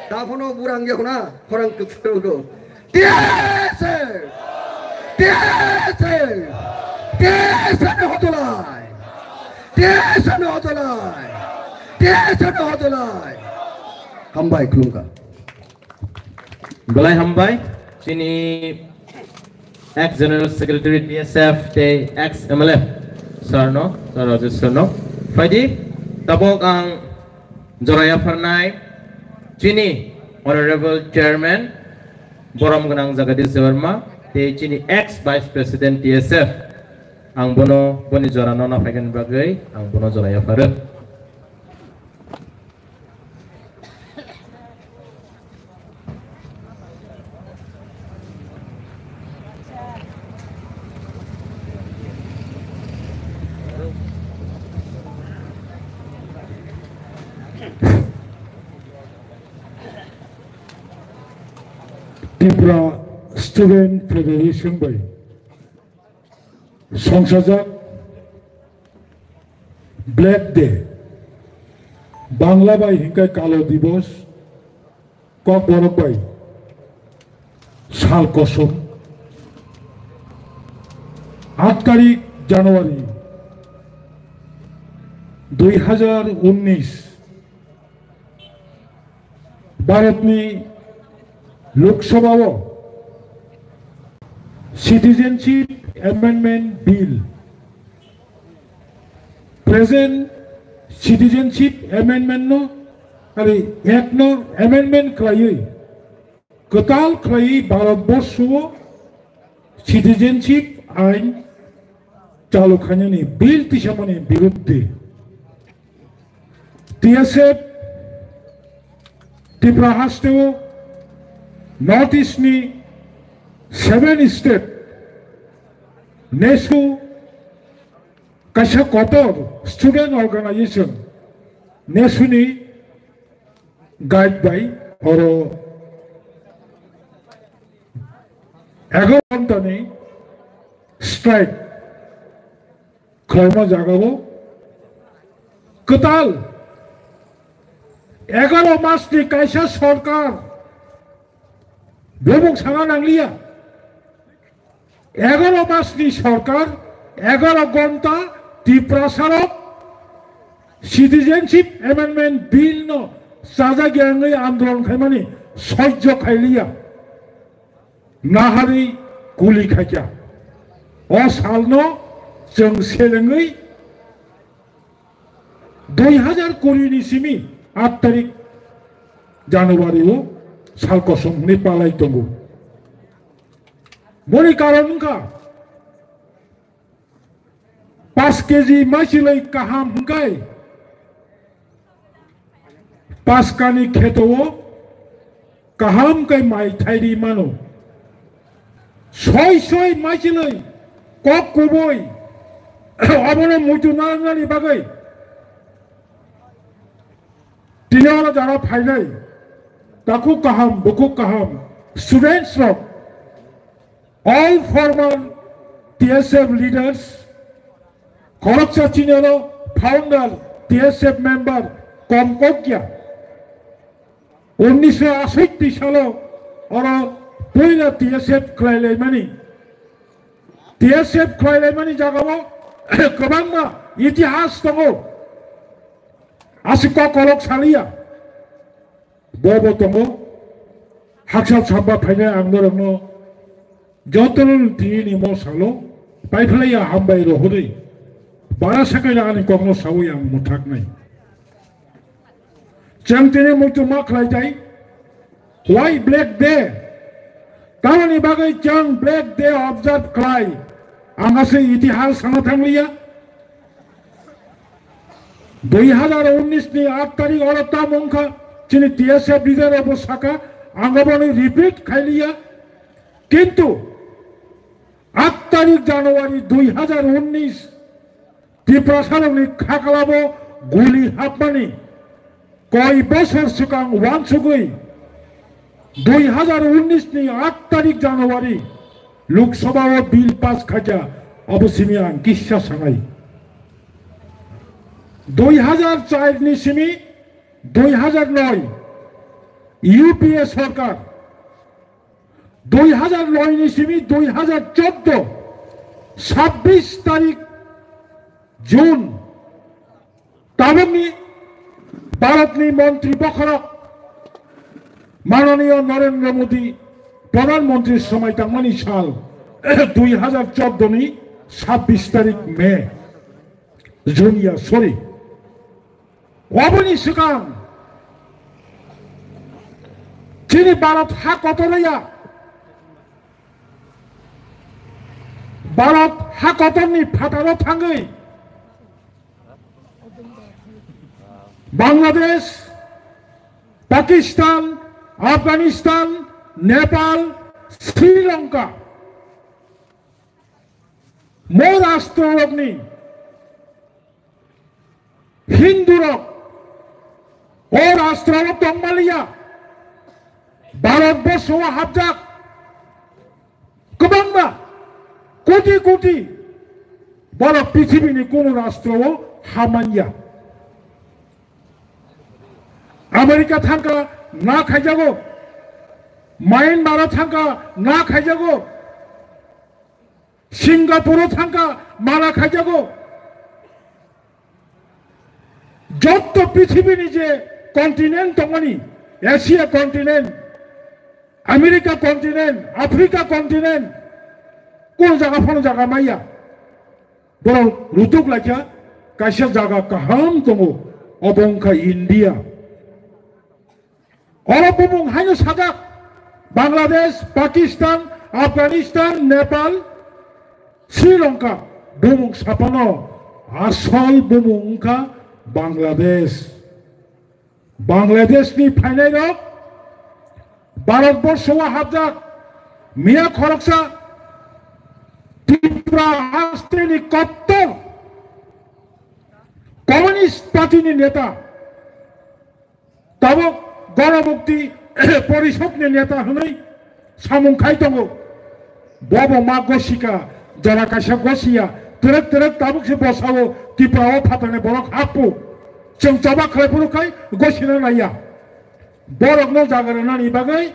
Taphano burang ya khuna, khorang kwchwrwgo. T S F! T S F! T S F ni hotolai! T S F ni hotolai! T S F ni hotolai! Hambai khulumkha. Belai hambai, chini ex General Secretary T S F tei ex M L A sir no, sir Rajesh sir no. Phaidi, tabok ang jora yapharnai chini Honorable Chairman borom gwnang Jagadish Debbarma tei chini ex Vice President T S F, ang bono boni jora no naphaikani bagwi ang bono jora yapharo. Tripura Student Federation bai songsajak Black Day, Bangla bai hinkhe Kalo Divos, Kokborok bai Sal Kosom, aat tarik January dui hajar unnish, Bharatni Lok Sabhao Citizenship Amendment Bill, present Citizenship Amendment no, ari Act no amendment khlaiwi, kwtal khlaiwi Bharat Borsho Citizenship ain chalu khainani bill tisamani birudde T S F Tripura hasteo North East ni seven state nesu kaisa kotor student organization nesu ni guide bai oro egaro ghonta ni strike khlaima jagao kwtal egaro mas ni kaisa sorkar bumung sana nangliya. Egaro mas ni sorkar, egaro ghonta Tiprasarok Citizenship Amendment Bill no sajagya wngwi andolon khaimani sojjo khailiya. Nahari kuli khaikha. O salno chwng selengwi dui hajar kuri ni simi aat tarik January o sal kosom hwnwi palai tongo. Boni karon wngkha, paanch K G maichilwi kaham hwnkhe, paskani kheto o kaham khe mai thairi mano. Soi soi maichilwi kok kubui abono muitu narwknani bagwi tini oro jara phainai takhuk kaham, bukhuk kaham, students rok, all former T S F leaders, khoroksa chini oro founder T S F member kom kokya. Unnisho asotti salo oro puila T S F khlailaimani. T S F khlailaimani jagao kwbangma itihas tongo. Aswk kokolok saliya. Bobo tongo. Haksa samba phainai ang norokno jotono tini ni mo salo paiphlaiya hambai rohorwi. Bara sakaina ani kokno sawi ang mwthaknai. Chwng tini muitu ma khlai tai. Why Black Day? Tamoni bagwi chwng Black Day observe khlai? Ang aswk itihas sana thangliya. Dui hajar unnish ni aat tarik oro tamo wngkha, chini T S F leader obo saka, ang obono repeat khailiya. Kintu aat tarik January dui hajar unnish Tiprasarokni khakalabo guli hapmani koi bosor swkang uansugwi dui hajar unnish ni aat tarik January Lok Sabha o bill pass khaikha, abo simi ang kisa sanai. Dui hajar char ni simi dui hajar noi U P A sorkar, dui hajar noi ni simi dui hajar chordo, sabbish tarik June, tabukni Bharatni montri bokhorok Mananiya Narendra Modi Pradhan Mantri somoi tangmani sal dui hajar chordo ni sabbish tarik May, June ya, sorry. Oboni swkang chini Bharat ha kotor ya, Bharat ha kotorni phataro thangwi Bangladesh, Pakistan, Afghanistan, Nepal, Sri Lanka, mo rashtrorokni Hindurok o rashtrorok tongmaliya, Bharatborsho o hapjak. Kwbangma koti koti borok pithibini kunu rashtrao hamanya. America thangkha na khaijago, Myanmar thangkha na khaijago, Singapore thangkha mana khaijago. Jotto pithibini je continent tongmani, Asia continent, America continent, Africa continent, kunu jaga phano jaga maya. Borok rutuk laikha, kaisa jaga kaham tongo, obo wngkha India. Oro bumung haino sajak, Bangladesh, Pakistan, Afghanistan, Nepal, Sri Lanka, bumung sapano asol bumung wngkha Bangladesh. Bangladesh ni phainairok Bharatborsho o hapjak, miya khoroksa Tripura hasteni kottor Communist Party ni neta. Tabuk Ganamukti Porishod ni neta hwnwi samung khai tongo. Bobo ma gosika, jora kaisa gosiya, twrwk twrwk tabuk se bosao Tripura o phatani borok happo. Chwng choba khlai phuru khai gosina naiya. Borokno jaga rwnani bagwi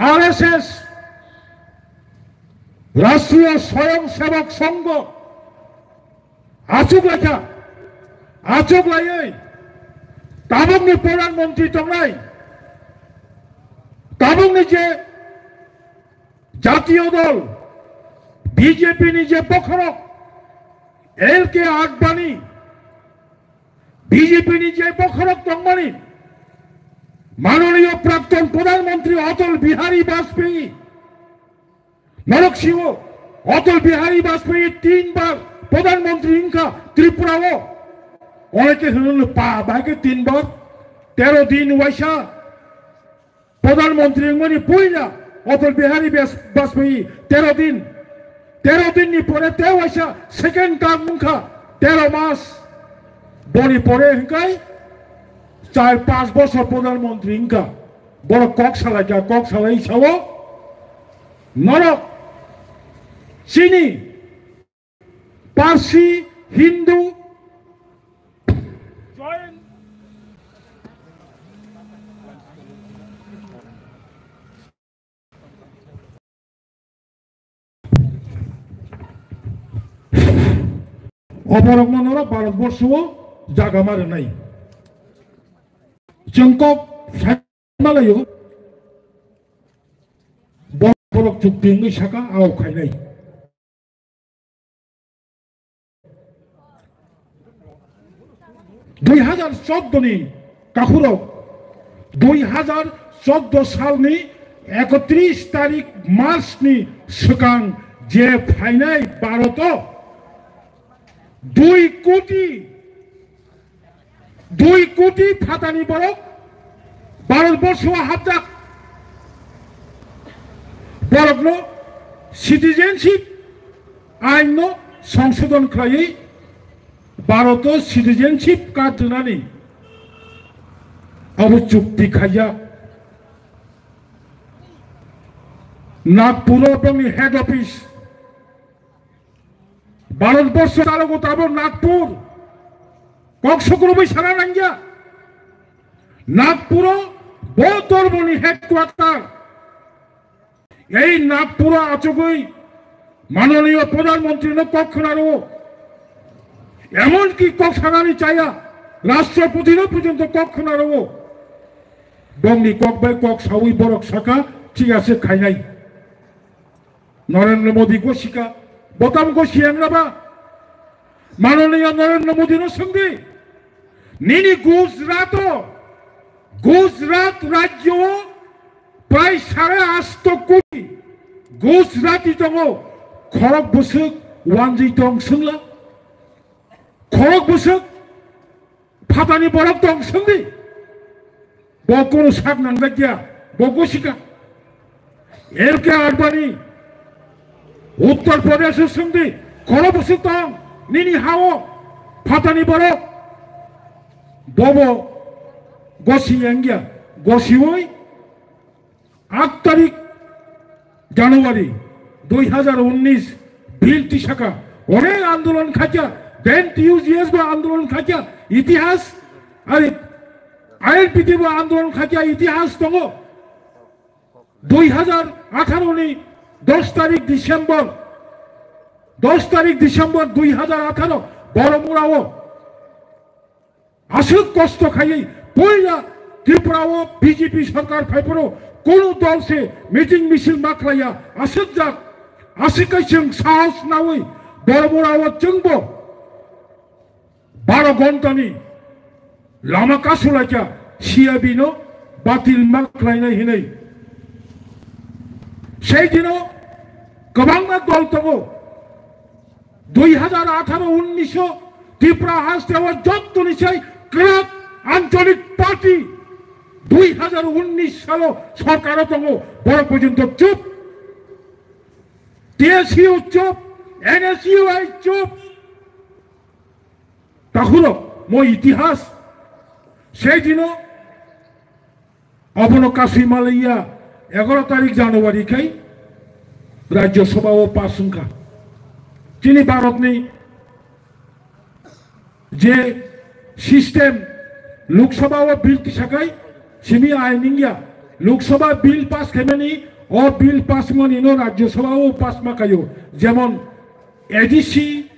R S S, Rashtriya Swayamsevak Sangh, achuk laikha, achuk laiwi tabukni Pradhan Mantri tongnai, tabukni je Jatiyo Dol, B J P ni je bokhorok, L K Advani, B J P ni je bokhorok tongmani, Mananiya Prakton Pradhan Mantri Atal Bihari Vajpayee, Norok siwo, Atal Bihari Vajpayee tin bar Pradhan Mantri wngkha Tripura o. Oneke hwnwi pa bai khe tin bar, tero din waisa Pradhan Mantri wngmani puila Atal Bihari Bas-, Vajpayee tero din. Tero din ni pore te waisa second term wngkha tero mas. Boni pore hwnkhe char panch bosor Pradhan Mantri wngkha. Borok kok salaikha, kok salai sao, norok chini Parsi, Hindu, oborokno norok Bharatborsho o jaga ma rwnai. Chwng kok malayo, borok chukti wngwi saka, "Ao khainai." Dui hajar chordo ni kakhurok, dui hajar chordo salni ekotris tarik March ni swkang je phainai Bharat o dui koti, dui koti phatani borok Bharatborsho o hapjak. Borokno citizenship ain no songsodon khlaiwi Bharat o citizenship card rwnani abo chukti khaijak. Nagpur o bongni head office. Bharatborsho talogo tabuk Nagpur. Kok sukrubui sana nangya. Nagpuro bo dormoni headquarter. Ei Nagpuro achugui manoniyo Pradhan Mantri no kok khwnaro. Emonki kok sanani chaya, Rashtrapati no porjonto kok khwnaro. Bongni kok bai kok sawi borok saka, chiya se khainai. Narendra Modi gosika, botam gosi yangra ba? Mananiya Narendra Modi no swngdi. Nini Gujarat o, Gujarat rajyo o prai sare asto koti Gujarati tongo, khorok bwswk wanjwi tong swngla? Khorok bwswk phatani borok tong swngdi. Bo kunu sak nangjak ya, bo gosika. L K Advani, Uttar Pradesh o swngdi, khorok bwswk tong nini ha o phatani borok. Bobo gosi yang ya, gosiwi Aat tarik January dui hazar unnish bill tisaka, onek andolon khaikya, then T U G S bo andolon khaikya, itihas, ari I N P T bo andolon khaikya, itihas tongo. Dui hazar atharo ni dos tarik December, dos tarik December dui hazar atharo, Boromura o aswk kosto khaiwi puila Tripura o B J P sarkar phaiphuru kunu dol se meeting misil ma khlaiya, aswk jak, aswk kai chwng sahos nawi Boromura o chwngbo baro ghonta ni lama kasulaikha C I B no batil ma khlainai hinwi. Sei dino kwbangma dol tongo. Dui hazar atharo unnish o Tripura haste o jottoni sai kwrak ancholik party dui hazar unnish salo sorkaro tongo, borok porjonto chup. T S U chup, N S U I chup. Takhurok mo itihas sei dino Abono kasui malaiya egaro tarik January khai Rajya Sabha o pass wngkha. Chini Bharat ni je system, Lok Sabha o bill tisakai simi ain wngya. Lok Sabha bill pass khaimani, o bill pass wngmani no Rajya Sabha o pass ma khaio. Jemon A D C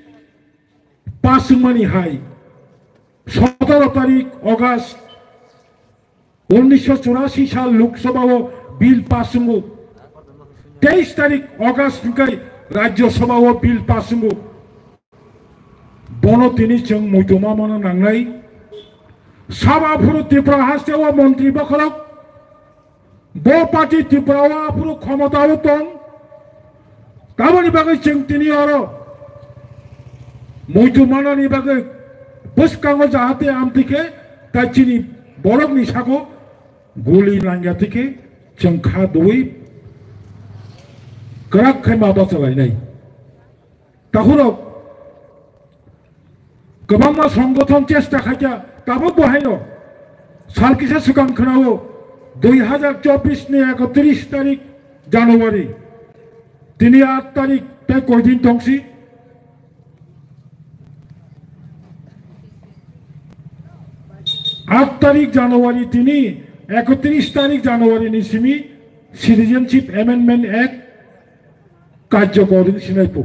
pass wngmani hai sotoro tarik August unnisho churasi sal Lok Sabha o bill pass wngo. Teis tarik August hwnkhe Rajya Sabha o bill pass wngo. Bono tini chwng muitu ma mano nangnai. Sabo aphuru Tripura haste o montri bokhorok. Bo party Tripura o aphuru khomota o tong. Tamoni bagwi chwng tini oro muitu manani bagwi bwskango jahate amtwi khe tai chini borokni sago guli nangya twi khe chwng kha dui kwrak khai ma bachalainai. Takhurok kwbangma songgothon chesta khaikha, tabuk bo haino sal kisa swkang khwnao dui hazar chobbish ni ekotris tarik January. Tini aat tarik tei koidin tongsi? Aat tarik January tini ekotris tarik January ni simi Citizenship Amendment Act karjokor wng sinai po.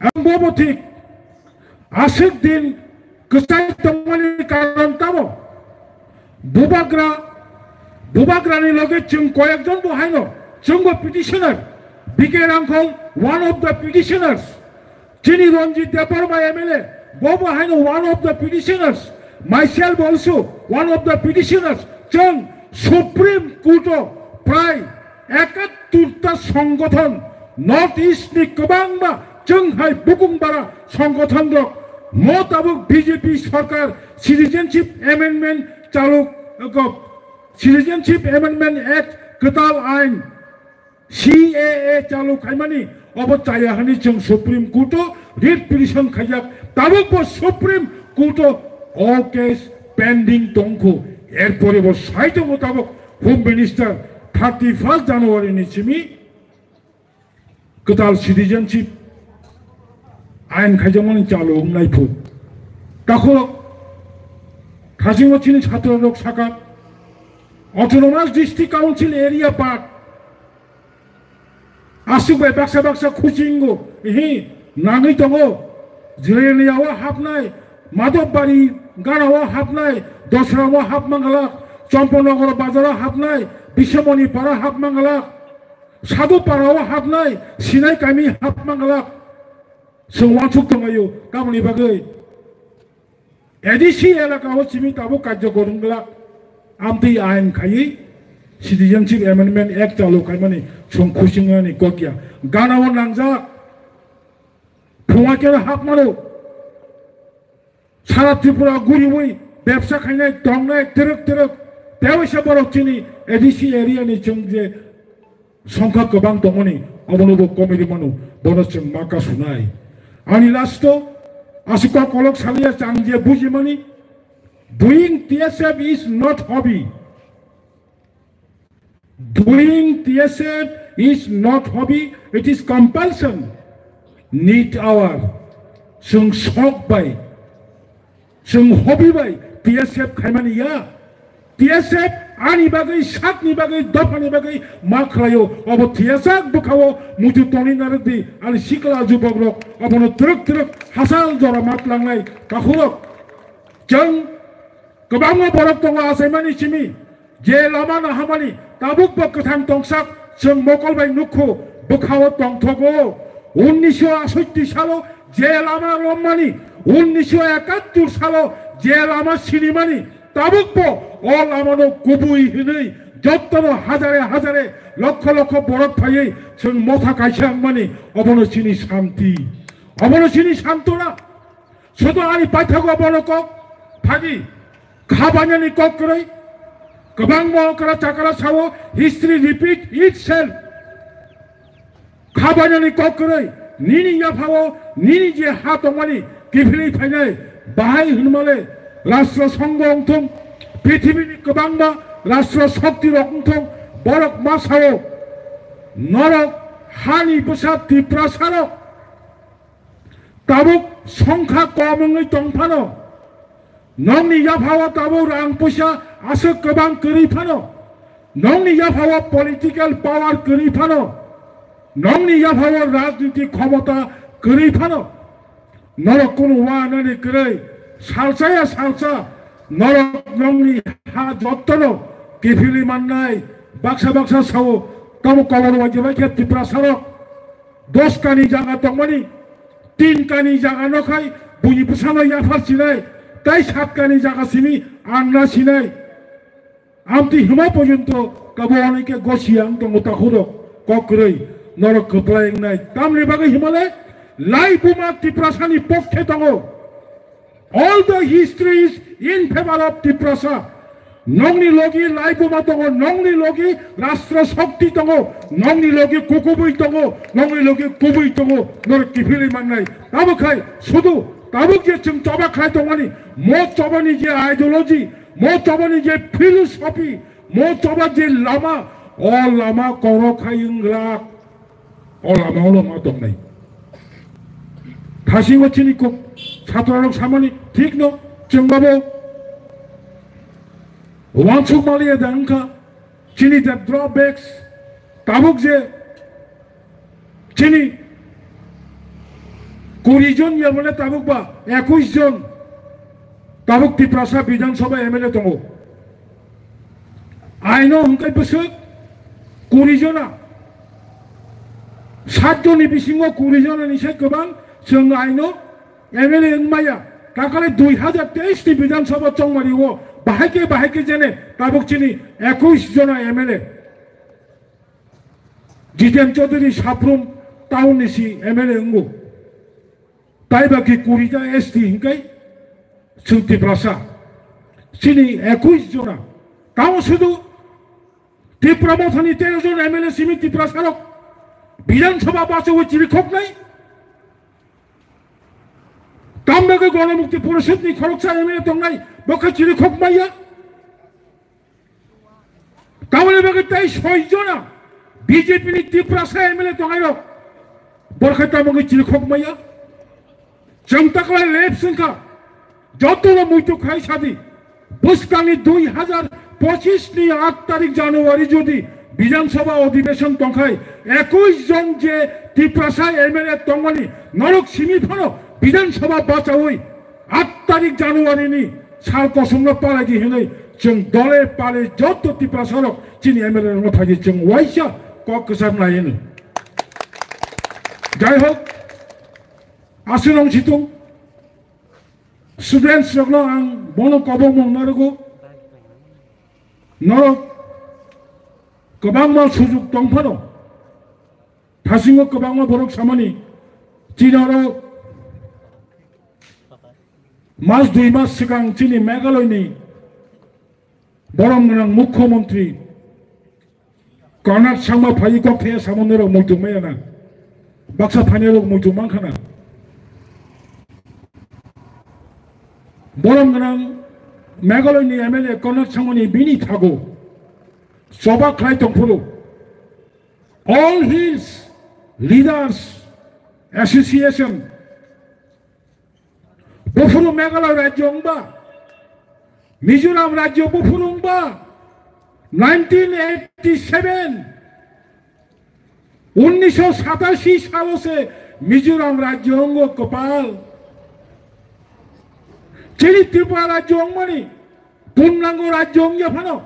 Ang bobo thik. Aswk din kwchai tongmani karon tamo? Bubagra, bubagrani loge chwng koyekjon bo haino, chwngbo petitioner. B K Rangkhol, one of the petitioners. Chini Ranjit Debbarma M L A, bobo haino one of the petitioners. Myself also one of the petitioners. Chwng Supreme Court o prai ekattur ta songgothon, North East ni kwbangma chwng hai bukung bara songgothon rok mo tabuk B J P sarkar Citizenship Amendment chaluk, Citizenship Amendment Act kwtal ain C A A chaluk khaimani obo chaya hwnwi chwng Supreme Court o writ petition khaijak, tabuk bo Supreme Court o o case pending tongkhu, erpore bo sai tongo tabuk Home Minister thirty first January ni simi kwtal citizenship ain khaijakmani chalu wngnai phu. Takhuk thasingo chini chhatro rok saka Autonomous District Council area part aswk bai baksa baksa khuchingo hi nangwi tongo. Jirania o hapnai, Madhobari gana o hapnai, Dosra o hapmangala, Champanagar bazaro hapnai, Biswamoni para hapmanglak, Sadhu parao hapnai, Sinai kami hapmanglak. Chwng uansuk tonglaio, tamoni bagwi A D C elaka o simi tabuk karjokor wngla, amtwi ain khaiwi Citizenship Amendment Act chalu khaimani chwng khusingnani kokya. Gana o nangjak, phunga khe hapmano, sara Tripura guriwi bebsa khainai tongnai twrwk twrwk, tewaisa borok chini A D C area ni chwng je songkha kwbang tongmani, abono bo komiri mano, bono chwng ma kasunai. Ani last o aswk kok kolok saliya chang je bujimani, doing T S F is not hobby. Doing T S F is not hobby, it is compulsion. Need our. Chwng sok bai. Chwng hobby bai T S F khaimani ya. T S F ani bagwi, sakni bagwi, dophani bagwi ma khlaio. Obo T S F bwkhao muitu tongwi narwkdi, ani sikla jubokrok obono twrwk twrwk hasal jora ma tlangnai takhurok. Chwng kwbangma borok tongo achaimani simi. Je lama nahamani tabuk bo kwthang tongsak chwng mokol bai nukhu, bwkhao tongthogo. Unnisho asotti salo je lama romani, unnisho ekattur salo je lama sinimani, tabuk bo o lamano kubui hinwi jottono hajare hajare, lokho lokho borok phaiwi chwng motha kaisa wngmani, obono chini santi, obono chini santona. Soto ani paithago bono kok phagi, khabainani kok kwrwi. Kwbangma okra chakra sao, history repeat itself. Khabainani kok kwrwi, nini yaphao nini je ha tongmani kiphilwi phainai, bahai hwnmale Rashtra Sangha wngthung, prithibini kwbangma Rashtra Shakti rok wngthung, borok ma sao, norok hani bwsa Tiprasa rok tabuk songkha kom wngwi tong phano, nokni yaphao tabuk rang puisa aswk kwbang kwrwi phano, nokni yaphao political power kwrwi phano, nokni yaphao rajniti khomota kwrwi phano, norok kunu uanani kwrwi salsa ya salsa norok nokni ha jottono kiphilwi mannai. Baksa baksa sao, tamo kobor uaijak bai khe Tiprasa rok dos kani jaga tongmani, tin kani jaga no khai buini bwsano yaphar sinai, tai sat kani jaga simi angna sinai. Amtwi hima porjonto kabo hwnwi khe gosi ang tongo takhurok kok kwrwi norok kwplai wngnai. Tamni bagwi himale Laibuma Tiprasani pokkhe tongo. All the history is in favor of Tiprasa. Nokni logi Laibuma tongo, nokni logi Rashtra Shakti tongo, nokni logi kukubui tongo, nokni logi kubui tongo, norok kiphilwi mannai. Tamo khai sudu tabuk je chwng choba khai tongmani, mo chobani je ideology, mo chobani je philosophy, mo choba je lama, o lama koro khai wnglak. O lama ulo ma tongnai. Thasingo chini kok chhatrarok samani thik no, chwng babo uansuk maliya da wngkha chini the drawbacks. Tabuk je chini kuri jon ya bole tabuk ba ekush jon tabuk Tiprasa Bidhan Sabha M L A tongo. Aino hwnkhe bwswk kuri jona, sat joni bisingo kuri jona ni se kwbang chwng aino M L A wngmaya. Kakale dui hazar teis ni Bidhan Sabha chongmari o bahai khe bahai khe jene tabuk chini ekush jona M L A. Jiten Chaudhary Saprum town ni si M L A wngo. Tai ba ki kuri ta S T hinkai chwng Tiprasa. Chini ekush jona. Tamo sudu Tipra Mothani tero jon M L A simi Tiprasa rok Bidhan Sabha bachawi chirikhoknai. Tam bagwi Ganamukti Porishad ni khoroksa M L A tongnai, bo khe chirikhok maya. Tamoni bagwi tai soi jona B J P ni Tiprasa M L A tongnai rok. Borkhai tamoni chirikhok maya. Chwng taklai lep sengkha. Jotono muitu khai sadi. Bwskangni dui hazar pochis ni aat tarik January jodi Bidhan Sabha odhibeshon tongkhai ekush jon je Tiprasa M L A tongmani norok simi phano Bidhan Sabha bachawi aat tarik January ni sal kosomno palai di hinwi Chwng dole pale joto Tiprasa rok chini M L A rokno phaidi chwng waisa kok kwcham nai hino. Jai hok, aswk wng situng students rokno ang bono kobongmung narwgo. Norok kwbangma sujuk tong phano, thasingo kwbangma borok samani chini oro mas dui mas swkang chini Meghalaya ni borom gwnang Mukhyamantri Konrad Sangma phai kok thaya samani rok muitu maya na, baksa thani rok muitu mankha na. Borom gwnang Meghalaya ni M L A Konrad Sangma ni bini thago choba khlai tong phuru All Hills Leaders Association. Buphuru Meghalaya rajyo wngba, Mizoram rajyo buphuru wngba, nineteen eighty seven, unnisho satashi salo se Mizoram rajyo wngo kwpal. Chini Tripura rajyo wngmani purnango rajyo wngya phano.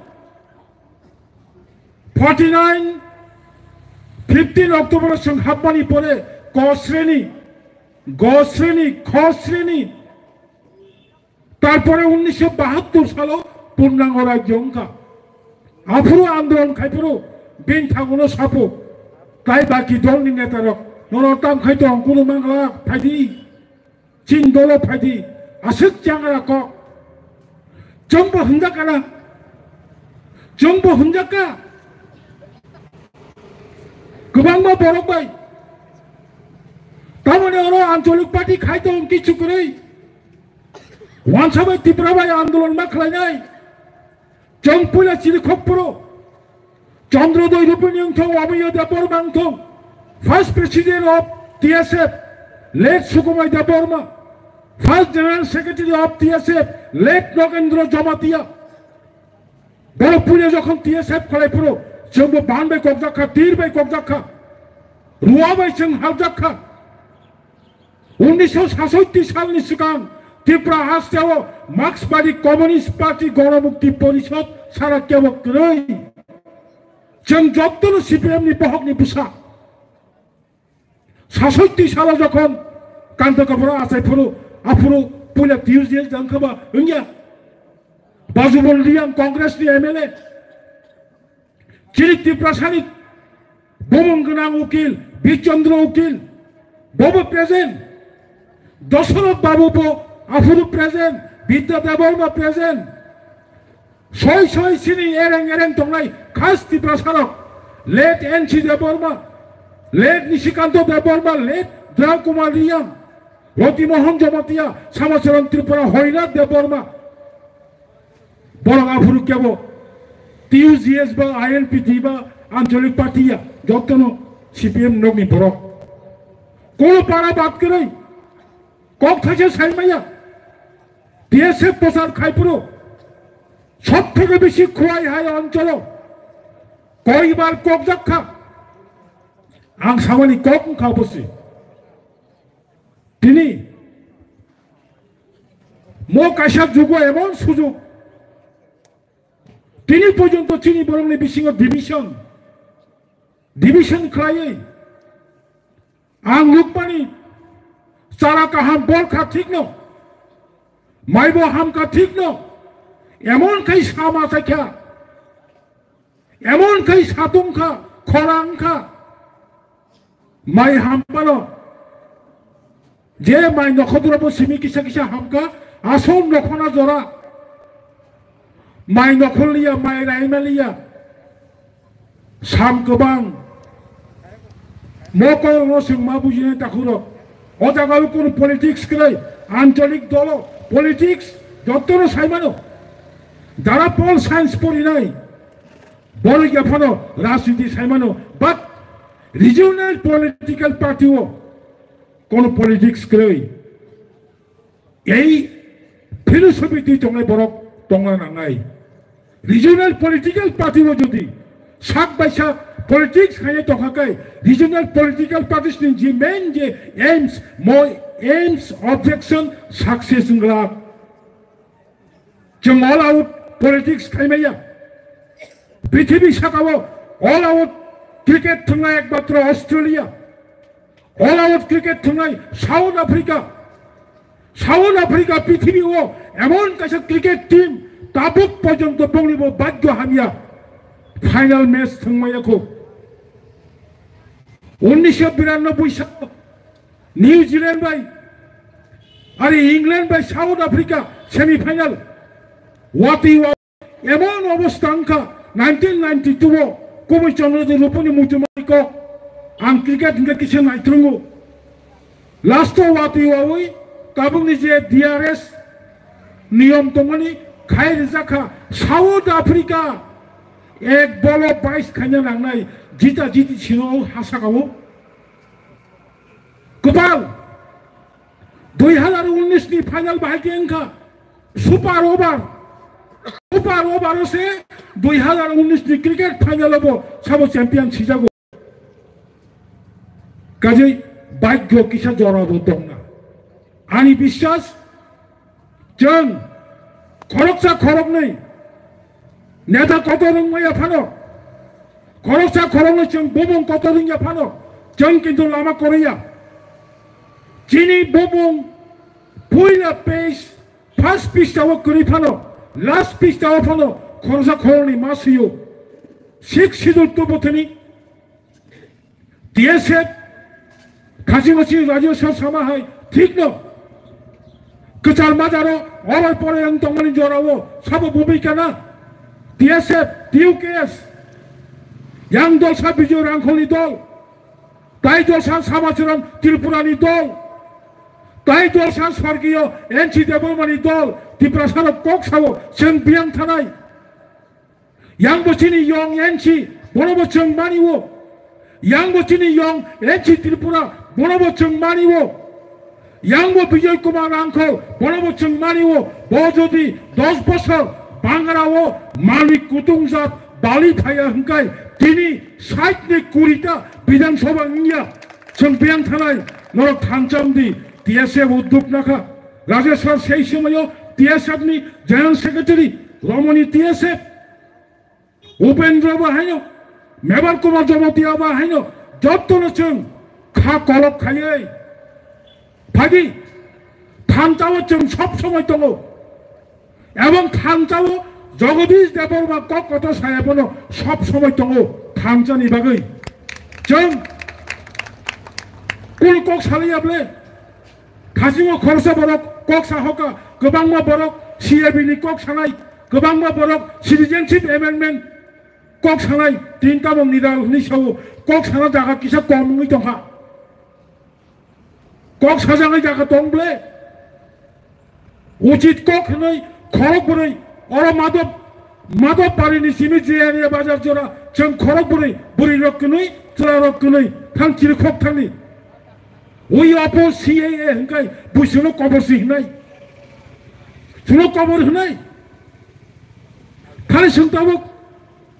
Forty nine, fifteen October chwng hapmani pore K sreni, G sreni, Kh sreni, tarpore unnisho bahattor salo purnango rajyo wngkha. Aphuru andolon khaiphuru bini thagono sapo, tai baki dolni netarok nono tam khai tong kunu mangla phaidi. Chini dolo phaidi, aswk changra kok. Chwngbo hwnjakha na? Chwngbo hwnjakha? Kwbangma borok bai. Tamoni oro ancholik party khai tong kichu kwrwi. Wansa bai Tipra bai andolon ma khlainai. Chwng puila chirikhok phuru Chandrodoi Rupini wngthong, Amiyo Debbarma wngthong, First President of T S F, late Sukumai Debbarma, First General Secretary of T S F, late Nagendra Jamatia. Borok puila jokhon T S F khlai phuru chwngbo ban bai kokjak kha, tir bai kokjak kha, ruwa bai chwng haljak kha. Unnisho sasotti salni swkang Tripura hasteo Marxbadi Communist Party Ganamukti Porishad sara kebo kwrwi. Chwng jotono C P M ni bohokni bwsa. Sasotti salo jokhon Kanta Kapura achai phuru, aphuru puila T U J S jang khaba wngya. Bajubal Riyang Congress ni M L A. Chini Tiprasani bumung gwnang ukil Birchandra Ukil, bobo present. Dosoroth Babu bo aphuru present, Bidya Debbarma present. Soi soi chini ereng ereng tongnai khas Tiprasarok, late N C Debbarma, late Nishikanta Debbarma, late Draw Kumar Riyang, Roti Mohan Jamatia, Samacharan Tripura, Hoinath Debbarma. Borok aphuru kebo T U G S ba I N P T ba Anchalik Party ya, jotono C P M nokni borok. Kono para bad kwrwi kok thaisa saimaya. T S F prochar khai phuru sob theke besi Khowai hai oncholo koibar kokjak kha. Ang samani kok wngkha bosi. Tini mo kaisa jugo emon sujog, tini porjonto chini borokni bisingo division, division khlaiwi ang nukmani chara kaham bor kha thikno, maibo ham kha thikno, emon khai sama chaikha. Emon khai satung kha, khorang kha. Mai ham phano. Je mai nokhodro bo simi kisa kisa ham kha, asol nokhona jora. Mai nokhol liya, mai raima liya. Sam kwbang. Mo koyokno chwng ma bujinai takhurok. O jaga o kunu politics kwrwi, ancholik dolo, politics jotono saimano. Dara Paul science porinai. Borok ya phano rajniti saimano, but regional political party o kono politics kwrwi. Ei philosophy twi tongnai borok tongna nangnai. Regional political party o jodi sak bai sak politics khaina tongkha khe, regional political parties ni je main je aims, mo aims, objection, success wngla. Chwng all out politics khaimaya. Prithibi sakao all out cricket thwngnai ekmatro Australia, all out cricket thwngnai South Africa. South Africa prithibi o emon kaisa cricket team tabuk porjonto bongni bo bhagyo hamya final match thwngmaya kho. Unnisho biranobboi salo New Zealand bai, ari England bai South Africa semi final. Watwi wa emon obostha wngkha nineteen ninety-two o, kubui Chandra Rupani muchumani kok. Ang cricket hingke kisa naitrungo. Last o watwi wawi tabukni je D R S niyom tongmani khai rijak kha South Africa ek bolo bais khaina nangnai jita jiti sino hasakao. Kwbal dui hazar unnish ni final bahai khe wngkha super over, super over o se dui hazar unnish ni cricket final o bo sabo champion sijago. Kajai bhagyo kisa jorabo tongna. Ani biswas, chwng khoroksa khoroknwi neta kotor wngmaya phano, khoroksa khoroknwi chwng bumung kotor wngya phano, chwng kintu lama koroya. Chini bumung puila page first pista o kwrwi phano, last pista o phano khoroksa khoroknwi ma swiyo. Sixth Schedule tubu thani T S F khasi masi Rajya Sabha sama hai thik no. Kwchar majaro obai pore ang tongmani jorao sabo bumika na. T S F, T U K S, yang dolsa Bijoy Rangkholni dol, tai dolsa Samacharan Tripurani dol, tai dolsa Swargiyo N C Debbarmani dol, Tiprasarok kok sao chwng biyang thanai. Yang bo chini yong N C, bono bo chwng mani o. Yang bo chini yong N C Tripura, bono bo chwng mani o. Yang bo Bijoy Kumar Rangkhol, bono bo chwng mani o. Bo jodi dos bosor Bangra o malik kutung jat bali phaya hwnkhe tini sait ni kuri ta Bidhan Sabha wngya. Chwng biyang thanai norok thancham di T S F udduk nakha. Rajeshwar sei somoyo T S F ni General Secretary Romani T S F. Upendra bo haino, Mebar Kumar Jamatia bo haino, jottono chwng kha kolok khaiwi phagi thansa o chwng sob somoi tongo. Ebong thansa o Jagadish Debbarma kok kotor saya bono sob somoi tongo thansa ni bagwi. Chwng kul kok salai able. Thasingo khoroksa borok kok sa hoka, kwbangma borok C A B ni kok sanai, kwbangma borok citizenship amendment kok sanai, tin tabok ni dal hwnwi sao, kok sana jaga kisa kom wngwi tongkha. Kok sajaknai jaga tong ble. Uchit kok hwnwi khorok bwrwi oro Madhop, Madhop Pari ni simi J N A bazar jora chwng khorok bwrwi, bwrwi rok kwnwi, chwla rok kwnwi thang chiri khok thangni. Ui opo C A A hwnkhe bui chwngno kobor si hwnai. Chwngno kobor hwnai. Thani chwng tabuk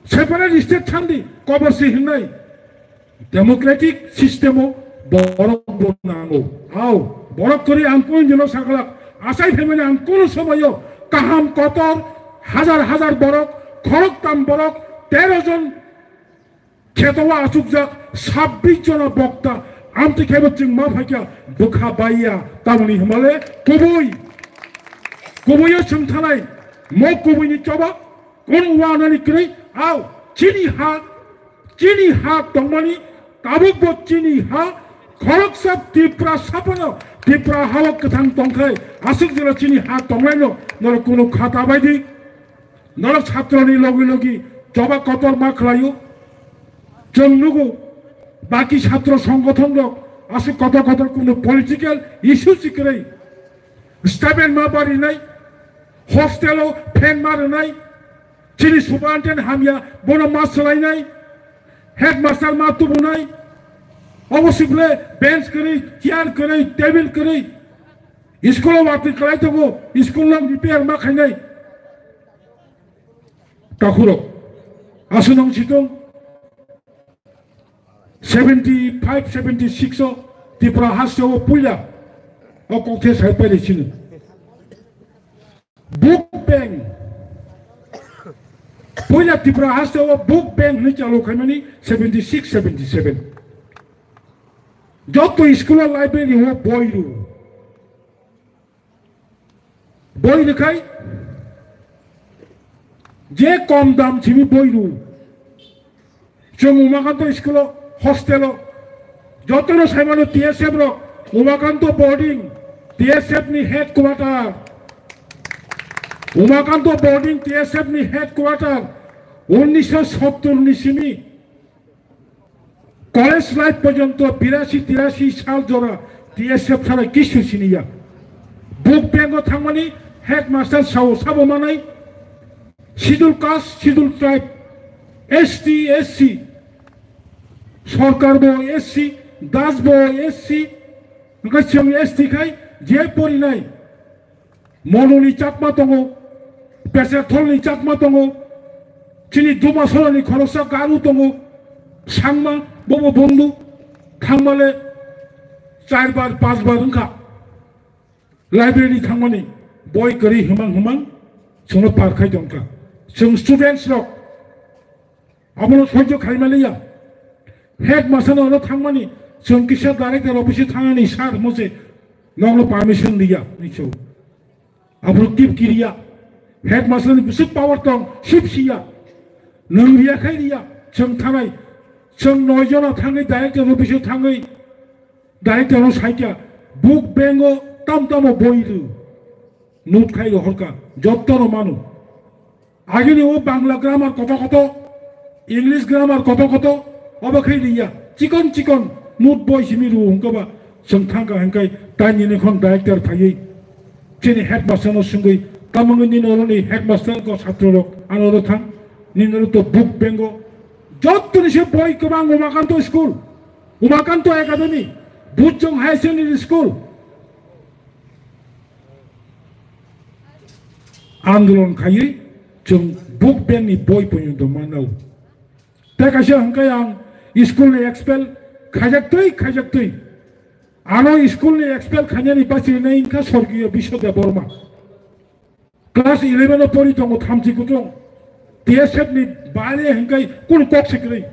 separate state thangdi kobor si hwnai. Democratic system o borok bo nango. Hao, borok kwrwi ang kunu dino saklak. Asai phaimani ang kunu somoyo kaham kotor hajar hajar borok, khoroktam borok, tero jon kheto o achukjak, sabbish jona bokta. Amtwi khaibo chwng ma phaikha bwkha baiya tamoni hwnmale kubui. Kubuio chwng thanai mo kubuini choba kunu wanani kwrwi. Ao, chini ha, chini ha tongmani, tabukbo chini ha, khoroksa Tripura saphano, Tripura hao kwthang tongkhai, aswk jora chini ha tonglaino, norok kunu khata baidi, norok chatroni logi logi choba kotor ma khlaio. Chwng nugo, baki chatro songgothon rok aswk kotor kotor kunu political issue si kwrwi, stipend ma barinai, hostel o fan ma rwnai, chini superintendent hamya bono ma swlainai, headmaster ma tubunai, obo sibole bench kwrwi, chair kwrwi, table kwrwi, school o watwi kwlai tongo, school no repair ma khainai. Takhurok, aswk nang situng. Seventy five, seventy six o Tripura haste o puila o kokthe sai paile chini. Vote bank, Puila Tripura haste o book bank hwnwi chalu khaimani seventy six seventy seven. Joto school o library o boi rw. Boi rwkhai je kom dam simi boi rw. Chwng Umakanto school o, hostel o, jotono saimano T S F rok, Umakanto boarding, T S F ni headquarter. Umakanto boarding T S F ni headquarter, unnisho sottor ni simi college life porjonto birasi tirasi sal jora T S F sara kisu siniya. Book bank o thangmani headmaster sao sabo manai, Schedule caste, schedule tribe, S T, S C, sorkar bo S C, das bo S C, hwnkhe chwng S T khai je porinai. Monuni Chakma tongo, Pesatholni Chakma tongo, chini Dumasolani khoroksa Garu tongo, Sangma, bobo Bondu, thangmale char bar, panch bar wngkha. Library thangmani boi kwrwi hwmang hwmang chwngno par khai tongkha. Chwng students rok abono soijo khaimaliya. Headmaster no oro thangmani chwng kisa director office o thangani sir mose nokno permission liya hinwi chwng. Abro tip kiriya. Headmaster ni bwswk power tong, sip siya. Nwng riya khai riya, chwng thanai. Chwng noi jona thangwi director office o thangwi director no saikha, book bank o tam tamo boi rw. Note khai rohorkha, jotto no mano. Agini o Bangla grammar koto koto, English grammar koto koto, obo khai liya. Chikon chikon note boi simi rw hwnkhe ba chwng thangkha hwnkhe tai nini khon director phaiwi chini headmaster no swngwi, "Tamungwi nini oroni headmaster ko satro rok ano oro thang, nini oro to book bank o jottoni se boi kwbang Umakanto school, Umakanto Academy, Bujong Higher Secondary School." Andolon khaiwi chwng book bank ni boi porjonto manau. Tei kaisa hwnkhe ang school ni expel khaijaktwi, khaijaktwi. Ano school ni expel khainani bachirnai wngkha Sorgiyo Biswa Debbarma. Class eleven o pori tongo thamchi kutung. T S F ni bare hwnkhe kunu kok se kwrwi.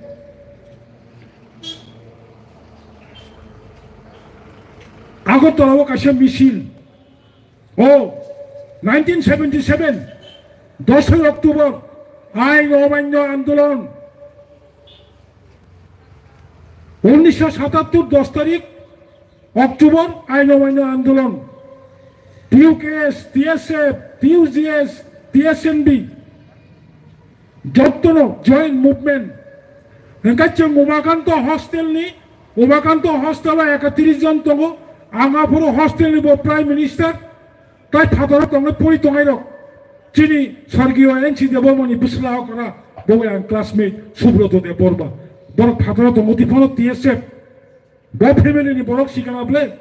Agartala o kaisa misil. O, nineteen seventy seven, dosoi October, ain omainyo andolon. Unnisho satattor dos tarik October, ain omainyo andolon. T U K S, T S F, T U J S, T S N B. Jottono joint movement. Hwnkhe chwng Umakanto hostel ni, Umakanto hostel o ekatris jon tongo, ang aphuru hostel ni bo prime minister, tai phataro tongnai pori tongnai rok. Chini Sorgiyo N C Debbarma ni bwsla okra, bo bai ang classmate Subroto Debbarma. Borok phataro tongo tei phano T S F. Bo family ni borok sikana ble.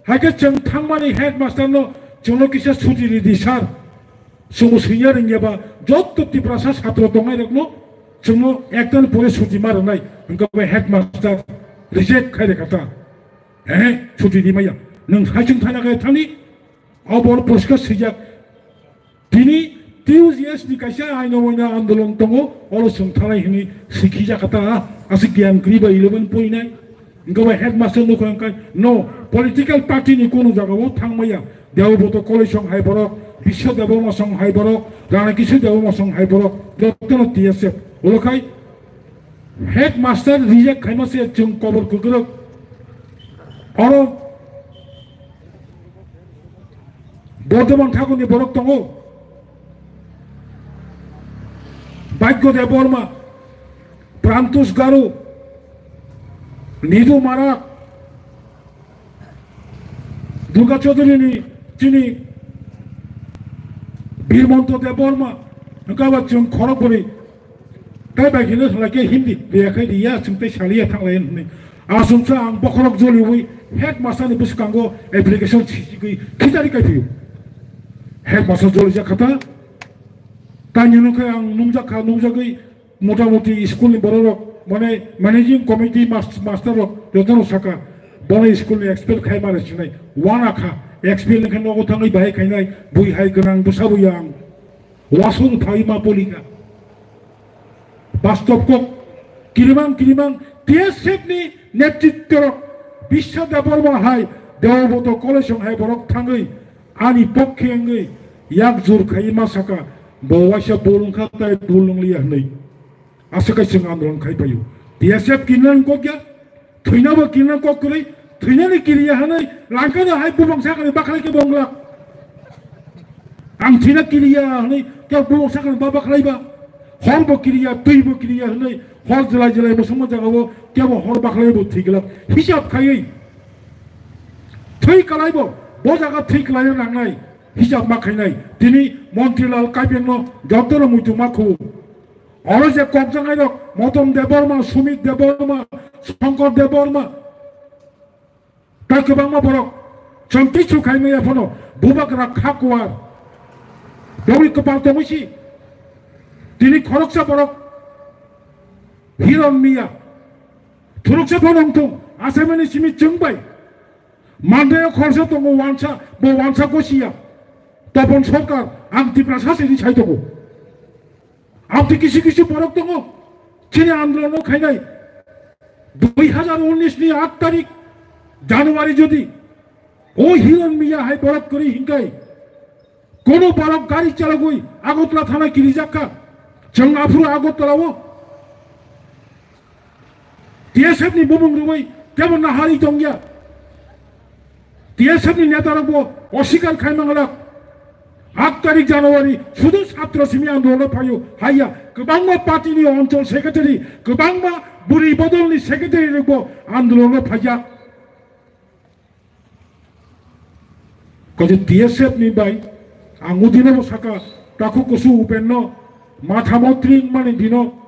Haikhe chwng thangmani headmaster no chwngno kisa chuti ridi sir. Chwngno swinya ringya ba jotto Tiprasa satro tongnai rokno chwngno ektal pore chuti ma rwnai. Hwnkhe bai headmaster reject khai rekha ta. He, chuti di maya. Nwng haichwng thana khe thani. Abo poriskar swijak. Tini T U J S ni kaisa aino waino andolon tongo, oro chwng thalai hwnwi sikhi jakha ta, aswk giyan kwrwi ba eleven poinai. Hwnkhe bai headmaster nukha hwnkhe, no, political party ni kunu jagao thangmaya. Dewbroto Koloi song hai borok, Biswa Debbarma song hai borok, Rana Kishore Debbarma song hai borok, jotono T S F. Olo khai, Headmaster reject khaima se chwng kobor kwkrwk. Oro Bordhoman Thakurni borok tongo. Bhagya Debbarma, Prantosh Garu, Nidu Marak, Durga Chaudhury ni chini Birmonto Debbarma, hwnkhe abo chwng khorok bwrwi. Tai bai kheno thangla khe Hindi, reya khai riya, chwng tei saliya thanglai hwnwi. Aswksa ang bokhorok joliwi headmaster ni bwskango application sichigwi khichari kai phio. Headmaster joli jak kha ta. Tani nung khe ang nungjak kha, nungjagwi Motamuti school ni borok rok, mane managing committee mas-, master rok, jotono saka, bono school ni expel khai mare sinai, wana kha, expel ni khe nogo thangwi bahai khainai, bui hai gwnang bwsa bui ang, wasung thai ma polika. Bastob kok kirimang kirimang T S F ni netritwo Biswa Debbarma hai Deoboto College hai borok thangwi ani pokkhe wngwi yak jur khai ma saka, bo waisa bul wngkha tai bul wngliya hwnwi. Aswk hai chwng andolon khai paio. T S F kinang kok ya, thwinabo kinang kok kwrwi, thwinani kiriya hwnwi langkano hai bubang sakani bakhlai khe bonglak. Ang thwina kiriya hwnwi khe bubang sakani ba bakhlai ba. Hor bo kiriya, twi bo kiriya hwnwi hor jwlai jwlai bo songma jagao kebo hor bakhlai bo thwi glak. Hisab khaiwi thwi kalai bo, bo jaga thwi kalai nangnai hisab ma khainai. Tini Montri Lal Kaibeng no jotono muitu ma khu. Oro je kokjaknairok Moton Debbarma, Sumit Debbarma, Shankar Debbarma, tei kwbangma borok chwng kichu khaimaya phano bubagra kha kuar. Bobwi kwpal tongwi si tini khoroksa borok Hiron Miya, thuruksa phano wngthung, achaimani simi chwng bai. Mandaya khoroksa tongo wansa, bo wansa gosiya. Topon Sarkar, ang Tiprasa sini sai tongo. Ang twi kisi kisi borok tongo. Chini andolon no khainai. Dui hazar unis ni aat tarik January jodi o Hiron Miya hai borok kwrwi hinkai. Kono borok gari chalagwi Agartala thana kirijak kha. Chwng aphuru Agartala o T S F ni bumung rwui tebo nahari tongya. T S F ni neta rok bo osikar khai manglak. Aat tarik January sudu satro simi andolon phaio haiya. Kwbangma party ni onchol secretary, kwbangma buri bodol ni secretary rok bo andolon phaijak. Kaje T S F ni bai ang udino bo saka takhu kusu Upen no matha motri mani dino.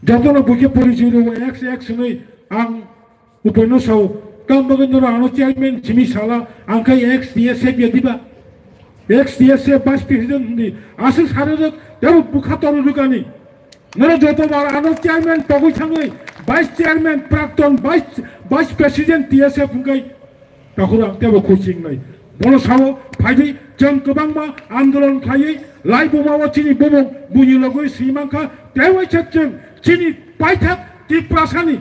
Jotono buikhe porichoi rwo, ex, ex hwnwi ang Upen no sao, tamo bagwi norok ano chairman simi sala, ang khai ex T S F ya diba? Ex T S F vice president hwnwi, aswk sarwrwk, tebo bwkha toru rwkani. Norok joto bar ano chairman pogwi thangwi, vice chairman, prakton vice, vice president T S F hwnkhai, Takhura ang tebo khuchingnai. Bono sao phaidi chwng kwbangma andolon khlaiwi lai buma o chini bumung buini logwi swi mankha, tei waisa chwng chini paithak Tiprasani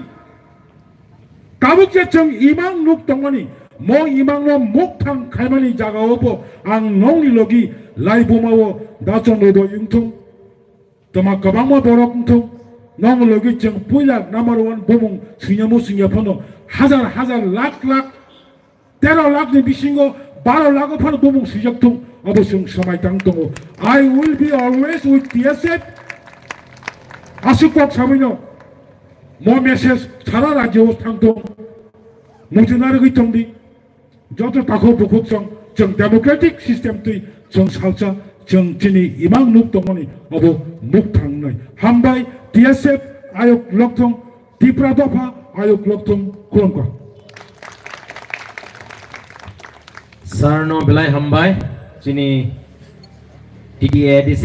tabuk je chwng imang nuk tongmani, mo imangno mukthang khaimani jagao bo ang nongni logi lai buma o dachon rwdoi wngthung. Toma kwbangma borok wngthung, nong logi chwng puila number one bumung swinyamo swingya phano hajar hajar lakh lakh tero lakh ni bisingo baro lakh o phano bumung swijak thung, abo chwng swmai tang tongo. I will be always with T S F. Aswk kok sabaino mo message sara rajyo o thang thung. Muchuna rwgwi thung di. Joto takhuk bukhuk chwng, chwng democratic system twi chwng salsa, chwng chini imang nuk tongmani abo nuk thangnai. Hambai, T S F ayok lokthong, Tipra dopha ayok lokthong, khulumkha. Sir no belai hambai, chini T D A D C.